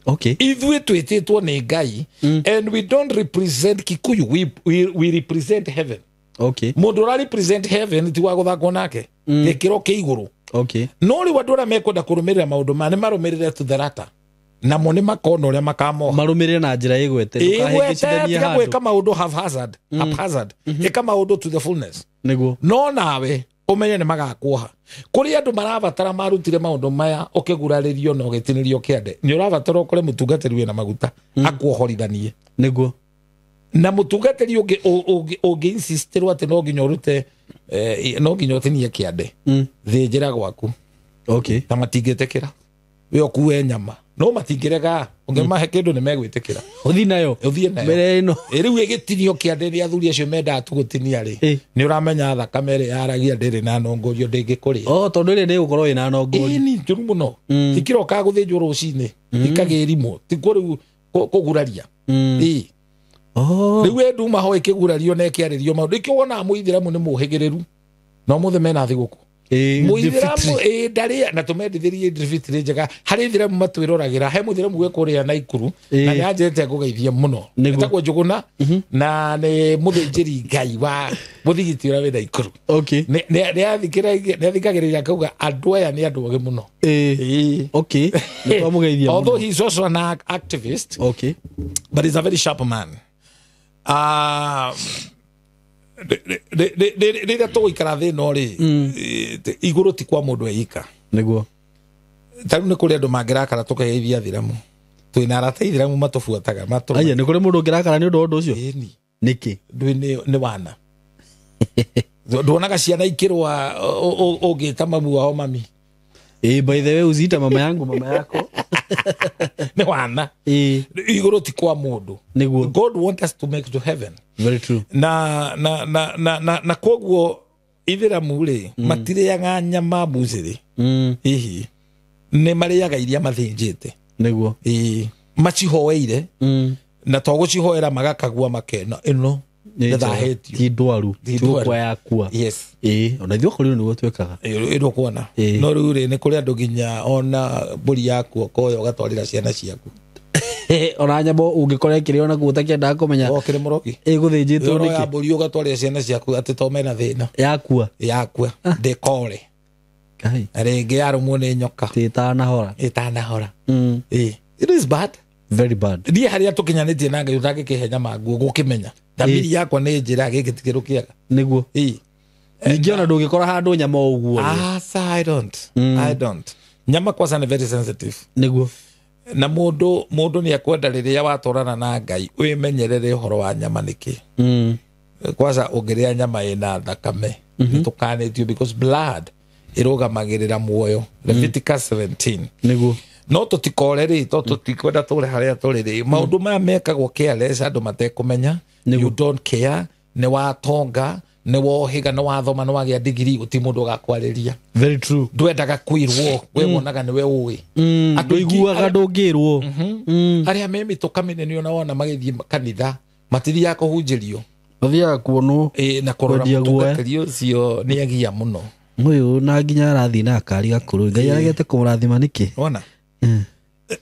Okay. Ithuĩ twĩtĩtwo nĩ Ngai, and we don't represent Kikuyu, we represent heaven. Okay. Mũndũ ũra represent heaven ti wa gũthakwo nake, gĩkĩro kĩa igũrũ. Okay. No rĩu andũ arĩa mekwenda kũrũmĩrĩra maũndũ maya nĩ marũmĩrĩre to the latter, namo nĩ makona ũrĩa makamoha. Marũmĩrĩre na njĩra ĩgwete, Ĩgwete, ndũkahĩngĩcithanie tiga handũ. gwĩka maũndũ haphazard, haphazard. Ĩka maũndũ to the fullness. Nĩguo. No nawe ũmenye nĩ magakuoha. Kũrĩ andũ marabatara marutire maũndũ maya ũkĩgurarĩrio na ũgĩtinĩrio kĩande, nĩ ũrabatara ũkore mũtungatĩri wĩna maguta akuohorithanie. Nĩguo. Na mũtungatĩri ũngĩ insistĩrwo atĩ no nginya ũrute, no nginya ũtinie kĩande, thĩnjĩra gwaku. Okay. Na matingĩtĩkĩra we ũkue nyama, no matingĩrega ũngĩmahe kĩndũ nĩ megwĩtĩkĩra. Ũthiĩ nayo. Ũthiĩ nayo. Mbere ĩno. Rĩu ĩgĩtinio kĩande nĩ athuri acio mendaga tu gũtinia rĩ, nĩ ũramenya thakame ĩrĩa yaragia ndĩrĩ na nongorio, ndĩngĩkũrĩa. Oh, tondũ ĩrĩa nĩ ĩgũkorwo ĩna nongorio. Ĩni njũru mũno. Ikirokaga gũthĩnjwo rũcinĩ, ikagĩrimwo, tikuo rĩu kũguraria. Ĩĩ. Oh. Rĩu ĩ nduma ho ĩkĩgurario na ĩkĩarĩrio maũndũ. Nĩkĩo wonaga mũithĩramu nĩ mũhĩgĩrĩru na ũmũthĩ mena thigũkũ. Mũithĩramu ĩ ndarĩa na tũmendithĩrie Idul njega. Harĩ ithĩramu matwĩroragĩra, he mũithĩramu wĩ kũrĩa Naikuru, na nĩ anjĩrĩte ngũgeithie mũno. Nĩguo. Etagwo Njũgũna, na nĩ mũthĩnjĩri Ngai wa mũthigiti ũrĩa wĩ Naikuru. Okay. Nĩ athikagĩrĩria akauga andũ aya nĩ andũ ogĩ mũno. Ĩĩ. Okay. Nĩ twamũgeithia mũno. Although he's also an activist, Okay. but he's a very sharp man. Rĩrĩa tũgũikara thĩ ĩno rĩ, igũrũ ti kwa mũndũ eika. Nĩguo. Ta rĩu nĩ kũrĩ andũ mangĩrakara tũkegeithia athiramu. Twĩna arata ithiramu matũbuataga, matũrũmagia. Aya, nĩ kũrĩ mũndũ ũngĩrakara nĩ ũndũ wa ũndũ ũcio? Ĩni. Nĩkĩ? Ndũĩ nĩ wana. Nduonaga ciana ikĩrũa, ũngĩta mamu wao mami. By the way, uziita mama yangu mama yako. Nĩ wana. Igũrũ ti kwa mũndũ. Nĩguo. God want us to make to heaven. Very true. Na koguo ithiramu rĩ, matirĩaga nyama mbucĩrĩ. Hihi. Nĩ marĩaga iria mathĩnjĩte. Nĩguo. Ĩĩ. Macihoeire. Na to gũcihoera magakagua makena ĩno nĩthahĩtio. Ti ndwaru. Ti ndwaru. Ti gũkua yakua. Yes. Ĩĩ, ona ithuĩ okorwo nĩguo twĩkaga. Ĩĩ, ĩrĩ ũkuona. No rĩu rĩ, nĩ kũrĩ andũ nginya ona mbũri yaku ũkoya ũgatwarĩra ciana ciaku. Ona nyama ũngĩkora ĩkĩrĩo nakuo ũtakĩendaga kũmenya. O, kĩrĩ mũrogi. Ĩgũthĩnjĩtwo Ũroya nĩkĩ? mbũri ũgatwarĩra ciana ciaku atĩ to mena thĩna. Yakua. Yakua. Ndĩkore. Ngai. Na rĩngĩ yarũmwo nĩ nyoka. Ti ĩtanahora. Ĩtanahora. Ĩĩ. It is bad. Very bad. Niĩ harĩa tũkinyanĩtie na Ngai ũtangĩkĩhe nyama nguo gũkĩmenya. Thamiri yakwa nĩ njĩra gĩkĩ ti kĩndũ kĩega. Nĩguo. Ĩĩ. Ningĩ ona ndũngĩkora handũ nyama o ũguo. Aca, I don't. I don't. Nyama kwanza nĩ very sensitive. Nĩguo. Na mũndũ nĩ akwenda rĩrĩa watwarana na Ngai wĩmenyerere ũhoro wa nyama nĩkĩ. Kwanza ũngĩrĩa nyama ĩna thakame, nĩtũkanĩtio because blood ĩrũgamagĩrĩra muoyo. Leviticus 17. Nĩguo. No tũtikore rĩ, to tũtikwenda tũre harĩa tũrĩ rĩ. Maũndũ maya mekagwo careless andũ matekũmenya. You don't care. Nĩ watonga, nĩ wohĩga, nĩ wathoma, nĩ wagĩa degree, gũtirĩ mũndũ ũgakwarĩria. Very true. Ndwendaga kwĩrwo, we wonaga nĩwe ũĩ. Andũ aingĩ Ndũiguaga ndũngĩrwo. Arĩa me mĩtũka mĩnene ona wona magĩthiĩ kanitha, matithiaga kũhunjĩrio. Mathiaga kuonwo. Ĩĩ, na kũrora Kwendia guoya. mũtungatĩri ũcio nĩ agia mũno. Ũyũ na nginya arathiĩ na akari gakũrũ. Ngai aregete kũmũrathima nĩkĩ? Wona?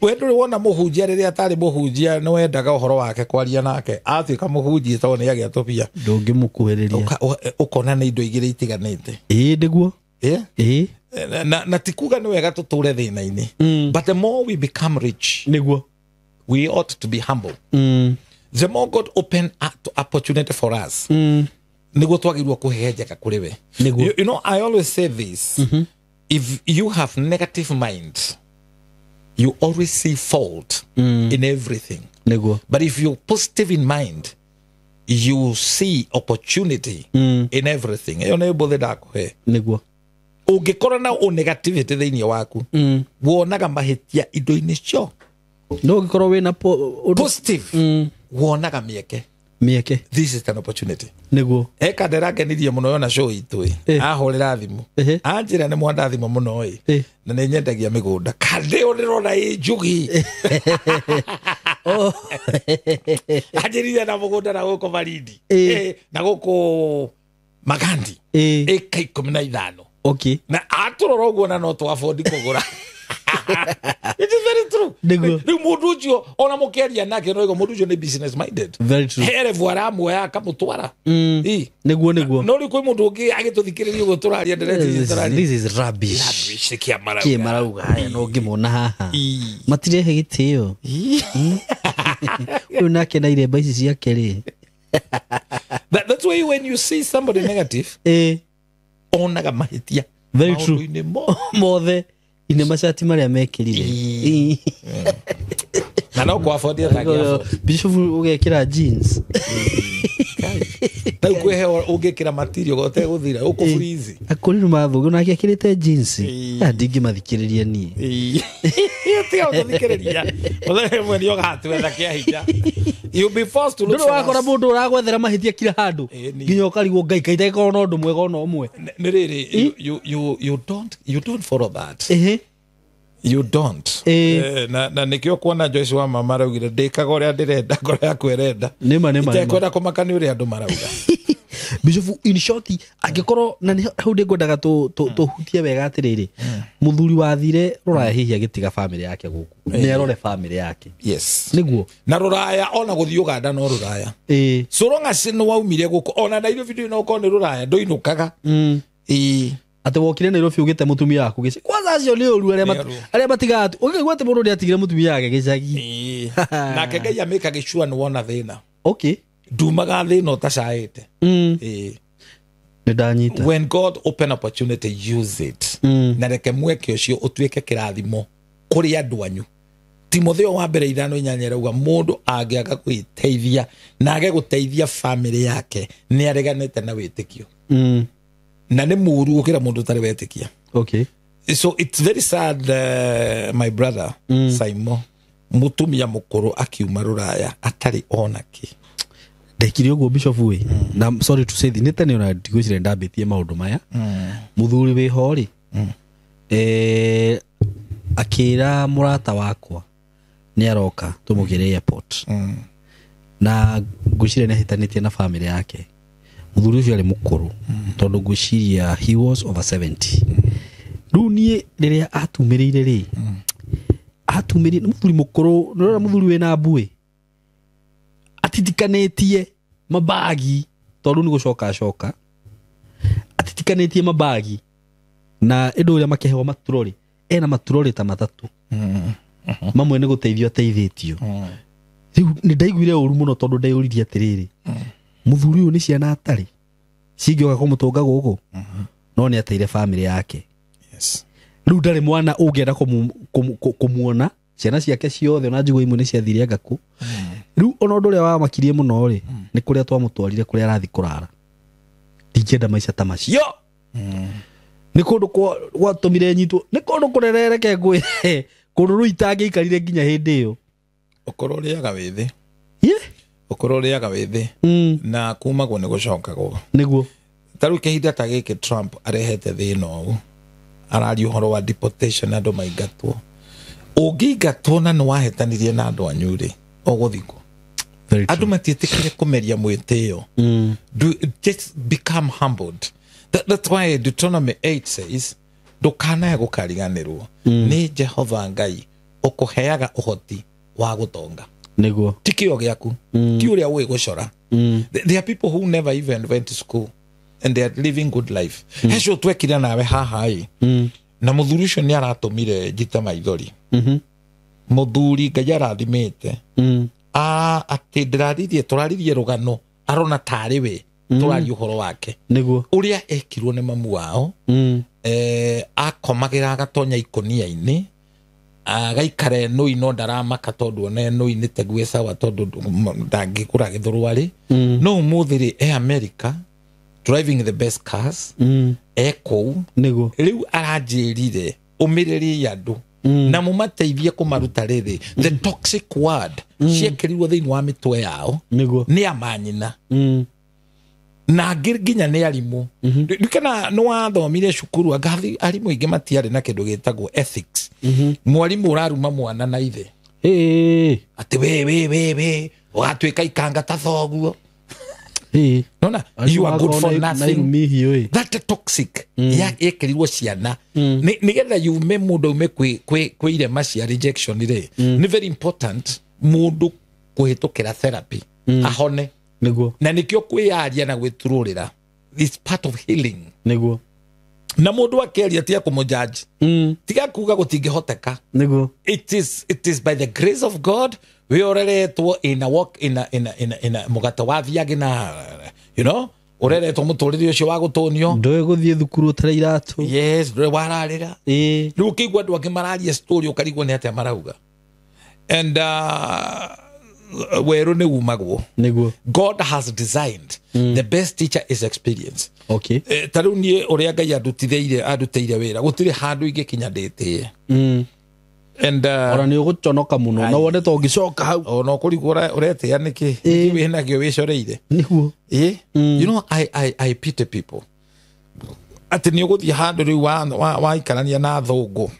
We ndũrĩ wona mũhunjia rĩrĩa atarĩ mũhunjia nĩ wendaga ũhoro wake kwaria nake. Atuĩka mũhunjia tondũ nĩ agĩa tũbia. Ndũngĩmũkuhĩrĩria. Ũkona nĩ indo igĩrĩ itiganĩte. Ĩĩ, nĩguo. Ĩĩ? Ĩĩ. Na ti kuga nĩ wega tũtũre thĩna-inĩ. But the more we become rich, Nĩguo. we ought to be humble. The more God open opportunity for us, nĩguo twagĩrĩirwo kũhehenjeka kũrĩ we. Nĩguo. You know, I always say this. If you have negative mind, you always see fault in everything. Nĩguo. But if you're positive in mind, you see opportunity in everything. Ĩyo nĩ mbũthĩ ndakũhe. Nĩguo. Ũngĩkorwo na negativity thĩinĩ waku, wonaga mahĩtia indo-inĩ cio. No ũngĩkorwo wĩna Positive, wonaga mĩeke. Mĩeke. This is an opportunity. Nĩguo. Eka ndĩrakenirie mũno yona show itũ ĩ. Ahũrĩra thimũ. Anjĩra nĩ mwandathima mũno ĩ. Na nĩ nyendagia mĩgũnda. Kandĩ ũ ndĩrona ĩ njugi. Anjĩrire na mũgũnda na gũkũ Malindi. Na gũkũ Magandi. Ĩka 15. Okay. Na atũrora ũguo na no twabondi kũgũra. It is very true. Rĩu mũndũ ũcio ona mũkĩaria nake no mũndũ ũcio nĩ business minded. Very true. He aramuoya akamũtwara. Nĩguo nĩguo. No rĩu kwĩ mũndũ ũngĩ agĩtũthikĩrĩria ũguo tũraria ndereti tũraria. This is rubbish. Rubbish kĩa marauga. Kĩ marauga haya no ngĩmona haha. Matirehe gĩtĩo. Ũyũ nake na iremba ici ciake rĩ. That's why when you see somebody negative, onaga mahĩtia. Very true. Mothe. Ine macati maria mekirire. Na no kwa afford ya Bishop ugekira jeans. Ta ukwehe ugekira material gote guthira uko freeze. Akuriru mathugu nake akirite jeans. Ya ndingimathikiriria nie. Tiga guthikiriria. Muthenya mwe ni ogatwetha kia hinya. You be forced to look. Nduru wakora mundu uragwethera mahitia kila handu. Nginya ukarigwo Ngai kaita ikorwo no ndu mwega ona umwe. Ni riri you don't follow that. You don't. Na nikio kuona Joyce wa mama araugire ndikaga uria ndirenda ngoro yaku irenda. Nima nima. Itekwenda kumaka ni uria andu marauga. Bishop in short angikorwo na hau ndingwendaga tuhutie wega atiriri. Muthuri wathire ruraya hihi agitiga family yake guku. Ni arore family yake. Yes. Niguo. Na ruraya ona guthii Uganda no ruraya. So long as no waumire guku ona Nairobi no ukorwo ni ruraya nduinukaga. Ate wokire Nairobi ugite mutumia waku gicagi. Kwanza acio ni uru aria matigaga ukigwa ati mundu ni atigire mutumia wake gicagi. Nake Ngai amika gicua ni wona thina. Okay. Ndumaga thina utacaite. Ndanyita. When God open opportunity, use it. Na reke mweke ucio utuike kirathimo kuri andu anyu. Timotheo wa mbere 5:8 arauga mundu angiaga gwiteithia na age guteithia family yake ni areganite na witikio. Na nĩ mũru gũkĩra mũndũ ũtarĩ wetĩkia. Okay. So it's very sad, my brother Simon, mũtumia mũkũrũ akiuma rũraya atarĩ ona kĩ. Ndekire ũguo Bishop we. Na sorry to say nĩ tene ona ndigwĩciria ndambĩtie maũndũ maya. Mũthuri wĩ ho rĩ. Akĩra mũrata wakwa nĩ aroka tũmũgĩre airport. Na ngwĩciria nĩ ahĩtanĩtie na family yake. Muthuri ucio ari mukuru tondu ngwiciria he was over 70. Riu nie riria atumirire ri atumirire muthuri mukuru nurora muthuri wina mbui atitikanetie mabagi tondu ni gucoka acoka atitikanetie mabagi na indu uria makehewa maturori ena maturori ta matatu mamwe ni guteithio ateithitio. Riu ni ndaiguire uru muno tondu ndeyuririe atiriri muthuri uyu ni ciana atari cingioka kumutunga guku no ni ateire family yake. Yes. Riu ndari mwana ungienda kumuona ciana ciake ciothe ona njiguo imwe ni ciathire ngaku. Riu ona undu uria wamakirie muno ri ni kuria twamutwarire kuria arathi kurara. Ndingĩenda maica ta macio. Ni kundu gwatumire nyitwo ni kundu kurerereke ngwire kundu ru itangĩikarire nginya hindi iyo. Ukorwo uriaga withi. Ukorwo uriaga withi na kumagwo ni gucokagwo. Niguo. Ta riu kihinda ta giki Trump arehete thina ũũ araria ũhoro wa deportation andu maingatwo. Ũngĩingatwo na nĩ wahetanirie na andũ anyu rĩ ũgũthikwo. Andũ matiĩtĩkĩre kũmeria mwĩtĩo. Just become humbled. That's why Deuteronomy 8 says ndũkanae gũkariganĩrwo nĩ Jehova Ngai ũkũheaga ũhoti wa gũtonga. Niguo. Ti kĩo gĩaku. Ti ũrĩa ũĩ gũcora. There are people who never even went to school and they are living good life. Hecio twekire nawe haha ĩ. Na mũthuri ũcio nĩ aratũmire njite maithori. Mũthuri Ngai arathimĩte. Atĩ ndĩraririe tũraririe rũgano arona tarĩ we tũraria ũhoro wake. Niguo. Ũrĩa ekirwo nĩ mamu wao. Akomagĩra agatonya ikũnia-inĩ agaikara enũi no ndaramaka tondu ona enũi nĩ tegue sawa tondu ndangĩkũra gĩthũrwarĩ. No ũmũthĩ rĩ e America driving the best cars e kũu. Niguo. Rĩu aranjĩrire ũmĩrĩrie andũ Na mũmateithie kũmaruta rĩrĩ the toxic word ciekĩrirwo thĩinĩ wa mĩtwe yao nĩ amanyina na nginya nĩ arimũ. Ndikana nĩ wathomire cukuru angathi arimũ aingĩ matiarĩ na kĩndũ gĩtagwo ethics. Mwarimũ ũraruma mwana na ithe atĩ we ũgatuĩka ikanga ta thoguo. Nona you are good for nothing. That toxic ya ekĩrirwo ciana nĩgetha yume mũndũ ume kwĩ irema cia rejection rĩ, nĩ very important mũndũ kũhĩtũkĩra therapy ahone. Niguo. Na nikio kwiyaria na gwitururira it's part of healing. Niguo. Na mundu akeria tiga kumujaji tiga kuga gutingihoteka. Niguo. It is by the grace of God we ureretwo in a walk in a in a in a, in a mugate wa thiagi na you know ureretwo muturire ucio wa gutunio ndoe guthie thukuru utare iratu. Yes, ndoe wararira. Riu ukigwa andu angi mararia story ukarigwo ni atia marauga. And weru ni umagwo. Niguo. God has designed the best teacher is experience. Okay. Ta riu nie uria Ngai anduteire wira gutiri handu ingikinya nditie. And ora ni uguconoka muno no wone to ngicoka hau ona kurigwo uretia niki winagio wicoreire. Niguo. You know I pity people ati ni uguthie handu riu wa ikarania na thungu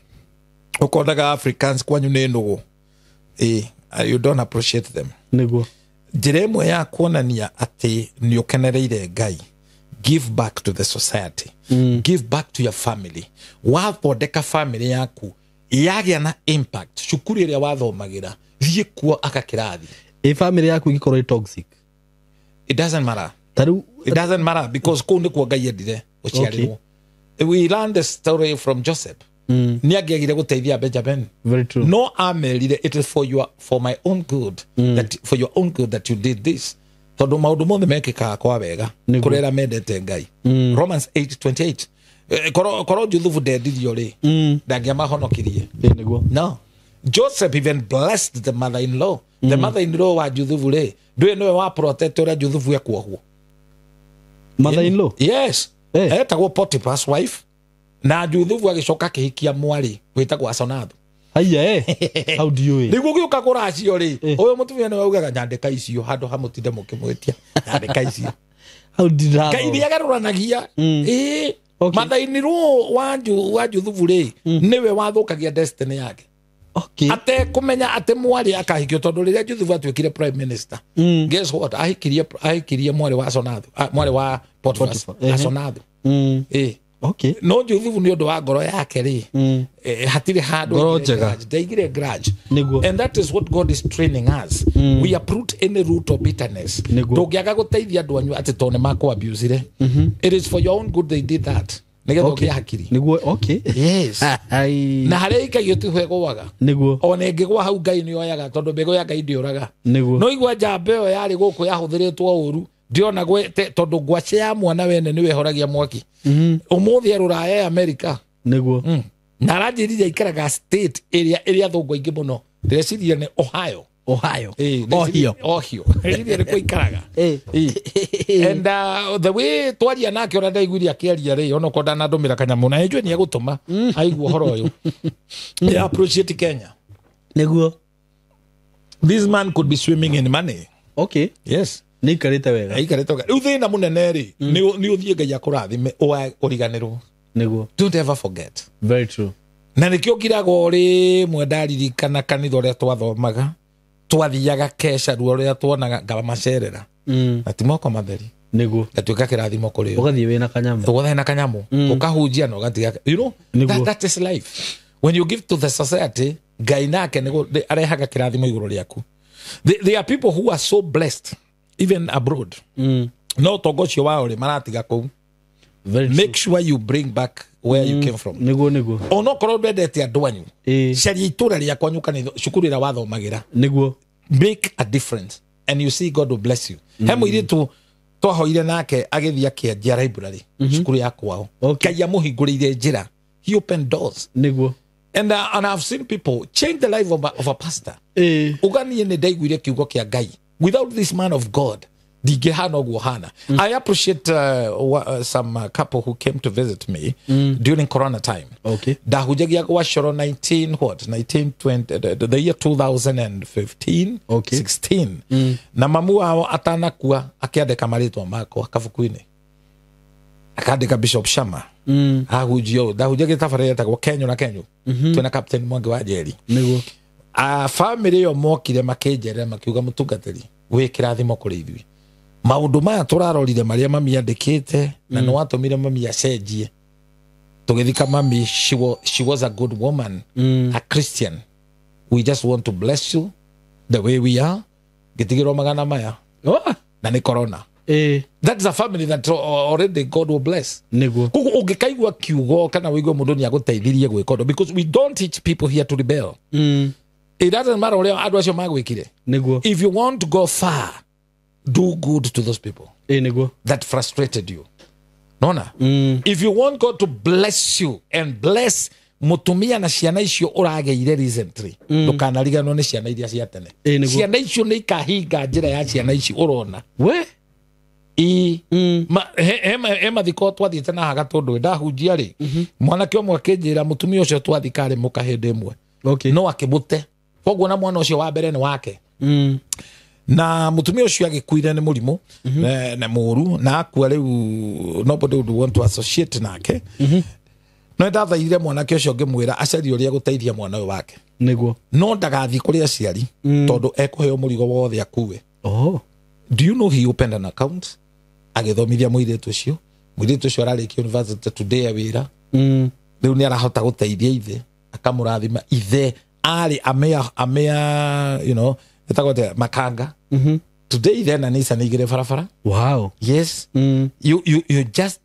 ukonaga Africans kwanyu ni nugu. You don't appreciate them. Niguo. Njĩra ĩmwe ya kuonania atĩ nĩ ũkenereire Ngai, give back to the society. Give back to your family. Wathondeka family yaku yagĩa na impact cukuru ĩrĩa wathomagĩra thiĩ kuo aka kĩrathi. Ĩ family yaku ĩngĩkorwo ĩ toxic? It doesn't matter. Taru it doesn't matter because kũu nĩkuo Ngai endire ũciarĩrwo. We learned the story from Joseph. Nĩ angĩagire gũteithia Benjamin. Very true. No amerire it is for my own good that for your own good that you did this. Tondu maundu mothe mekikaga kwa wega kurera mendete Ngai. Romans 8:28. Koro Juthufu ndendirio ri ndangĩamahonokirie. Nĩguo. No. Joseph even blessed the mother-in-law. The mother-in-law wa Juthufu ri ndũĩ nĩwe wa protect ũrĩa Juthufu ekuohwo. Mother-in-law? Yes. Etagwo Potiphar's wife. Na Juthufu agĩcoka akĩhikia mwarĩ wĩtagwo Asonathu. Haiya how do you nĩguo gĩũka kũracio rĩ ũyũ mũtumia nĩwe augaga nyandĩka icio handũ ha mũtinde mũkĩmwĩtia nyandĩka icio. How did that Ngai nĩagarũranagia. Mother-in-law wa Juthufu rĩ nĩwe wathũkagia destiny yake. Okay. Ate kũmenya atĩ mwarĩ akahikio tondũ rĩrĩa Juthufu atuĩkire prime minister. Guess what? Ahikirie mwarĩ wa Asonathu, mwarĩ wa Potiphar Asonathu. Okay. No Juthufu nĩ ũndũ wa ngoro yake rĩ hatirĩ handũ ndaigire grudge. Niguo. And that is what God is training us. We uproot any root of bitterness. Ndũngĩaga gũteithia andũ anyu atĩ tondũ nĩmakũ-abusire. It is for your own good they did that. Nĩgetha ũgĩe hakiri. Niguo. Okay. Yes. Na harĩa ikagio tiho ĩgũaga. Niguo. Ona ĩngĩgũa hau Ngai nĩoyaga tondũ mbegũ ya Ngai ndĩũraga. Niguo. No igua njamba ĩyo yarĩ gũkũ yahũthĩrĩtwo ũru ndiona tondũ ngwace ya mwana wene nĩwe ĩhoragia mwaki. Ũmũthĩ rũraya ya America. Niguo. Na aranjĩrire aikaraga state ĩrĩa thũngũ aingĩ mũno. Ndĩreciria nĩ Ohio. Ohio. Ohio. Ndĩreciria nĩ kũikaraga. And the way twaria nake ũrĩa ndaiguire akĩaria rĩ onokorwo ndanandũmĩra kanyamũ na nĩnjũĩ nĩegũtũma aigua ũhoro ũyũ. I appreciate Kenya. Niguo. This man could be swimming in money. Okay. Yes. Nĩ aikarĩte wega. Aikarĩte wega. Rĩu thĩna mũnene rĩ nĩ ũthiĩ Ngai akũrathime ũriganĩrwo. Niguo. Don't ever forget. Very true. Na nĩkĩo ngiragwo rĩmwe ndaririkana kanitha ũrĩa twathomaga twathiaga kesha ruo rũrĩa tuonaga ngamacerera. Na ti moko matheri. Niguo. Ngatuĩka kĩrathimo kũrĩ o. Ũgathiĩ wĩna kanyamũ. Ũgathiĩ na kanyamũ. Ũkahunjia na ũgatiga. You know, that is life. When you give to the society, Ngai nake nĩguo arehaga kĩrathimo igũrũ rĩaku. There are people who are so blessed even abroad. No tongo ũcio wao rĩ maratiga kũu. Make sure you bring back where you came from. Niguo niguo. Onokorwo ndwendete andũ anyu. Caria itũra rĩa kwanyu kanitha cukuru ĩrĩa wathomagĩra. Niguo. Make a difference and you see God will bless you. He mũirĩtu twahoire nake agĩthiĩ akĩanjia library cukuru ya kwao. Ngai amũhingũrĩire njĩra. He opened doors. Niguo. And I've seen people change the life of a pastor. Uga niĩ nĩ ndaiguire kiugo kĩa Ngai. Without this man of God, Ndingĩhana ũguo hana. I appreciate some couple who came to visit me during corona time. Ndahunjagia gwa Coro 19 what 1920, the year 2015. 16. Na mamu wao atanakua akĩandĩka marĩtwa makwa kabuku-inĩ, akandĩka Bishop Shama. Ahunjia ũũ, ndahunjagia tabarĩra yetagwo Kenyo na Kenyo, twĩna Captain Mwangi wa Njeri. Niguo. A family ĩyo mokire makĩnjerera, makiuga, "Mũtungatĩri, wĩ kĩrathimo kũrĩ ithuĩ. Maũndũ maya tũrarorire marĩa mami andĩkĩte na nĩ watũmire mami acenjie. Tũgĩthika mami, she was a good woman, a Christian. We just want to bless you the way we are." Ngĩtigĩrwo magana maya. Oh. Na nĩ corona. That's a family that already God will bless. Niguo. Koguo ũngĩkaigua kiugo kana wĩigue mũndũ nĩ agũteithirie gwĩka ũndũ, because we don't teach people here to rebel. It doesn't matter ũrĩa andũ acio magwĩkire. Niguo. If you want to go far, do good to those people Niguo. that frustrated you. Nona if you want God to bless you and bless mutumia na ciana icio ũragĩire recently, ndũkanariganwo nĩ ciana iria cia tene. Nĩguo. Ciana icio nĩ ikahinga njĩra ya ciana ici ũrona. We. Ĩ he mathiko twathiĩte na haga tondũ ndahunjia rĩ, mwanake ũmwe akĩnjĩra mũtumia ũcio twathika arĩ mũka hĩndĩ ĩmwe, no akĩmũte, koguo na mwana ũcio wa mbere nĩ wake. Na mutumia ũcio agĩkuire nĩ mũrimũ na mũru, na akua rĩu nobody would want to associate nake. No ndathaithire mwanake ũcio ngĩmwĩra acarie ũrĩa gũteithia mwana ũyũ wake, Niguo. no ndagathiĩ kũrĩ aciari tondũ ekũheo mũrigo wothe akue. Oh. Do you know he opened an account, agĩthomithia mũirĩtu ũcio. Mũirĩtu ũcio ararĩkia university today, e wĩra. Rĩu nĩ arahota gũteithia ithe, akamũrathima. Ithe arĩ amea ĩtagwo atĩa, makanga. Today ithe na Nissan igĩrĩ barabara. Yes. You just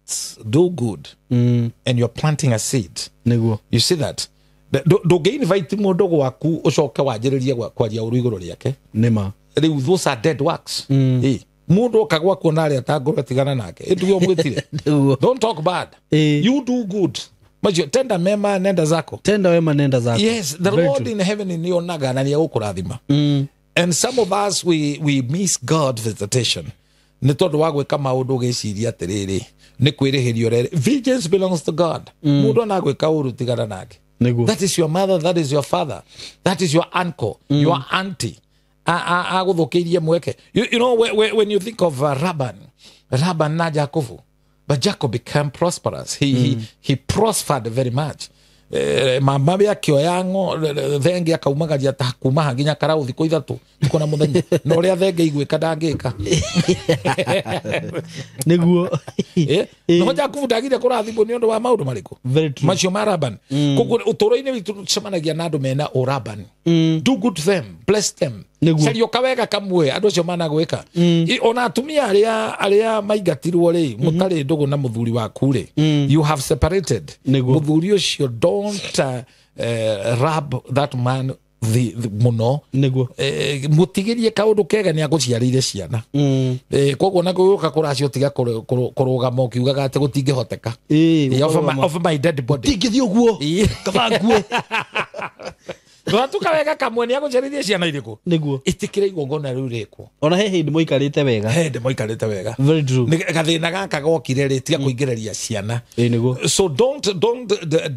do good and you're planting a seed. Niguo. You see that ndũngĩ-invite mũndũ gwaku ũcoke wanjĩrĩrie kwaria ũru igũrũ rĩake. Nĩma. Rĩu those are dead works. Ĩ, mũndũ oka gwaku ona arĩa ta ngũrwe, tigana nake, ĩtuge ũmwĩtire. Niguo. Don't talk bad. You do good. Macio tenda mema, nenda zako. Tenda wema, nenda zako. Yes, the Very Lord true. in heaven nĩonaga na nĩegũkũrathima. And some of us, we miss God visitation nĩ tondũ wa gwĩka maũndũ ũgĩciria atĩrĩrĩ, nĩ kwĩrĩhĩria ũrere. Vengeance belongs to God. Mũndũ anagwĩka ũru, tigana nake. Niguo. That is your mother, that is your father, that is your uncle, your auntie agũthũkĩirie mweke. You know when you think of Laban na Jacobu, but Jacob became prosperous. He prospered very much. Mama we akĩoya thenge akaumagaria ta kuma ha nginya karau thikũ 3, thikũ na mũthenya, na ũrĩa thenge igwĩka ndangĩka. Niguo. No Jakubu ndagire kũrathimwo nĩ ũndũ wa maũndũ marĩkũ? Very true. Macio ma Laban. Koguo ũtũũro-inĩ witũ tũcemanagia na andũ mena ũraban. Do good to them, bless them. Nĩguo. Caria kawega kamwe andũ acio managwĩka. Ona atumia arĩa maingatirwo rĩ, mũtarĩ ndũgũ na mũthuri waku rĩ, you have separated. Nĩguo. Mũthuri ũcio, don't rub that man the mũno. Niguo. Mũtigĩrie kaũndũ kega, nĩ agũciarĩire ciana. Koguo na gũka kũracio, tiga kũrũgama ũkiugaga atĩ gũtingĩhoteka. Over my dead body. Tingĩthiĩ ũguo. Kaba ngue. Ndwatuka wega kamwe, nĩ agũciarĩrie ciana irĩkũ? Niguo. Ĩtĩkĩra igongona rĩu rĩkwo. Ona he hĩndĩ mũikarĩte wega. Hĩndĩ moikarĩte wega. Very true. Nĩ gathĩna gaka gokire rĩ, tiga kũingĩrĩria ciana. Niguo. So don't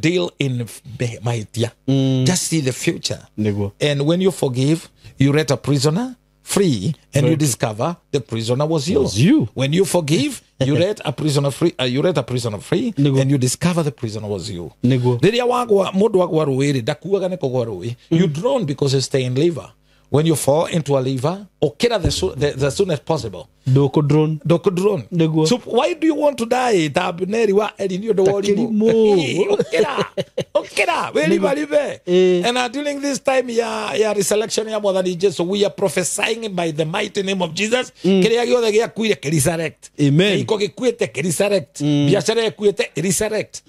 deal in mahĩtia. Just see the future. Niguo. And when you forgive, you let a prisoner free and you discover the prisoner was you. Was you. When you forgive, you let a prisoner free, you let a prisoner free Niguo. and you discover the prisoner was you. Niguo. Rĩrĩa wagwa, mũndũ agwa rũĩ rĩ, ndakuaga nĩ kũgwa rũĩ. You drown because you stay in river. When you fall into a river, ũkĩra the soon as possible. Ndũkũ drone. Ndũkũ drown. Nĩguo. So why do you want to die ta Abineri wa Eli nĩ ũndũ wa ũrimũ? Kĩrimũ. Ũkĩra, ũkĩra wĩribaribe. And during this time ya resurrection ya Mwathani Jesu, we are prophesying by the mighty name of Jesus, kĩrĩa gĩothe gĩakuire kĩresurrect. Amen. Kĩhiko gĩkuĩte kĩresurrect, biacara ĩkuĩte resurrect.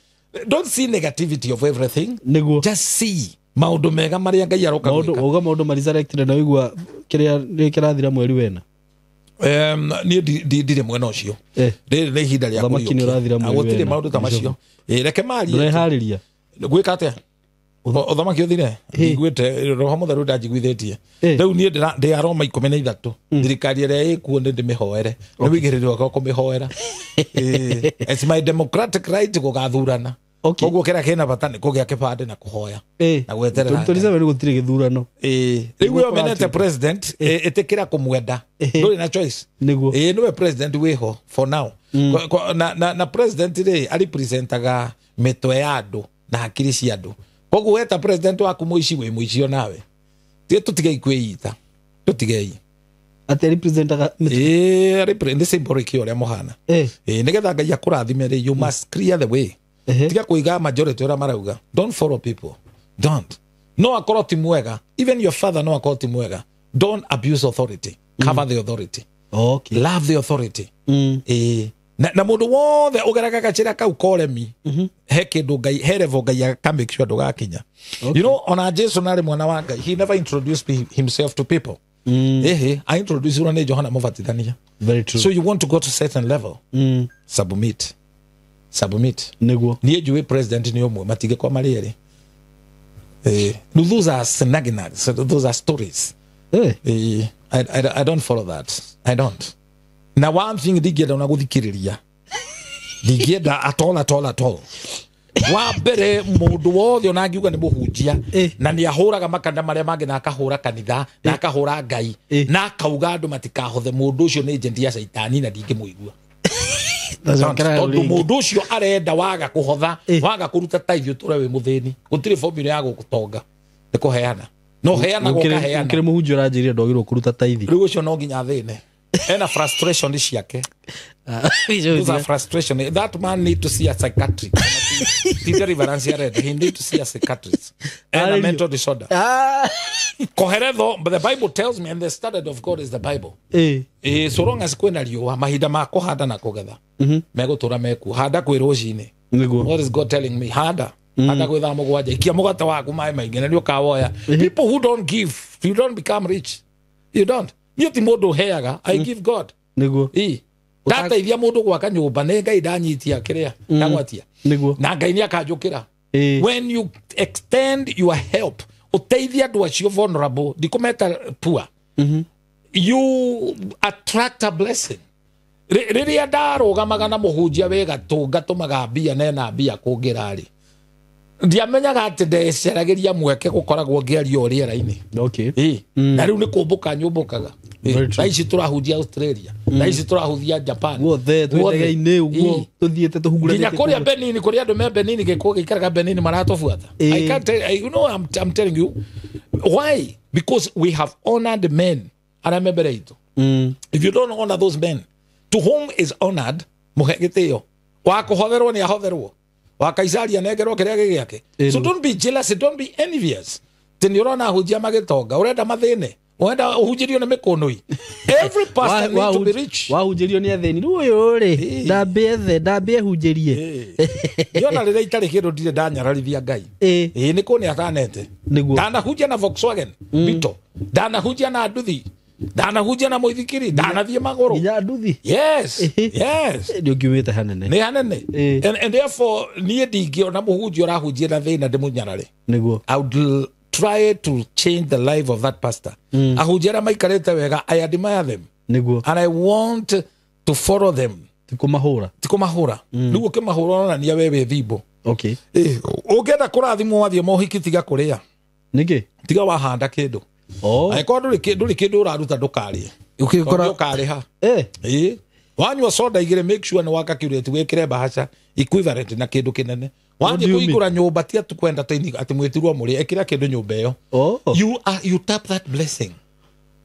Don't see negativity of everything. Nĩguo. Just see maũndũ mega marĩa Ngai aroka Maũndũ gwĩka. wauga maũndũ maresurrected na wĩigua kĩrĩa nĩ kĩrathira mweri wena. Niĩ ndirĩ mwena ũcio. Rĩrĩ nĩ ihinda rĩa Ũthamaki nĩ kũriũkia. ũrathira mweri Gũtirĩ wena. maũndũ ta macio. Reke marie. Ndũreharĩria? Gwĩka atĩa? Uthamaki uthire njiguite roho mutheru ndanjiguithitie riu nie ndi Aroma 13 thirikari ĩrĩa ĩkuo nĩ ndĩmĩhoere nĩ wĩigĩrĩri wakwa kũmĩhoera. It's my democratic right gũgathurana. Koguo kĩrĩa kĩna bata nĩ kũgĩa kĩbandĩ na kũhoya na gweterera. 2027 gũtirĩ gĩthurano. Rĩu we ũmenete president ĩtĩkĩra kũmwenda, ndũrĩ na choice. Nĩguo. Nĩwe president wĩho for now. Na president rĩ arepresentaga mĩtwe ya andũ na hakiri cia andũ. Koguo weta president waku mũici wĩ mũici onawe. Tie tũtigei kwĩita. Tũtigei. Atĩ representaga nĩ symbolic ũrĩa mũhana. Nĩgetha Ngai akũrathime rĩ, you must clear the way. Tiga kũiga majority ũrĩa marauga. Don't follow people. Don't. No akorwo ti mwega. Even your father no akorwo ti mwega. Don't abuse authority. Cover the authority. Okay. Love the authority. Na mundu wothe ugeraga gacira kau koremi he kindu Ngai he level Ngai aka make sure ndugakinya. You know, ona Jesu nari mwana wa Ngai, he never introduced himself to people. I introduced you ni Johana Mubatithania. Very true. So you want to go to certain level. Submit. Submit. Niguo. Niĩ njũĩ president ni ũmwe matige kwa marĩ erĩ. Those are shenanigans. Those are stories. I don't follow that. I don't. Na one thing ndingĩenda ona gũthikĩrĩria. Ndingĩenda at all, at all, at all. Wa mbere mũndũ wothe ona angiuga nĩ mũhunjia na nĩ ahũraga makanda marĩa mangĩ na akahũra kanitha na akahũra Ngai na akauga andũ matikahothe, mũndũ ũcio nĩ agent ya Caitani na ndingĩmũigua. Tondũ mũndũ ũcio arenda waga kũhotha, waga kũruta tithe ũtũre wĩ mũthĩni. Gũtirĩ formula ya gũgũtonga. Nĩ kũheana. No heana gũkaheana. Ũkĩrĩ mũhunjia ũranjĩrire ndwagĩrĩirwo kũruta tithe. Rĩu ũcio no nginya athĩne. Ena frustration ciake. Those are frustration. That man need to see a psychiatrist. Ti deliverance arenda. He need to see a psychiatrist. And a mental disorder. Koheretho, but the Bible tells me, and the standard of God is the Bible. So long as kwĩna riũa, mahinda ma kũhanda na kũgetha megũtũra mekuo. Handa kwĩ rũcinĩ. What is God telling me? Handa. Handa kwĩ thaa mũgwanja. Ikia mũgate waku maĩ maingĩ na nĩ ũkawoya. People who don't give, you don't become rich. You don't. Niĩ ti mũndũ ũheaga. I give God. Nĩguo. Ndateithia mũndũ gwaka nyũmba nĩ Ngai ndanyitia kĩrĩa ndagwatia. Nĩguo. Na Ngai nĩ akanjũkĩra. When you extend your help, ũteithie andũ acio vulnerable, ndikũmeta poor. You attract a blessing. Rĩrĩa ndarũgamaga na mũhunjia wĩ gatũ ngatũmaga mbia nena mbia kũngĩra rĩ, ndiamenyaga atĩ ndeceragĩria mweke gũkoragwo ngĩaria o rĩera-inĩ. Okay. Na rĩu nĩ kũmbũka nyũmbũkaga. Thaa ici tũrahunjia Australia, thaa ici tũrahunjia Japan, guothe twĩ ũguo tũthiĩte tũhungurĩte nginya kũrĩa Benin, kũrĩa andũ me Benin, gĩkuũ gĩikaraga Benin maratũbuata. I can't tell you know, I'm telling you why, because we have honored men arĩa me mbere itũ. If you don't honor those men, to whom is honored, mũhe gĩtĩo. Wa kũhotherwo nĩ ahotherwo, wa Kaisari anengerwo kĩrĩa gĩ gĩake. So don't be jealous, don't be envious. Tĩ nĩ ũrona ahunjia magĩtonga, ũrenda mathĩne, ũrenda ũhunjĩrio nĩ mĩkũnũi. Every pastor need to be rich. Wahunjĩrio nĩ athĩni. Rĩu ũyũ rĩ, ndambe ethe, ndambe ehunjĩrie. Ndiona rĩrĩa itarĩ kĩndũ ndirĩ ndanyararithia Ngai. Nĩ kũ nĩ atanete. Ndanahunjia na Volkswagen Beetle, ndanahunjia na nduthi, ndanahunjia na mũithikiri, ndanathiĩ magũrũ. Nginya nduthi. Yes. Yes. Nĩ ũngiumĩte hanene. Nĩ hanene. And therefore niĩ ndingĩona mũhunjia ũrahunjia na thĩna ndĩmũnyarare. Nĩguo. I would try to change the life of that pastor. Ahunjia arĩa maikarĩte wega, I admire them. Nĩguo. And I want to follow them. Ti kũmahũra. Ti kũmahũra. Rĩu ũkĩmahũra ũronania we wĩ thimbo. Okay. Ũngĩenda kũrathimwo wathiĩ mohiki tiga kũrĩa. Nĩkĩ? Tiga wahanda kĩndũ. Angĩkorwo ndũrĩ kĩndũ ũraruta ndũkarĩe. Ũkĩkora ũkarĩha. Wanyua soda igĩrĩ, make sure nĩ waka curate wĩkĩre mbahaca equivalent na kĩndũ kĩnene. Wathiĩ kũhingũra nyũmba ti atĩ kwenda atĩ mwĩtirwo mũrĩe, ĩkĩra kĩndũ nyũmba ĩyo. You tap that blessing.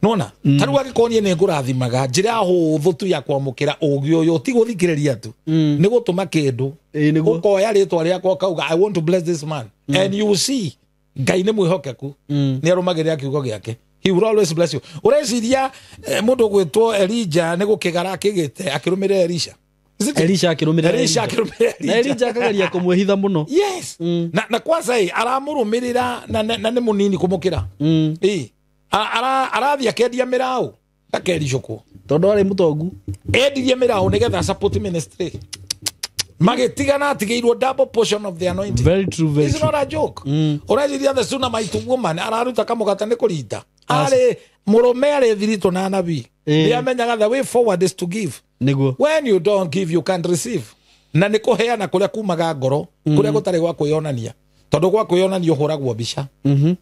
Nona ta rĩu angĩkorwo niĩ nĩ ngũrathimaga, njĩra hũthũ tu ya kwamũkĩra ũgĩ ũyũ ti gũthikĩrĩria tu, nĩ gũtũma kĩndũ. Ũkoya rĩtwa rĩakwa ũkauga I want to bless this man. And you will see Ngai nĩ mwĩhokeku, nĩ arũmagĩrĩra kiugo gĩake. He will always bless you. Ũreciria mũndũ ũgwĩtwo Elijah nĩ gũkĩgara akĩgĩte akĩrũmĩrĩra Elisha. Elisha akĩrũmĩrĩra Elisha akĩrũmĩrĩra Na Elijah akageria kũmwĩhitha mũno. Yes. Na kwanza aramũrũmĩrĩra na nĩ mũnini kũmũkĩra. Arathiĩ akendia mĩraũ ndakericũkwo tondũ arĩ mũtongu. Endirie mĩraũ nĩgetha support ministry. Magĩtigana atigĩirwo double portion of the anointing. Very true, very It's true. not a joke. Ũreciria the Shunammite woman araruta kamũgate nĩ kũrinda. Arĩ mũrũme arĩ thiritũ na anabii. Nĩ amenyaga the way forward is to give. Nĩguo. When you don't give you can't receive. Na nĩ kũheana kũrĩa kumaga ngoro, kũrĩa gũtarĩ gwa kwĩyonania. Tondũ gwa kwĩyonania ũhũragwo mbica.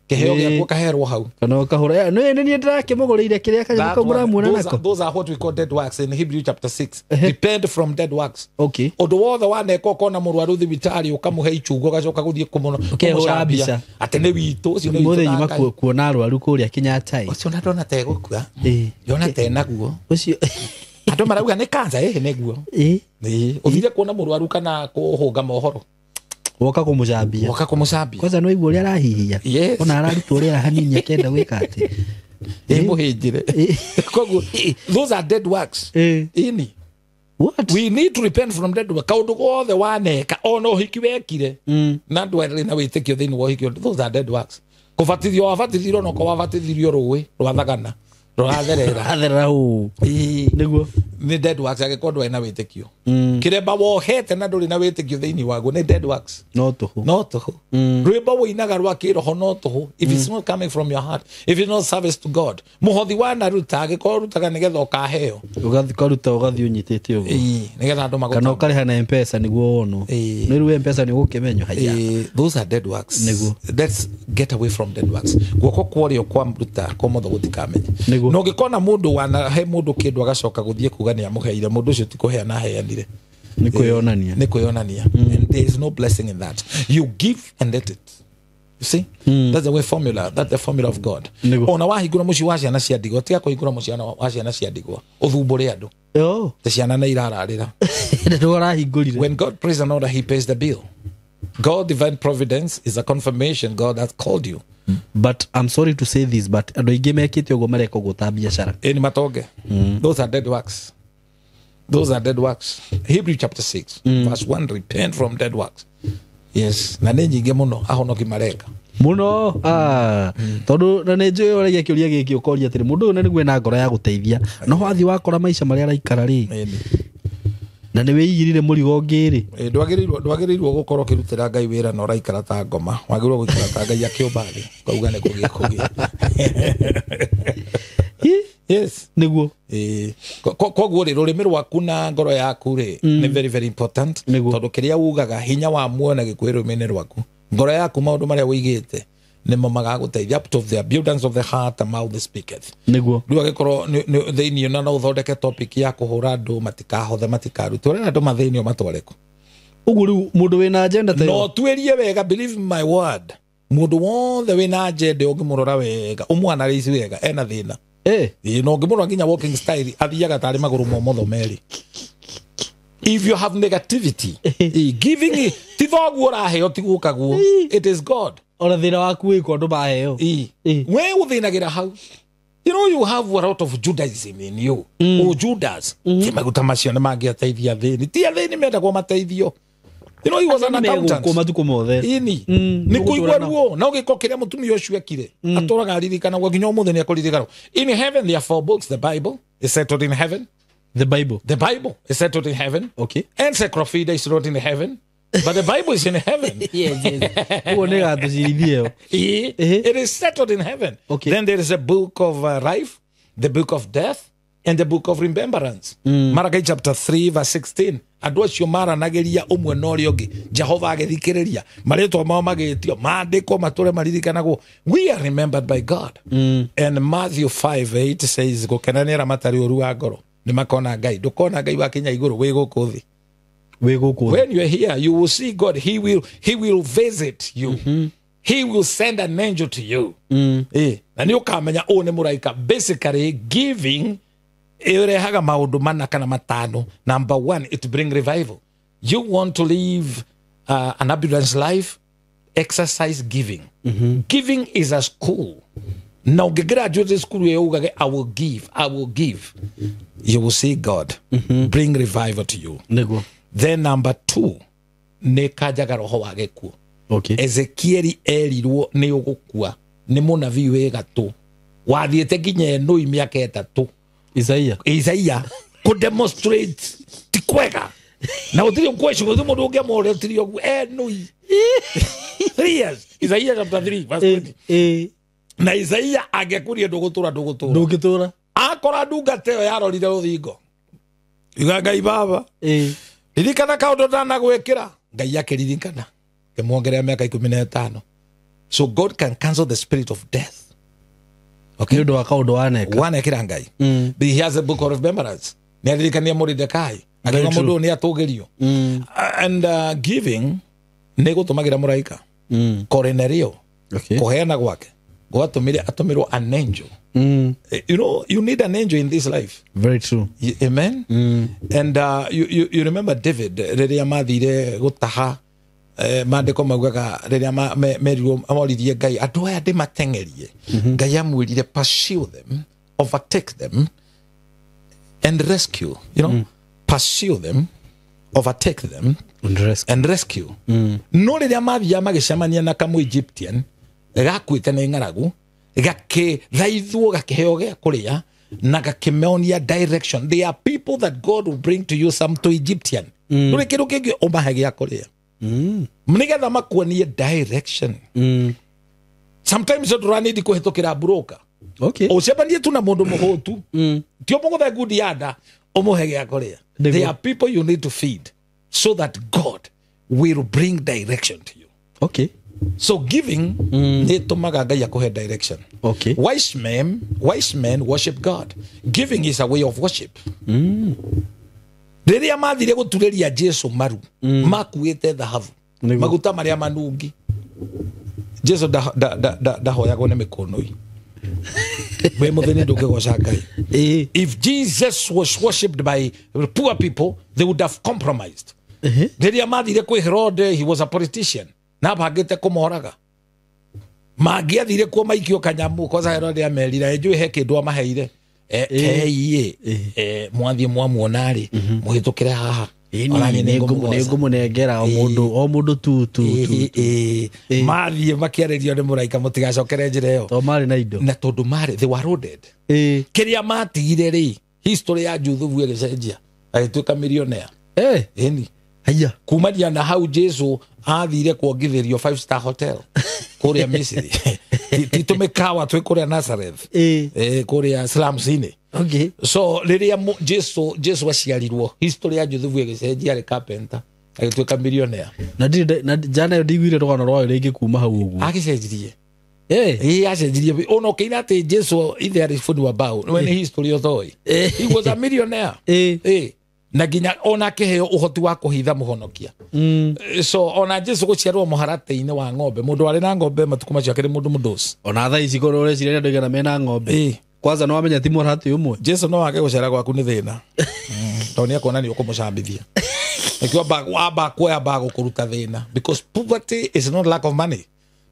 Kĩheo gĩaku ũkaherwo hau. Kana ũkahũra. Nĩ nĩ niĩ ndĩrakĩmũgũrĩire kĩrĩa kanyamũ kau mũramuona nako. Those are what we call dead works in Hebrew chapter 6. Repent from dead works. Okay. Ũndũ wothe waneka ũkona mũrwaru thibitarĩ ũkamũhe ichungo ũgacoka gũthiĩ Ũkehũra mbica. Atĩ nĩ witũ, ũcio nĩ witũ Mũthĩ na nyuma Ngai. kuona arwaru kũrĩa Kenyatta. Ũcio na ndona ta egũkua. Ĩĩ. Ndona ta enaguo. Ũcio. Andũ marauga nĩ cancer, ĩhĩ nĩguo. Ĩĩ. Ĩĩ. Ũthire kuona mũrwaru kana kũhũnga mohoro. Woka kũmũcambia. Woka kũmũcambia. Kwanza no igua ũrĩa arahihia. Yes. Ona ararutwo rĩera hanini akenda gwĩka atĩ. Ĩ mũhĩnjĩre. Koguo those are dead works. Ĩni. What? We need to repent from dead works. Kaũndũ gothe waneka ona ũhiki wekire. Na ndwarĩ na wĩtĩkio thĩinĩ wa ũhiki, those are dead works. Kũbatithio wabatithirio no ko wabatithirio rũĩ rwa thagana rũratherera. Atherera ũũ. Ĩĩ. Nĩguo. Nĩ dead works angĩkorwo ndwarĩ na wĩtĩkio. Kĩremba wohete na ndũrĩ na wĩtĩkio thĩinĩ waguo nĩ dead works. No tũhũ. No tũhũ. Rwĩmbo wũinaga rwa kĩroho no tũhũ. If it's not coming from your heart, if it's not service to God. Mũhothi wanaruta angĩkorwo ũrutaga nĩgetha ũkaheo. Ũkaruta ũgathiĩ ũnyitĩte ũguo. Ĩĩ, nĩgetha andũ magũtame. Kana ũkarĩha na M-Pesa nĩguo wonwo. Ĩĩ. Nĩ rĩu M-Pesa nĩ ũgũkĩmenywo haya. Those are dead works. Nĩguo. Let's get away from dead works. Guoko kwa ũrĩo kwa ruta kwa ũmotho gũtikamenye. Nĩguo. Na ũngĩkona mũndũ wanahe mũndũ kĩndũ agacoka gũthiĩ kuga nĩ amũheire, mũndũ ũcio ti kũheana aheanire. Nĩ kwĩyonania. Nĩ kwĩyonania. And there is no blessing in that. You give and let it. You see? That's the way formula. That's the formula of God. Nĩguo. Ona wahingũra mũciĩ wa ciana cia ndigwa, tiga kũhingũra mũciĩ wa ciana cia ndigwa. Ũthumbũre andũ. Oh. Te ciana nĩ irararĩra. Nĩ ũrahingũrire. When God prays an order, he pays the bill. God divine providence is a confirmation God has called you. But I'm sorry to say this, but andũ aingĩ mekĩte ũguo mareka ũguo ta biacara. Ĩni matonge. Those are dead works. Those are dead works. Hebrew chapter 6, verse 1, repent from dead works. Yes. Na nĩ nyingĩ mũno ahonoki mareka. Mũno. Tondũ na nĩ njũĩ ũragia kĩũria gĩkĩ ũkoria atĩrĩ mũndũ ũyũ na nĩguo ena ngoro ya gũteithia no wathiĩ wakora maica marĩa araikara rĩ na nĩ wĩigĩrire mũrigo ũngĩ rĩ. Ndwagĩrĩirwo gũkorwo ũkĩrutĩra Ngai wĩra na ũraikara ta ngoma. Wagĩrĩirwo gũikara ta Ngai akĩũmba thĩ. Ũkauga nĩ kũgĩe kũgĩe. Yes. Nĩguo. Koguo rĩ rũrĩmĩ rwaku na ngoro yaku rĩ nĩ very very important. Tondũ kĩrĩa ugaga hinya wa muoyo na gĩkuũ rũrĩmĩ-inĩ rwaku. Ngoro yaku maũndũ marĩa wĩigĩte nĩmo magagũteithia. Out of the abundance of the heart the mouth speaketh. Nĩguo. Rĩu angĩkorwo thĩinĩ na no ũthondeke topic ya kũhũra andũ matikahothe matikarute. Ũrenda andũ mathĩnio matware kũ? Ũguo rĩu mũndũ wĩna agenda ta ĩyo. No tuĩrie wega, believe my word. Mũndũ wothe wĩna agenda ũngĩmũrora wega, ũmwanalĩci wega, ena thĩna. Ĩĩ, no ũngĩmũrora nginya walking style athiaga tarĩ magũrũ momotho merĩ. If you have negativity, giving it, ti thoguo ũraheo ti gũkaguo. It is God. Ona thĩna waku wĩkwo andũ maheo. We ũthĩnagĩra hau. You know you have a lot of Judaism in you. O Judas. Ti maguta macio nĩ mangĩateithia athĩni. Ti athĩni mendagwo mateithio. You know he was an accountant. Megũkwo matukũ mothe. Ini. Nĩ kũigua ruo. Na ũgĩka kĩrĩa mũtumia ũcio ekire. Atũraga aririkanagwo nginya ũmũthĩ nĩ ekũririkanwo. In heaven there are four books. The Bible is settled in heaven. The Bible. The Bible is settled in heaven. Okay. Encyclopedia is not in heaven. But the Bible is in heaven. Yes, yes. Ũguo nĩ gatũcirithie ĩyo. It is settled in heaven. Okay. Then there is a book of life, the book of death, and the book of remembrance. Malachi chapter 3 verse 16. Andũ acio maranagĩria ũmwe na ũrĩa ũngĩ. Jehova agĩthikĩrĩria. Marĩtwa mao magĩtio, maandĩkwo matũre maririkanagwo. We are remembered by God. And Matthew 5:8 says, gũkena nĩ arĩa matarĩ ũũru wa ngoro. Nĩ makona Ngai. Ndũkona Ngai wakinya igũrũ wĩ gũkũ thĩ. When you're here, you will see God. He will visit you. He will send an angel to you. Na nĩ ũkamenya ũũ nĩ mũraika. Basically, giving ĩrehaga maũndũ mana kana matano. Number one, it brings revival. You want to live an abundance life? Exercise giving. Giving is a school. Na ũngĩgraduate school ĩyo ugage, I will give, I will give. You will see God bring revival to you. Nĩguo. Then number two, nĩ kanjaga roho wa gĩkuũ. Okay. Ezekieli erirwo nĩ ũgũkua nĩ mũnabii wĩ gatũ wathiĩte nginya ĩnũi mĩaka 3. Isaia. Isaia kũ demonstrate ti kwega. Na gũtirĩ question, gũtirĩ mũndũ ũngĩamũretirie ũguo enui. 3 years. Isaiah chapter 3 verse 20. Na Isaiah angĩkũria ndũgũtũra ndũgũtũra. Ndũngĩtũra. Akora ndungata ĩyo yarorire rũthingo. Iga Ngai baba. Ririkana kaũndũ ndanagwĩkĩra. Ngai akĩririkana. Kĩmuongerera mĩaka 15. So God can cancel the spirit of death. Okay. Nĩ ũndũ wa kaũndũ waneka. Wanekĩra Ngai. But he has a book of remembrance. Nĩ aririkania Mordecai. Akiuga mũndũ nĩ atũgĩrio. And giving nĩ gũtũmagĩra mũraika. Cornelio. Okay. Kũheana gwake. Gwatũmire atũmĩrwo an angel. You know, you need an angel in this life. Very true. Amen. And you remember David rĩrĩa mathire gũtaha maandĩko maugaga rĩrĩa merirwo amoririe Ngai andũ aya ndĩmateng'erie. Ngai amwĩrire pursue them, overtake them and rescue. You know, pursue them, overtake them and rescue. No rĩrĩa mathiaga magĩcemania na kamũ Egyptian gakuĩte nĩ ng'aragu gakĩthaithwo gakĩheo gĩa kũrĩa na gakĩmeonia direction. They are people that God will bring to you, some to Egyptian. Ndũrĩ kĩndũ kĩngĩ ũmahe gĩa kũrĩa. Nĩgetha makuonie direction. Sometimes ndũranĩndi kũhĩtũkĩra broker. Okay. Ũcemanie tu na mũndũ mũhũtu. Ti ũmũgũthe ngundi ya nda ũmũhe gĩa kũrĩa. They are people you need to feed so that God will bring direction to you. Okay. So giving nĩ ĩtũmaga Ngai akũhe direction. Okay. Wise men worship God. Giving is a way of worship. Rĩrĩa mathire gũturĩria Jesu maru, makuĩte thahabu, maguta marĩa manungi. Jesu ndahoyagwo nĩ mĩkũnũi. Wĩ mũthĩni ndũngĩgoca Ngai. If Jesus was worshipped by poor people, they would have compromised. Rĩrĩa mathire kwĩ Herode, he was a politician. Na bangĩte kũmoraga. Mangĩathire kuo maikio kanyamu kwanza Herode amerira njũĩ he kĩndũ amaheire. Keiĩ mwathiĩ mwamuona rĩ mũhĩtũkĩre haha. Nĩngũmũnengera o mũndũ tu tu. Mathiĩ makĩarĩrio nĩ mũraika mũtigacokere njĩra ĩyo. To marĩ na indo. Na tondũ marĩ they were loaded. Kĩrĩa matigire rĩ history ya Juthubu ĩgĩcenjia agĩtuĩka millionaire. Ĩni. Haya. Kumania na hau Jesu athire kuongithĩrio 5-star hotel kũrĩa Misiri. Ti tũmĩkawa twĩ kũrĩa Nazareth. Kũrĩa slums-inĩ. Okay. So rĩrĩa Jesu aciarirwo history ya Juthubu ĩgĩcenjia arĩ carpenter agĩtuĩka millionaire. Na jana ĩyo ndiguire rũgano rwayo rĩngĩ kuma hau ũguo. Agĩcenjirie. Acenjirie. Ona ũkĩina atĩ Jesu ithe arĩ bundi wa mbaũ. Nĩwe nĩ history ũtoĩ. He was a millionaire. Na nginya ona akĩheo ũhoti wa kũhitha mũhonokia. So ona Jesu gũciarwo mũharatĩ-inĩ wa ng'ombe, mũndũ warĩ na ng'ombe matukũ macio akĩrĩ mũndũ mũndũci. Ona thaa ici korwo ũreciria andũ aigana mena ng'ombe. Kwanza no wamenya ti mũharatĩ ũmwe. Jesu no age gũcera gwaku nĩ thĩna. Tondũ nĩ akuona nĩ ũkũmũcambithia. Nĩkĩo amba kuoya amba gũkũruta thĩna. Because poverty is not lack of money.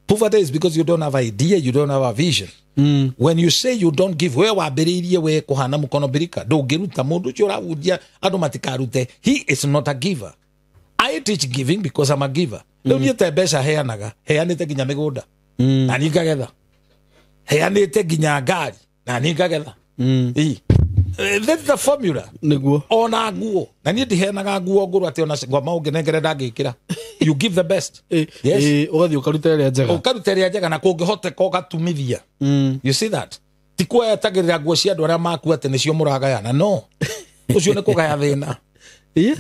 Poverty is because you don't have idea, you don't have a vision. When you say you don't give, we wambĩrĩirie we kũhana mũkono mbirika ndũngĩruta mũndũ ũcio ũrahunjia andũ matikarute. He is not a giver. I teach giving because I'm a giver. Rĩu niĩ te mbeca heanaga, heanĩte nginya mĩgũnda na niĩ ngagetha, heanĩte nginya ngari na niĩ ngagetha. That's the formula. Nĩguo. Ona nguo na niĩ ndiheanaga nguo ngũrũ atĩ ona ngoma ũngĩnengere ndangĩkĩra. You give the best. Yes. Ũgathiĩ ũkaruta ĩrĩa njega. Ũkaruta ĩrĩa njega na kũngĩhoteka ũgatumithia. You see that? Ti kuoyatagĩrĩra nguo cia andũ arĩa makua atĩ nĩcio mũragayana. No. Ũcio nĩ kũgaya thĩna.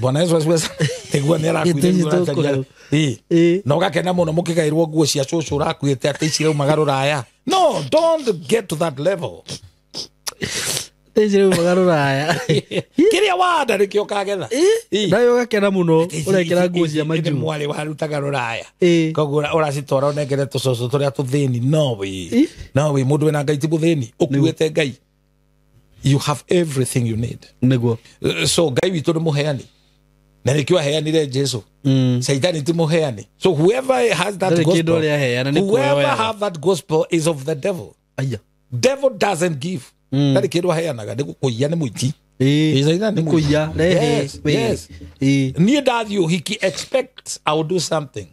Bwana Yesu asifiwe sana. Nĩguo nĩ arakuire. Na ũgakena mũno mũkĩgaĩrwo nguo cia cũcũ ũrakuĩte atĩ ici raumaga rũraya. No, don't get to that level. Kĩrĩa wanda nĩkĩo ũkagetha. Nawe ũgakena mũno ũrekĩra nguo cia manju. Mwarĩ warutaga rũraya. Koguo ũracitwara ũnengere tũcũcũ tũrĩa tũthĩni. No way. No way. Mũndũ wĩna Ngai ti mũthĩni. Ũkuĩte Ngai. You have everything you need. Nĩguo. So Ngai witũ nĩ mũheani. Na nĩkĩo aheanire Jesu. Saitani ti mũheani. So whoever has that gospel, whoever have that gospel is of the devil. Aya. Devil doesn't give. Ndarĩ kĩndũ aheanaga nĩ gũkũiya nĩ mũici. Nĩ kũiya. Yes. Niĩ ndathiĩ ũhiki expect I will do something.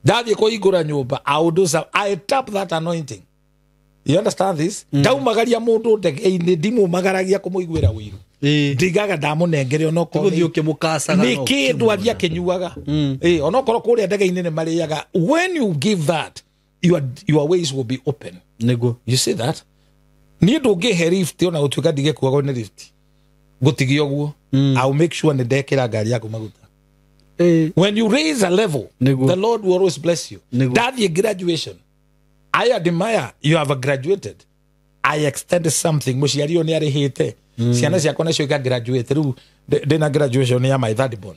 Ndathiĩ kũhingũra nyũmba I will do something. I tap that anointing. You understand this? Ndaumagaria mũndũ ndege-inĩ ndimumagaragia kũmũiguĩra ũiru. Ndigaga ndamũnengere onokorwo Gũthiĩ ũkĩmũkacaga nĩ no kĩndũ athiĩ akĩnyuaga. Onokorwo kũrĩa ndege-inĩ nĩ marĩaga. When you give that, your ways will be open. Nĩguo. You see that? Niĩ ndũngĩhe lift ona gũtuĩka ndigĩkuagwo nĩ lift. Ngũtigia ũguo. I'll make sure nĩ ndekĩra ngari yaku maguta. When you raise a level, Nĩguo. the Lord will always bless you. Nĩguo. Ndathiĩ graduation, I admire you have graduated. I extended something. Mũciari ũyũ nĩ arĩhĩte. Ciana ciakwa nacio ika graduate. Rĩu ndĩna graduation ya my third born.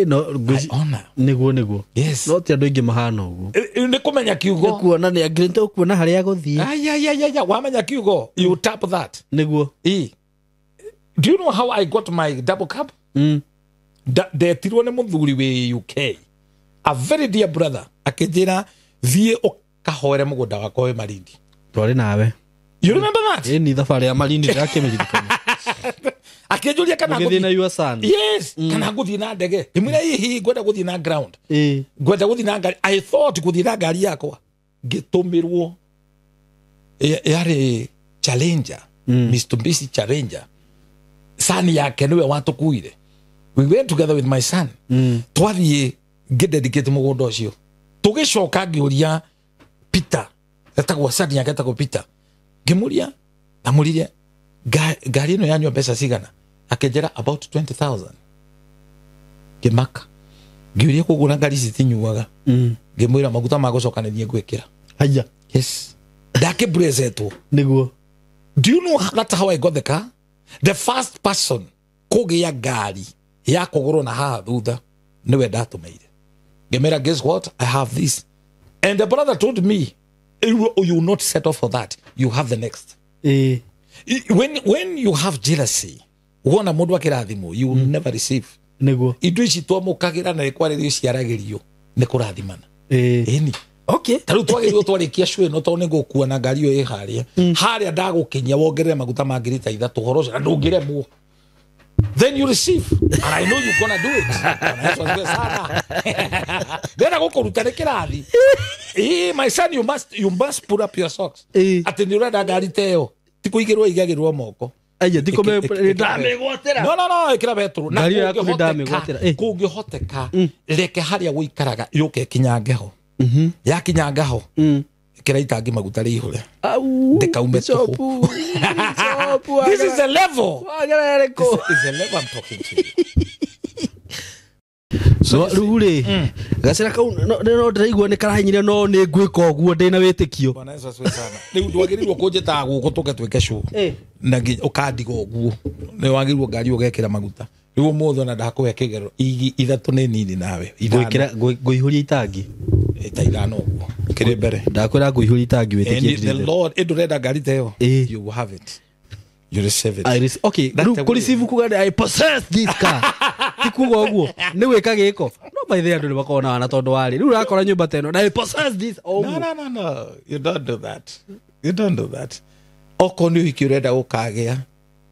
No, I honor. Nĩguo nĩguo. Yes. No ti andũ aingĩ mahana ũguo. Nĩ kũmenya kiugo. Kuona nĩ angĩrĩte ũkuona harĩa gũthiĩ. Ayayayaya, wamenya kiugo, you tap that. Nĩguo. Do you know how I got my double cup? Ndetirwo nĩ mũthuri wĩ UK, a very dear brother, akĩnjĩra thiĩ ũkahoere mũgũnda wakwa wĩ Malindi. Twarĩ nawe. You remember that? Ĩni thabarĩ ya Malindi ndĩrakĩmĩririkana. Akĩnjũria kana Ũgĩthiĩ na your son. Yes, kana ngũthiĩ na ndege. Ngĩmwĩra hihi ngwenda gũthiĩ na ground. Ngwenda gũthiĩ na ngari. I thought gũthiĩ na ngari yakwa. Ngĩtũmĩrwo yarĩ Challenger, Mitsubishi Challenger. Son yake nĩwe watũkuire. We went together with my son. Twathiĩ ngĩdedicate mũgũnda ũcio. Tũgĩcoka ngĩũria Peter, etagwo son yake etagwo Peter. Ngĩmũria, ndamũririe ngari ĩno yanyua mbeca cigana? Akĩnjĩra about 20,000. Ngĩmaka. Ngĩũria kũgũra ngari ici citinyuaga. Ngĩmwĩra maguta ma gũcoka nĩ niĩ ngwĩkĩra. Haya. Yes. Ndakĩmburezetwo. Nĩguo. Do you know that's how I got the car? The first person kũgĩa ngari ya kũgũrwo na haha thutha nĩwe ndatũmĩire. Ngĩmwĩra guess what? I have this. And the brother told me, you will not settle for that. You have the next. When you have jealousy, wona mũndũ akĩrathimwo, you will never receive. Nĩguo. Indo ici twamũkagĩra na nĩkwarĩrio ciaragĩrio nĩ kũrathimana. Ĩni. Okay. Ta rĩu twagĩrĩirwo twarĩkia show ĩno tondũ nĩngũkua na ngari ĩyo ĩ harĩa. Harĩa ndagũkinyia wongerere maguta ma ngiri ta ithatũ ũhoro ũcio na ndũngĩremwo. Then you receive. And I know you're gonna do it. Bwana Yesu asifiwe sana. Ndĩrenda gũkũruta nĩ kĩrathi. My son, you must put up your socks. Atĩ nĩ ũrenda ngari ta ĩyo. Ti kũigĩrwo igagĩrwo moko. Aya, ti ndamĩgwatĩra. No, ĩkĩra betũrũ. Na Ngari yaku nĩ ndamĩgwatĩra. kũngĩhoteka, reke harĩa gũikaraga yũke ĩkinyange ho. Yakinyanga ho. Ĩkĩra itangi maguta rĩihũre. Ndĩkaume tũhũ. This is a level. This is a level I'm talking to you. So rĩu rĩ, gacĩra kau no ndĩraigua nĩ karahinyire no nĩ ngwĩka ũguo ndĩna wĩtĩkio. Bwana Yesu asifiwe sana. Rĩu ndwagĩrĩirwo kũnjĩtaga gũkũ tũke twĩke show. Na ũkandiga ũguo. Nĩ wagĩrĩirwo ngari ũgekĩra maguta. Rĩu ũmũthĩ ona ndakũhe kĩgero ithatũ nĩ nini nawe. Ngwĩkĩra ngũihũria itangi. Ta ithano ũguo. Kĩrĩ mbere. Ndakwĩra ngũihũria itangi wĩtĩkie. The Lord ĩndũrenda ngari ta ĩyo. You will have it. You receive it. Okay, rĩu kũreceive kuga I possess this car. Ti kuga ũguo nĩ gwĩka gĩko. No by the way andũ nĩ makoragwo na wana tondũ warĩ. Rĩu ũrakora nyũmba ta ĩno na I possess this. No. You don't do that. You don't do that. Okorwo nĩ ũhiki ũrenda gũkagĩa,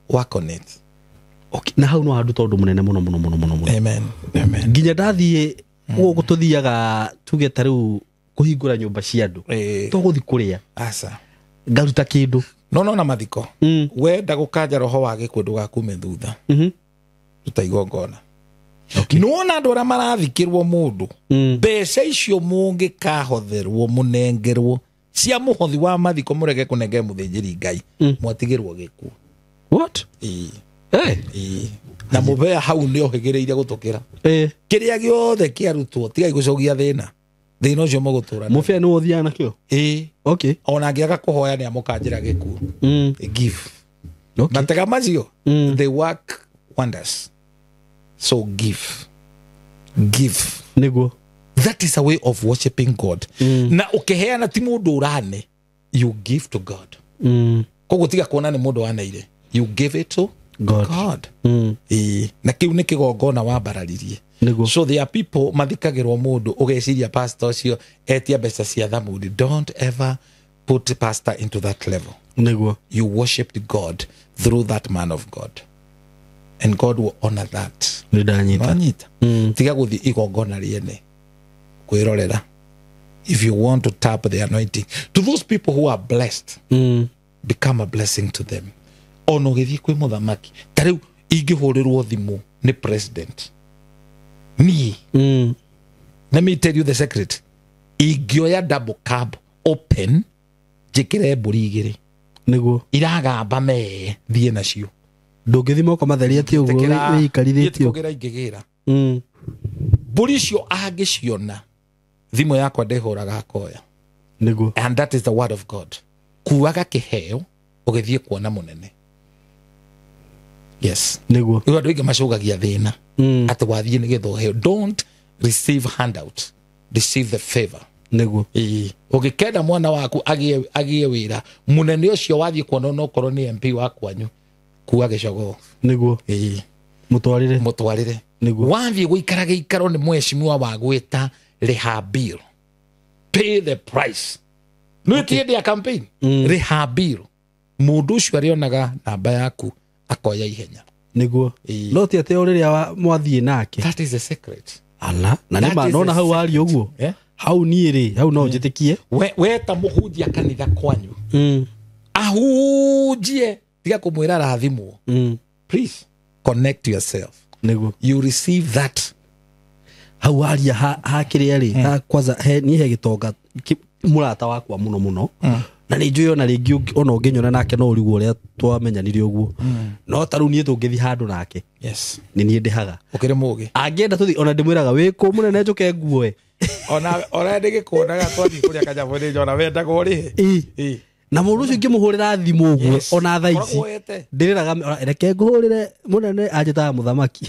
work on it. Okay, na hau no handũ tondũ mũnene mũno mũno mũno mũno mũno. Amen. Amen. Nginya ndathiĩ gũkũ tũthiaga tuge ta rĩu kũhingũra nyũmba cia andũ. Tũgũthiĩ kũrĩa. Aca. Ngaruta kĩndũ. No na mathiko. Wenda gũkanja roho wa gĩkuũ ndũgakume thutha. Ruta igongona. Nĩwona andũ arĩa marathikĩrwo mũndũ, mbeca icio mũngĩkahotherwo mũnengerwo cia mũhothi wa mathiko mũrege kũnengere mũthĩnjĩri Ngai, mwatigĩrwo gĩkuũ. What? Na mũbea hau nĩ ohĩgĩrĩire gũtũkĩra. Kĩrĩa gĩothe kĩarutwo tigai gũcogia thĩna. Thĩna ũcio mũgũtũra. Mũbea nĩ ũthiaga nakĩo? Okay. Ona angĩaga kũhoya nĩ amũkanjĩra gĩkuũ. Give. Okay. Matega macio, they work wonders. So give. Give. Nĩguo. That is a way of worshiping God. Na ũkĩheana ti mũndũ ũrane, you give to God. Koguo tiga kuona nĩ mũndũ waneire. You give it to God. Na kĩu nĩ kĩgongona wambararirie. Nĩguo. So there are people mathikagĩrwo mũndũ ũgeciria pastor ũcio etia mbeca cia thamuni. Don't ever put pastor into that level. Nĩguo. You worshipped God through that man of God. And God will honor that. Nĩ ndanyita. Nanyita. Tiga gũthiĩ igongona rĩene kwĩrorera. If you want to tap the anointing to those people who are blessed, become a blessing to them. Ona ũgĩthiĩ kwĩ mũthamaki ta rĩu Ingĩhũrĩrwo thimũ nĩ president niĩ, let me tell you the secret, ingĩoya double cab open njĩkĩre mbũri igĩrĩ nĩguo iragamba mee thiĩ nacio. Ndũngĩthi moko matheri atĩ ũguo wĩikarithĩtie. Kũgĩra ingĩgĩra mbũri icio angĩciona thimũ yakwa ndĩhũraga akoya. Nĩguo. And that is the word of God. Kuaga kĩheo ũgĩthiĩ kuona mũnene. Yes. Nĩguo. Rĩu andũ aingĩ macũgagia thĩna atĩ wathiĩ nĩgetha ũheo. Don't receive handout, receive the favor. Nĩguo. Ũngĩkenda mwana waku agĩe wĩra mũnene ũcio wathiĩ kuona onokorwo nĩ MP wa kwanyu, kua gĩcogoo. Nĩguo. Mũtwarĩre. Mũtwarĩre. Nĩguo. Wathiĩ gũikara gĩikaro nĩ mheshimiwa wa gwĩta rĩha bill, pay the price. Nĩ ti hĩndĩ ya campaign. Rĩha bill, mũndũ ũcio arĩonaga namba yaku akoya ihenya. Nĩguo. No ti atĩ o rĩrĩa mwathiĩ nake. That is the secret. Ala, na nĩ nona hau waria ũguo. Hau niĩ rĩ, hau no njĩtĩkie. We ta mũhunjia kanitha kwanyu. Ahunjie tiga kũmwĩra rathimwo. Please connect yourself. Nĩguo. You receive that. Hau waria ha kĩrĩa rĩ, ha kwanza he niĩ he gĩtonga mũrata wakwa mũno mũno. Na nĩ njũĩ ona rĩngĩ ona ũngĩnyona nake no ũrigwo ũrĩa twamenyanire ũguo. No ta rĩu niĩ tũngĩthiĩ handũ nake. Yes. Nĩ niĩ ndĩhaga. Ũkĩrĩ mũgĩ. Angĩenda tũthiĩ ona ndĩmwĩraga wĩkũ mũnene njũke nguoe. Ona ndĩgĩkuonaga twathiĩ kũrĩa kanyamũ nĩ njona wendaga ũrĩhe. Na mũndũ ũcio ingĩmũhũrĩra thimũ ũguo ona thaa ici ndĩrĩraga reke ngũhũrĩre mũnene anjĩtaga mũthamaki.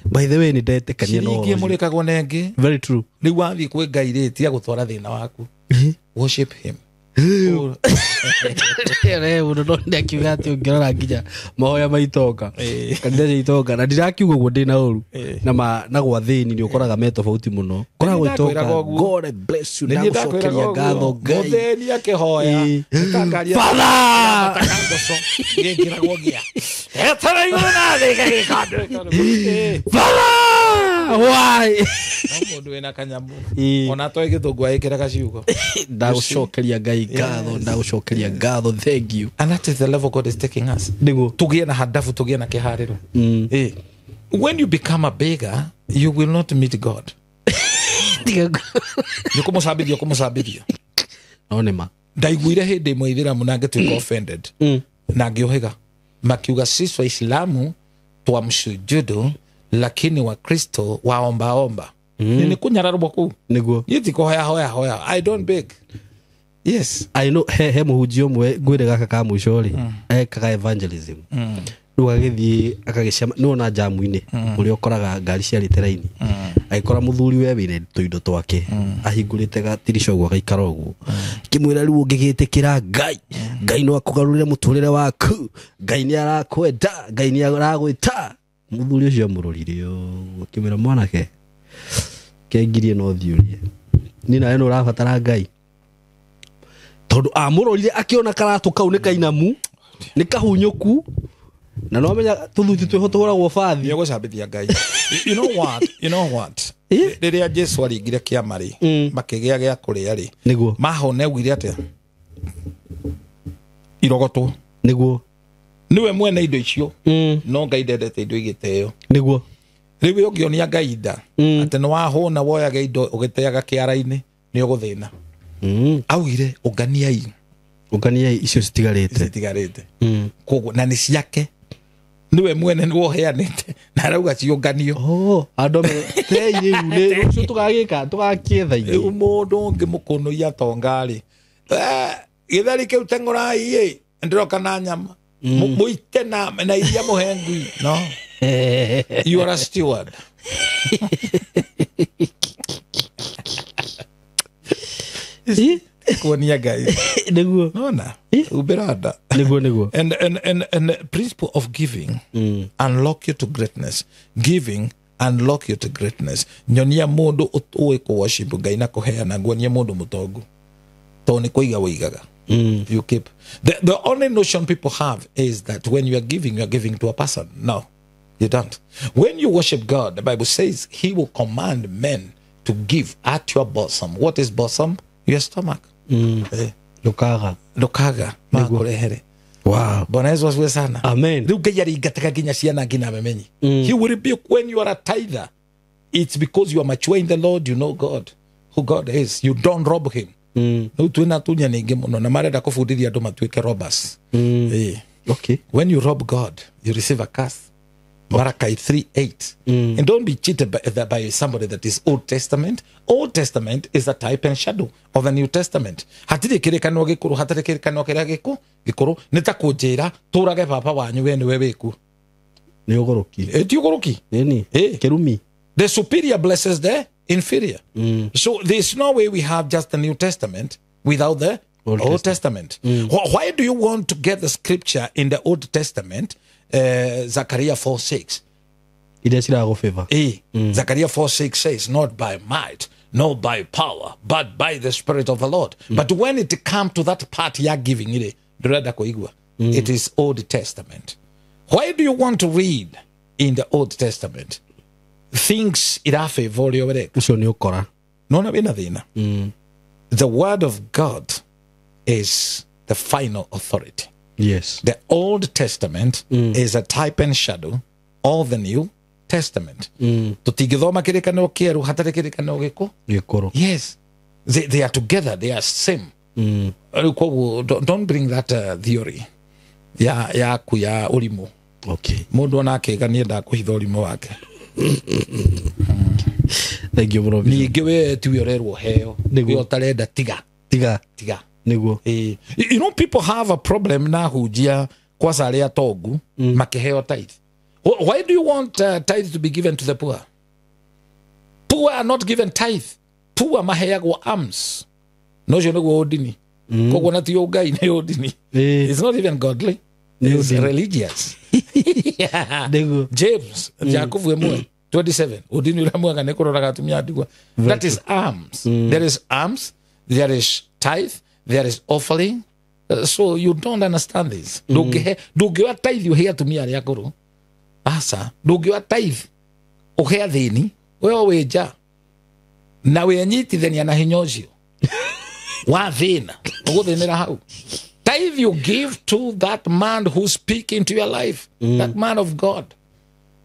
By the way nĩ ndetĩkania no ciringi ĩmũrĩkagwo na ĩngĩ. Very true. Rĩu wathiĩ kwĩ Ngai rĩ, tiga gũtwara thĩna waku. Worship him. Mũndũ no nĩakiuga atĩ ũngĩrora nginya mahoya ma itonga, kanitha cia itonga, na ndirakiuga ũguo ndĩna ũru na gwa thĩni nĩ ũkoraga me tofauti mũno. Koragwo itonga, God bless you, ndagũcokeria ngatho Ngai. Mũthĩni akĩhoya Father gĩkĩragwo gĩa etera igũrũ na thĩ gagĩkandũ. Father why? No mũndũ wĩna kanyamũ ona atoĩ gĩthũngũ agĩkĩraga ciugo. Ndagũcokeria Ngai ngatho, ndagũcokeria ngatho, thank you. And that is the level God is taking us. Nĩguo. Tũgĩe na handabu, tũgĩe na kĩharĩro. When you become a beggar, you will not meet God. Nĩ kũmũcambithia, kũmũcambithia. No nĩ ma. Ndaiguire hĩndĩ ĩmwe ithĩramu na ngĩtuĩka offended. Na ngĩũhĩga. Makiuga sisi Waislamu twamsujudu lakini Wakristo waombaomba. Nĩ kũnyararwo kũu. Nĩguo. Niĩ ti kũhoya hoya hoya. I don't beg. Yes. I know he mũhunjia ũmwe ngwĩre gaka ka mũico rĩ, ekaga evangelism. Rĩu agĩthiĩ akagĩcema nĩ wona jamu-inĩ ũrĩa ũkoraga ngari ciarĩte raini. Agĩkora mũthuri we wĩna tũindo twake ahingũrĩte gatirica ũguo agaikara ũguo. Kĩmwĩra rĩu ũngĩgĩtĩkĩra Ngai, Ngai no akũgarũrĩre mũtũrĩre waku, Ngai nĩ arakwenda, Ngai nĩ aragwĩta. Mũthuri ũcio amũrorire ũguo akĩmwĩra mwanake kengirie no thiũrie niĩ nawe nĩ ũrabatara Ngai. Tondũ amũrorire akĩona karatũ kau nĩ kainamu, nĩ kahunyũku, na no amenya tũthuti twĩho tũhũragwo bathi. Nĩ ũgũcambithia Ngai. You know what? You know what? Rĩrĩa Jesu aringire kĩama rĩ, makĩgĩa gĩa kũrĩa rĩ, nĩguo mahona augire atĩa? Irogotwo. Nĩguo. Nĩwe mwene indo icio, no Ngai ndendete indo igĩteo. Nĩguo. Rĩu ũngĩonia Ngai nda atĩ nĩ wahũna woyaga indo ũgĩteaga kĩara-inĩ, nĩ ũgũthĩna. Augire ũnganiai, ũnganiai icio citigarĩte, koguo na nĩ ciake, nĩwe mwene nĩwe ũheanĩte na arauga ciũnganio. Andũ tei rĩu nĩ rũciũ tũgagĩka tũgakĩetha ingĩ. Rĩu mũndũ ũngĩ mũkũnũi atonga rĩ, gĩtheri kĩu teng'ũrai ĩ, ndĩroka na nyama mũite na iria mũhe ngui. No, you are a steward. Kuonia Ngai. Nĩguo. Nona umbĩra nda. Nĩguo, nĩguo. And the principle of giving unlock you to greatness. Giving unlock you to greatness. Nyonia mũndũ ũĩ kũ worship Ngai na kũheana, nguonia mũndũ mũtongu tondũ nĩ kũiga wĩigaga. You keep. The only notion people have is that when you are giving to a person. No, you don't. When you worship God, the Bible says he will command men to give at your bosom. What is bosom? Your stomach. Ndukaga. Ndukaga. Makũrehere. Wow. Bwana Yesu asifiwe sana. Amen. Rĩu Ngai aringataga nginya ciana nginya memenyi. He will rebuke when you are a tither. It's because you are mature in the Lord, you know God, who God is. You don't rob him. Rĩu twĩna atunyani aingĩ mũno na marenda kũbundithia andũ matuĩke robbers. Okay. When you rob God, you receive a curse. Malachi 3:8. And don't be cheated by somebody that is Old Testament. Old Testament is a type and shadow of the New Testament. Hatirĩ kĩrĩkanĩro gĩkũrũ, hatirĩ kĩrĩkanĩro kĩrĩa gĩkũrũ. Nĩ ta kũnjĩra tũrage baba wanyu we nĩwe wĩkuo. Nĩ ũgũrũki. Ti ũgũrũki. Nĩni. Kĩrumi. The superior blesses the inferior. So there's no way we have just the New Testament without the Old Testament. Why do you want to get the scripture in the Old Testament? Zechariah 4:6. Zechariah 4:6 says, not by might, nor by power, but by the Spirit of the Lord. But when it comes to that part you are giving it, it is Old Testament. Why do you want to read in the Old Testament things irafavor no. The word of God is the final authority. Yes. The Old Testament is a type and shadow of the New Testament. Tutigithoma kĩrĩkanĩro kĩerũ hatarĩ kĩrĩkanĩro gĩkũrũ. Yes. They are together. They are same. Don't bring that theory yaku ya ũrimũ. Okay. Mũndũ ona akĩga nĩendaga kũhitha ũrimũ wake. Thank you, bro. Ningĩ we tiwe ũrerwo heo. We ũtarenda tiga. Tiga. Tiga. Niguo. You know, people have a problem na hujia kwanza arĩa tongu makĩheo tithe. Why do you want tithe to be given to the poor? Poor are not given tithe. Poor maheagwo alms. No ũcio nĩguo ũndini. Koguo na ti ũngai nĩ ũndini. It's not even godly. It's religious. Niguo. James, Jakubu 1:27. Ũndini ũrĩa mwega nĩ kũroraga atumia ndigwa. That is alms. There is alms, there is tithe, there is offering. So you don't understand this. Ndũngĩoya tithe ũhe atumia arĩa akũrũ. Aca, ndũngĩoya tithe ũhe athĩni, we o wĩ nja na wĩnyitithania na hinya ũcio wa thĩna, ũgũthĩnĩra hau. Tithe you give to that man who speak into your life, that man of God.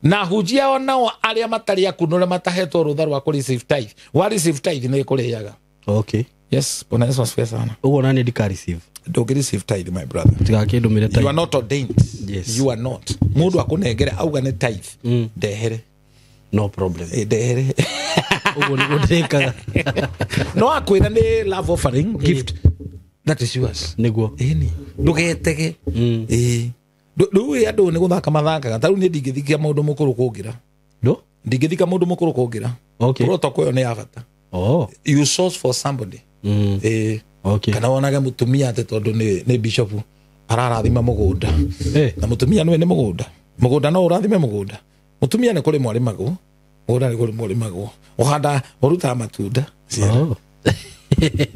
Na hujia onao arĩa matarĩ akunũre matahetwo rũtha rwa kũ receive tithe. Wa receive tithe nĩ ĩkũrĩaga. Okay. Yes, Bwana Yesu asifiwe sana. Ũguo nani ndika receive? Don't receive tithe, my brother. You are not ordained. Yes. You are not. Mundu akunengere auga nĩ tithe. Ndehere. No problem. Ndehere. Ũguo nĩguo ndĩkaga. No akwĩra nĩ love offering gift. That is yours. Nĩguo. Ĩni. Ndũgetege. Rĩu andũ nĩ gũthaka mathakaga. Ta rĩu niĩ ndingĩthikia mũndũ mũkũrũ kũngĩra. Ndũ? Ndingĩthika mũndũ mũkũrũ kũngĩra. Okay. Protocol ĩyo nĩ ya bata. Oh. You source for somebody. Okay. Kana wonage mutumia ati tondu ni bishop ararathima mugunda. Na mutumia niwe ni mugunda. Mugunda no urathime mugunda. Mutumia ni kuri mwarimagwo. Mugunda ni kuri mwarimagwo. Uhanda urutaga matunda. Oh.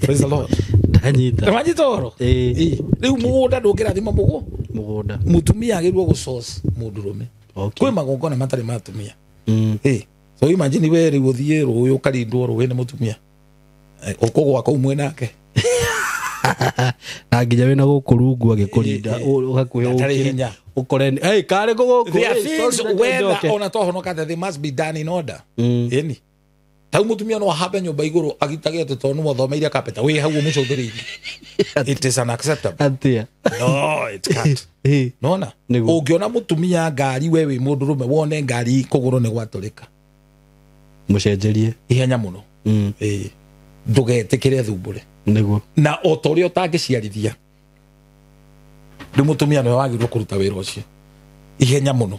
Praise the Lord. Ndanyita. Ndanyita oro. Riu mugunda ndungirathima mugunda. Mutumia agirwo gu source mundurume. Okay. Kwi magongona matari ma atumia. So imagine we riu uthie ruyu ukarindwo ruwi ni mutumia. Ukugwa kuu mwenake. Na nginya wina guku rungu agikurinda ugakuhe ukore hey kare guku. There are things whether ona tohonoka they must be done in order. Eni tau mutumia no ahambe nyumba iguru agitage ati tondu mwathomeire kapeta wi hau mucũthĩrĩirie. It is unacceptable. Atia. No, it can't. Nona ungiona mutumia ngari we wi mundurume wone ngari kuguru ni gwatũrĩka mucenjerie ihenya muno. Ndũgetĩkĩre thumbũre. Nĩguo. Na o ta ũrĩa ũtangĩciarithia rĩu mũtumia nĩwe wagĩrĩirwo kũruta wĩra ũcio ihenya mũno.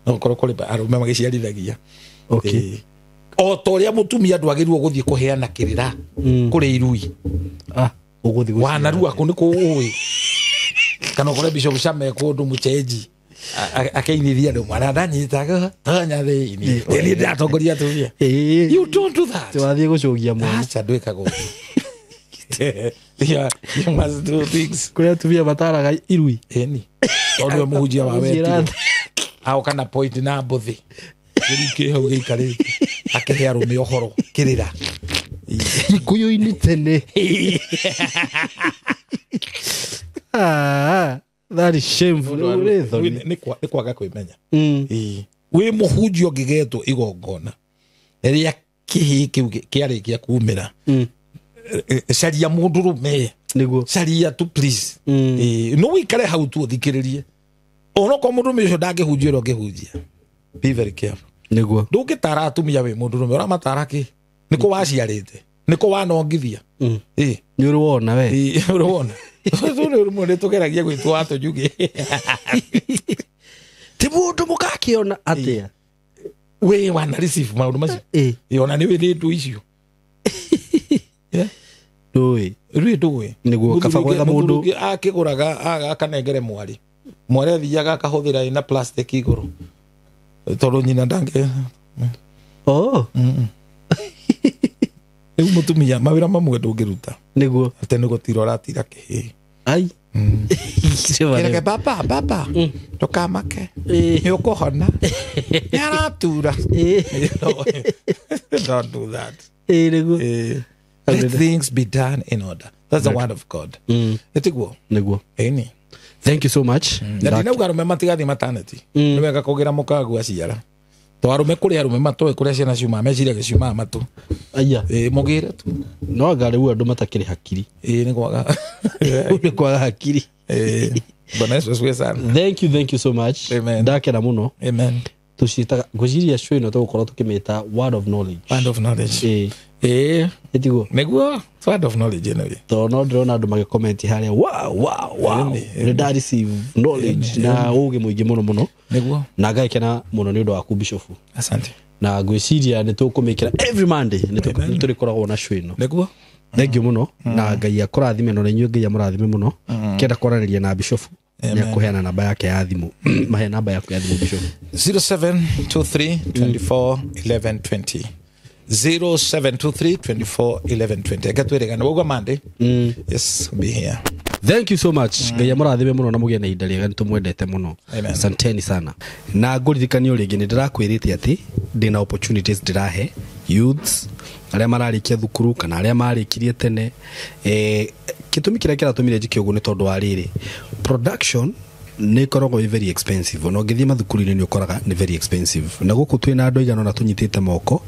No gũkorwo kũrĩ arũme magĩciarithagia. Okay. O ta ũrĩa mũtumia ndwagĩrĩirwo gũthiĩ kũheana kĩrĩra kũrĩ irui. Ũgũthiĩ gũciara. Wanarua kũ nĩ kũũĩ. Kana ũkore Bishop Shame kũndũ mũcenji akeinithia andũ mwana ndanyitaga tonya thĩinĩ. Niĩ ndĩratongoria atumia. You don't do that. Twathiĩ gũcũgia mwana. Aca ndwĩkaga ũguo. You must do things. Kũrĩa atumia mataraga irui. Ĩni. Tondũ we mũhunjia wa wetire. Aoka na point na mbũthĩ. Kĩrĩ kĩ hau gĩikarĩte. Akĩhe arũme ũhoro kĩrĩra. Gĩkũyũ-inĩ tene. That is shameful. Nĩ kwaga kwĩmenya. Wĩ mũhunjia ũngĩgetwo igongona rĩrĩa kĩhĩĩ kĩu kĩarĩkia kumĩra, caria mũndũ rũme, nĩguo caria tu please. No wĩikare hau tu ũthikĩrĩrie, onokorwo mũndũ rũme ũcio ndangĩhunjia ũrĩa ũngĩhunjia, be very careful. Nĩguo ndũngĩtara atumia wĩ mũndũ rũme, ũramatara kĩ? Nĩkũ waciarĩte, nĩkũ wanongithia? Nĩ ũrĩ wona we? Ũrĩ wona. Rĩmwe nĩ tũgeragia gwĩtwo watũnjugĩ. Ti mũndũ mũgakĩona atĩa? We wana receive maũndũ macio. Ona nĩ wĩ nĩ ndũ icio. Ndũĩ. Rĩu ndũĩ. Nĩguo kaba gwetha mũndũ akĩgũraga akanengere mwari. Mwari athiaga akahũthĩra ĩna plastic igũrũ. Tondũ nyina ndangĩ. Oh. Rĩu mũtumia mawĩra mamwe ndũngĩruta. Nĩguo. Atĩ nĩ gũtira ũratira kĩhĩĩ. Ai. Kĩreke baba baba ndũkamake, nĩ ũkũhona, nĩ aratura. Don't do that. Nĩguo. Let things be done in order. That's the word of God. Nĩtiguo? Nĩguo. Ĩni. Thank you so much. Na ndinauga arũme matigathiĩ maternity. Nĩ wega kũgĩra mũkagu aciara. To arũme kũrĩ arũme matoĩ kũrĩa ciana ciumaga, meciragia ciumaga matũ. Aya. Mũgĩre tu. No anga rĩu andũ matakĩrĩ hakiri. Nĩ kwaga. Nĩ kwaga hakiri. Bwana Yesu asifiwe sana. Thank you so much. Amen. Ndakena mũno. Amen. Tũciĩtaga ngwĩciria show ĩno tũgũkorwo tũkĩmĩta word of knowledge. Word of knowledge. Ĩtiguo? Nĩguo word of knowledge ĩno. Tondũ no ndĩrona andũ magĩcomment harĩa wow wow wow. Nĩ nda receive knowledge na ũgĩ mũingĩ mũno mũno. Nĩguo. Na ngakena mũno nĩ ũndũ waku Bishop. Asante. Na ngwĩciria nĩ tũkũmĩkĩra every Monday nĩ tũrĩkoragwo na show ĩno. Nĩguo. Thank you mũno na Ngai akũrathime na inyuĩ Ngai amũrathime mũno. Kenda kwaranĩria na Bishop nĩ akũheana namba yake ya thimũ. Mahe namba yaku ya thimũ Bishop. 0723 24 11 20. 0723 24 11 20. Gatwĩrĩgana wauga Monday. Yes, be here. Thank you so much. Ngai amũrathime mũno na mũgĩe na ihinda rĩega, nĩtũmwendete mũno. Asanteni sana. Na ngũririkanio rĩngĩ nĩ ndĩrakwĩrĩte atĩ ndĩna opportunities ndĩrahe youths arĩa mararĩkia thukuru kana arĩa marĩkirie tene. Gĩtũmi kĩrĩa kĩratũmire njĩke ũguo nĩ tondũ wa rĩrĩ, production nĩ ĩkoragwo ĩ very expensive. Ona ũngĩthiĩ mathukuru-inĩ nĩ ũkoraga nĩ very expensive. Na gũkũ twĩna andũ aigana ũna tũnyitĩte moko,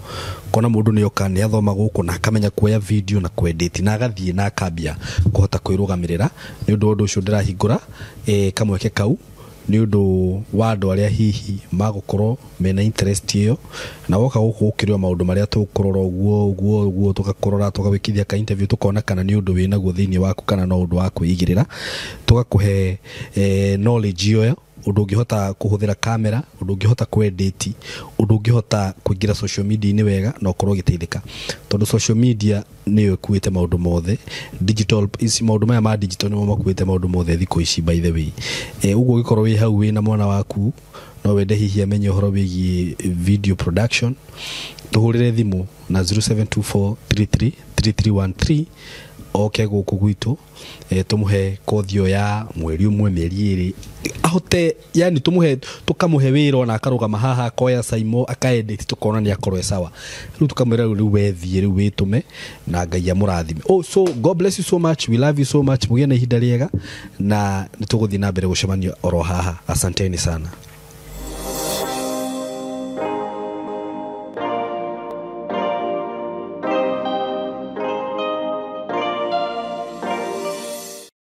kona mũndũ nĩ oka nĩ athoma gũkũ na akamenya kuoya video na kwedit na agathiĩ na akambia kũhota kwĩrũgamĩrĩra. Nĩ ũndũ ũndũ ũcio ndĩrahingũra kamweke kau nĩ ũndũ wa andũ arĩa hihi magũkorwo mena interest ĩyo, na woka gũkũ ũkĩrĩo maũndũ marĩa tũkũrora ũguo ũguo ũguo, tũgakũrora tũgawĩkithia ka interview, tũkona kana nĩ ũndũ wĩnaguo thĩinĩ waku kana no ũndũ wa kwĩigĩrĩra, tũgakũhe knowledge ĩyo, ũndũ ũngĩhota kũhũthĩra kamera, ũndũ ũngĩhota kwedit, ũndũ ũngĩhota kũingĩra social media-inĩ wega na ũkorwo ũgĩteithĩka, tondũ social media nĩyo ĩkuĩte maũndũ mothe. Digital ici maũndũ maya ma digital nĩmo makuĩte maũndũ mothe thikũ ici by the way. Ũguo ũgĩkorwo wĩ hau wĩna mwana waku no wende hihi amenye ũhoro wĩgiĩ video production, tũhũrĩre thimũ na 0724333313 oke gũkũ gwitũ, tũmũhe kothi ĩyo ya mweri ũmwe mĩeri ĩrĩ, ahote yani tũmũhe tũkamũhe wĩra ona akarũgama haha akoya Saimo akaedit tũkona nĩ akorwo e sawa. Rĩu tũkamwĩra rĩu wethiĩ rĩu wĩtũme na Ngai amũrathime. Oh, so God bless you so much, we love you so much, mũgĩe na ihinda rĩega na nĩ tũgũthiĩ na mbere gũcemania oro haha. Asanteni sana.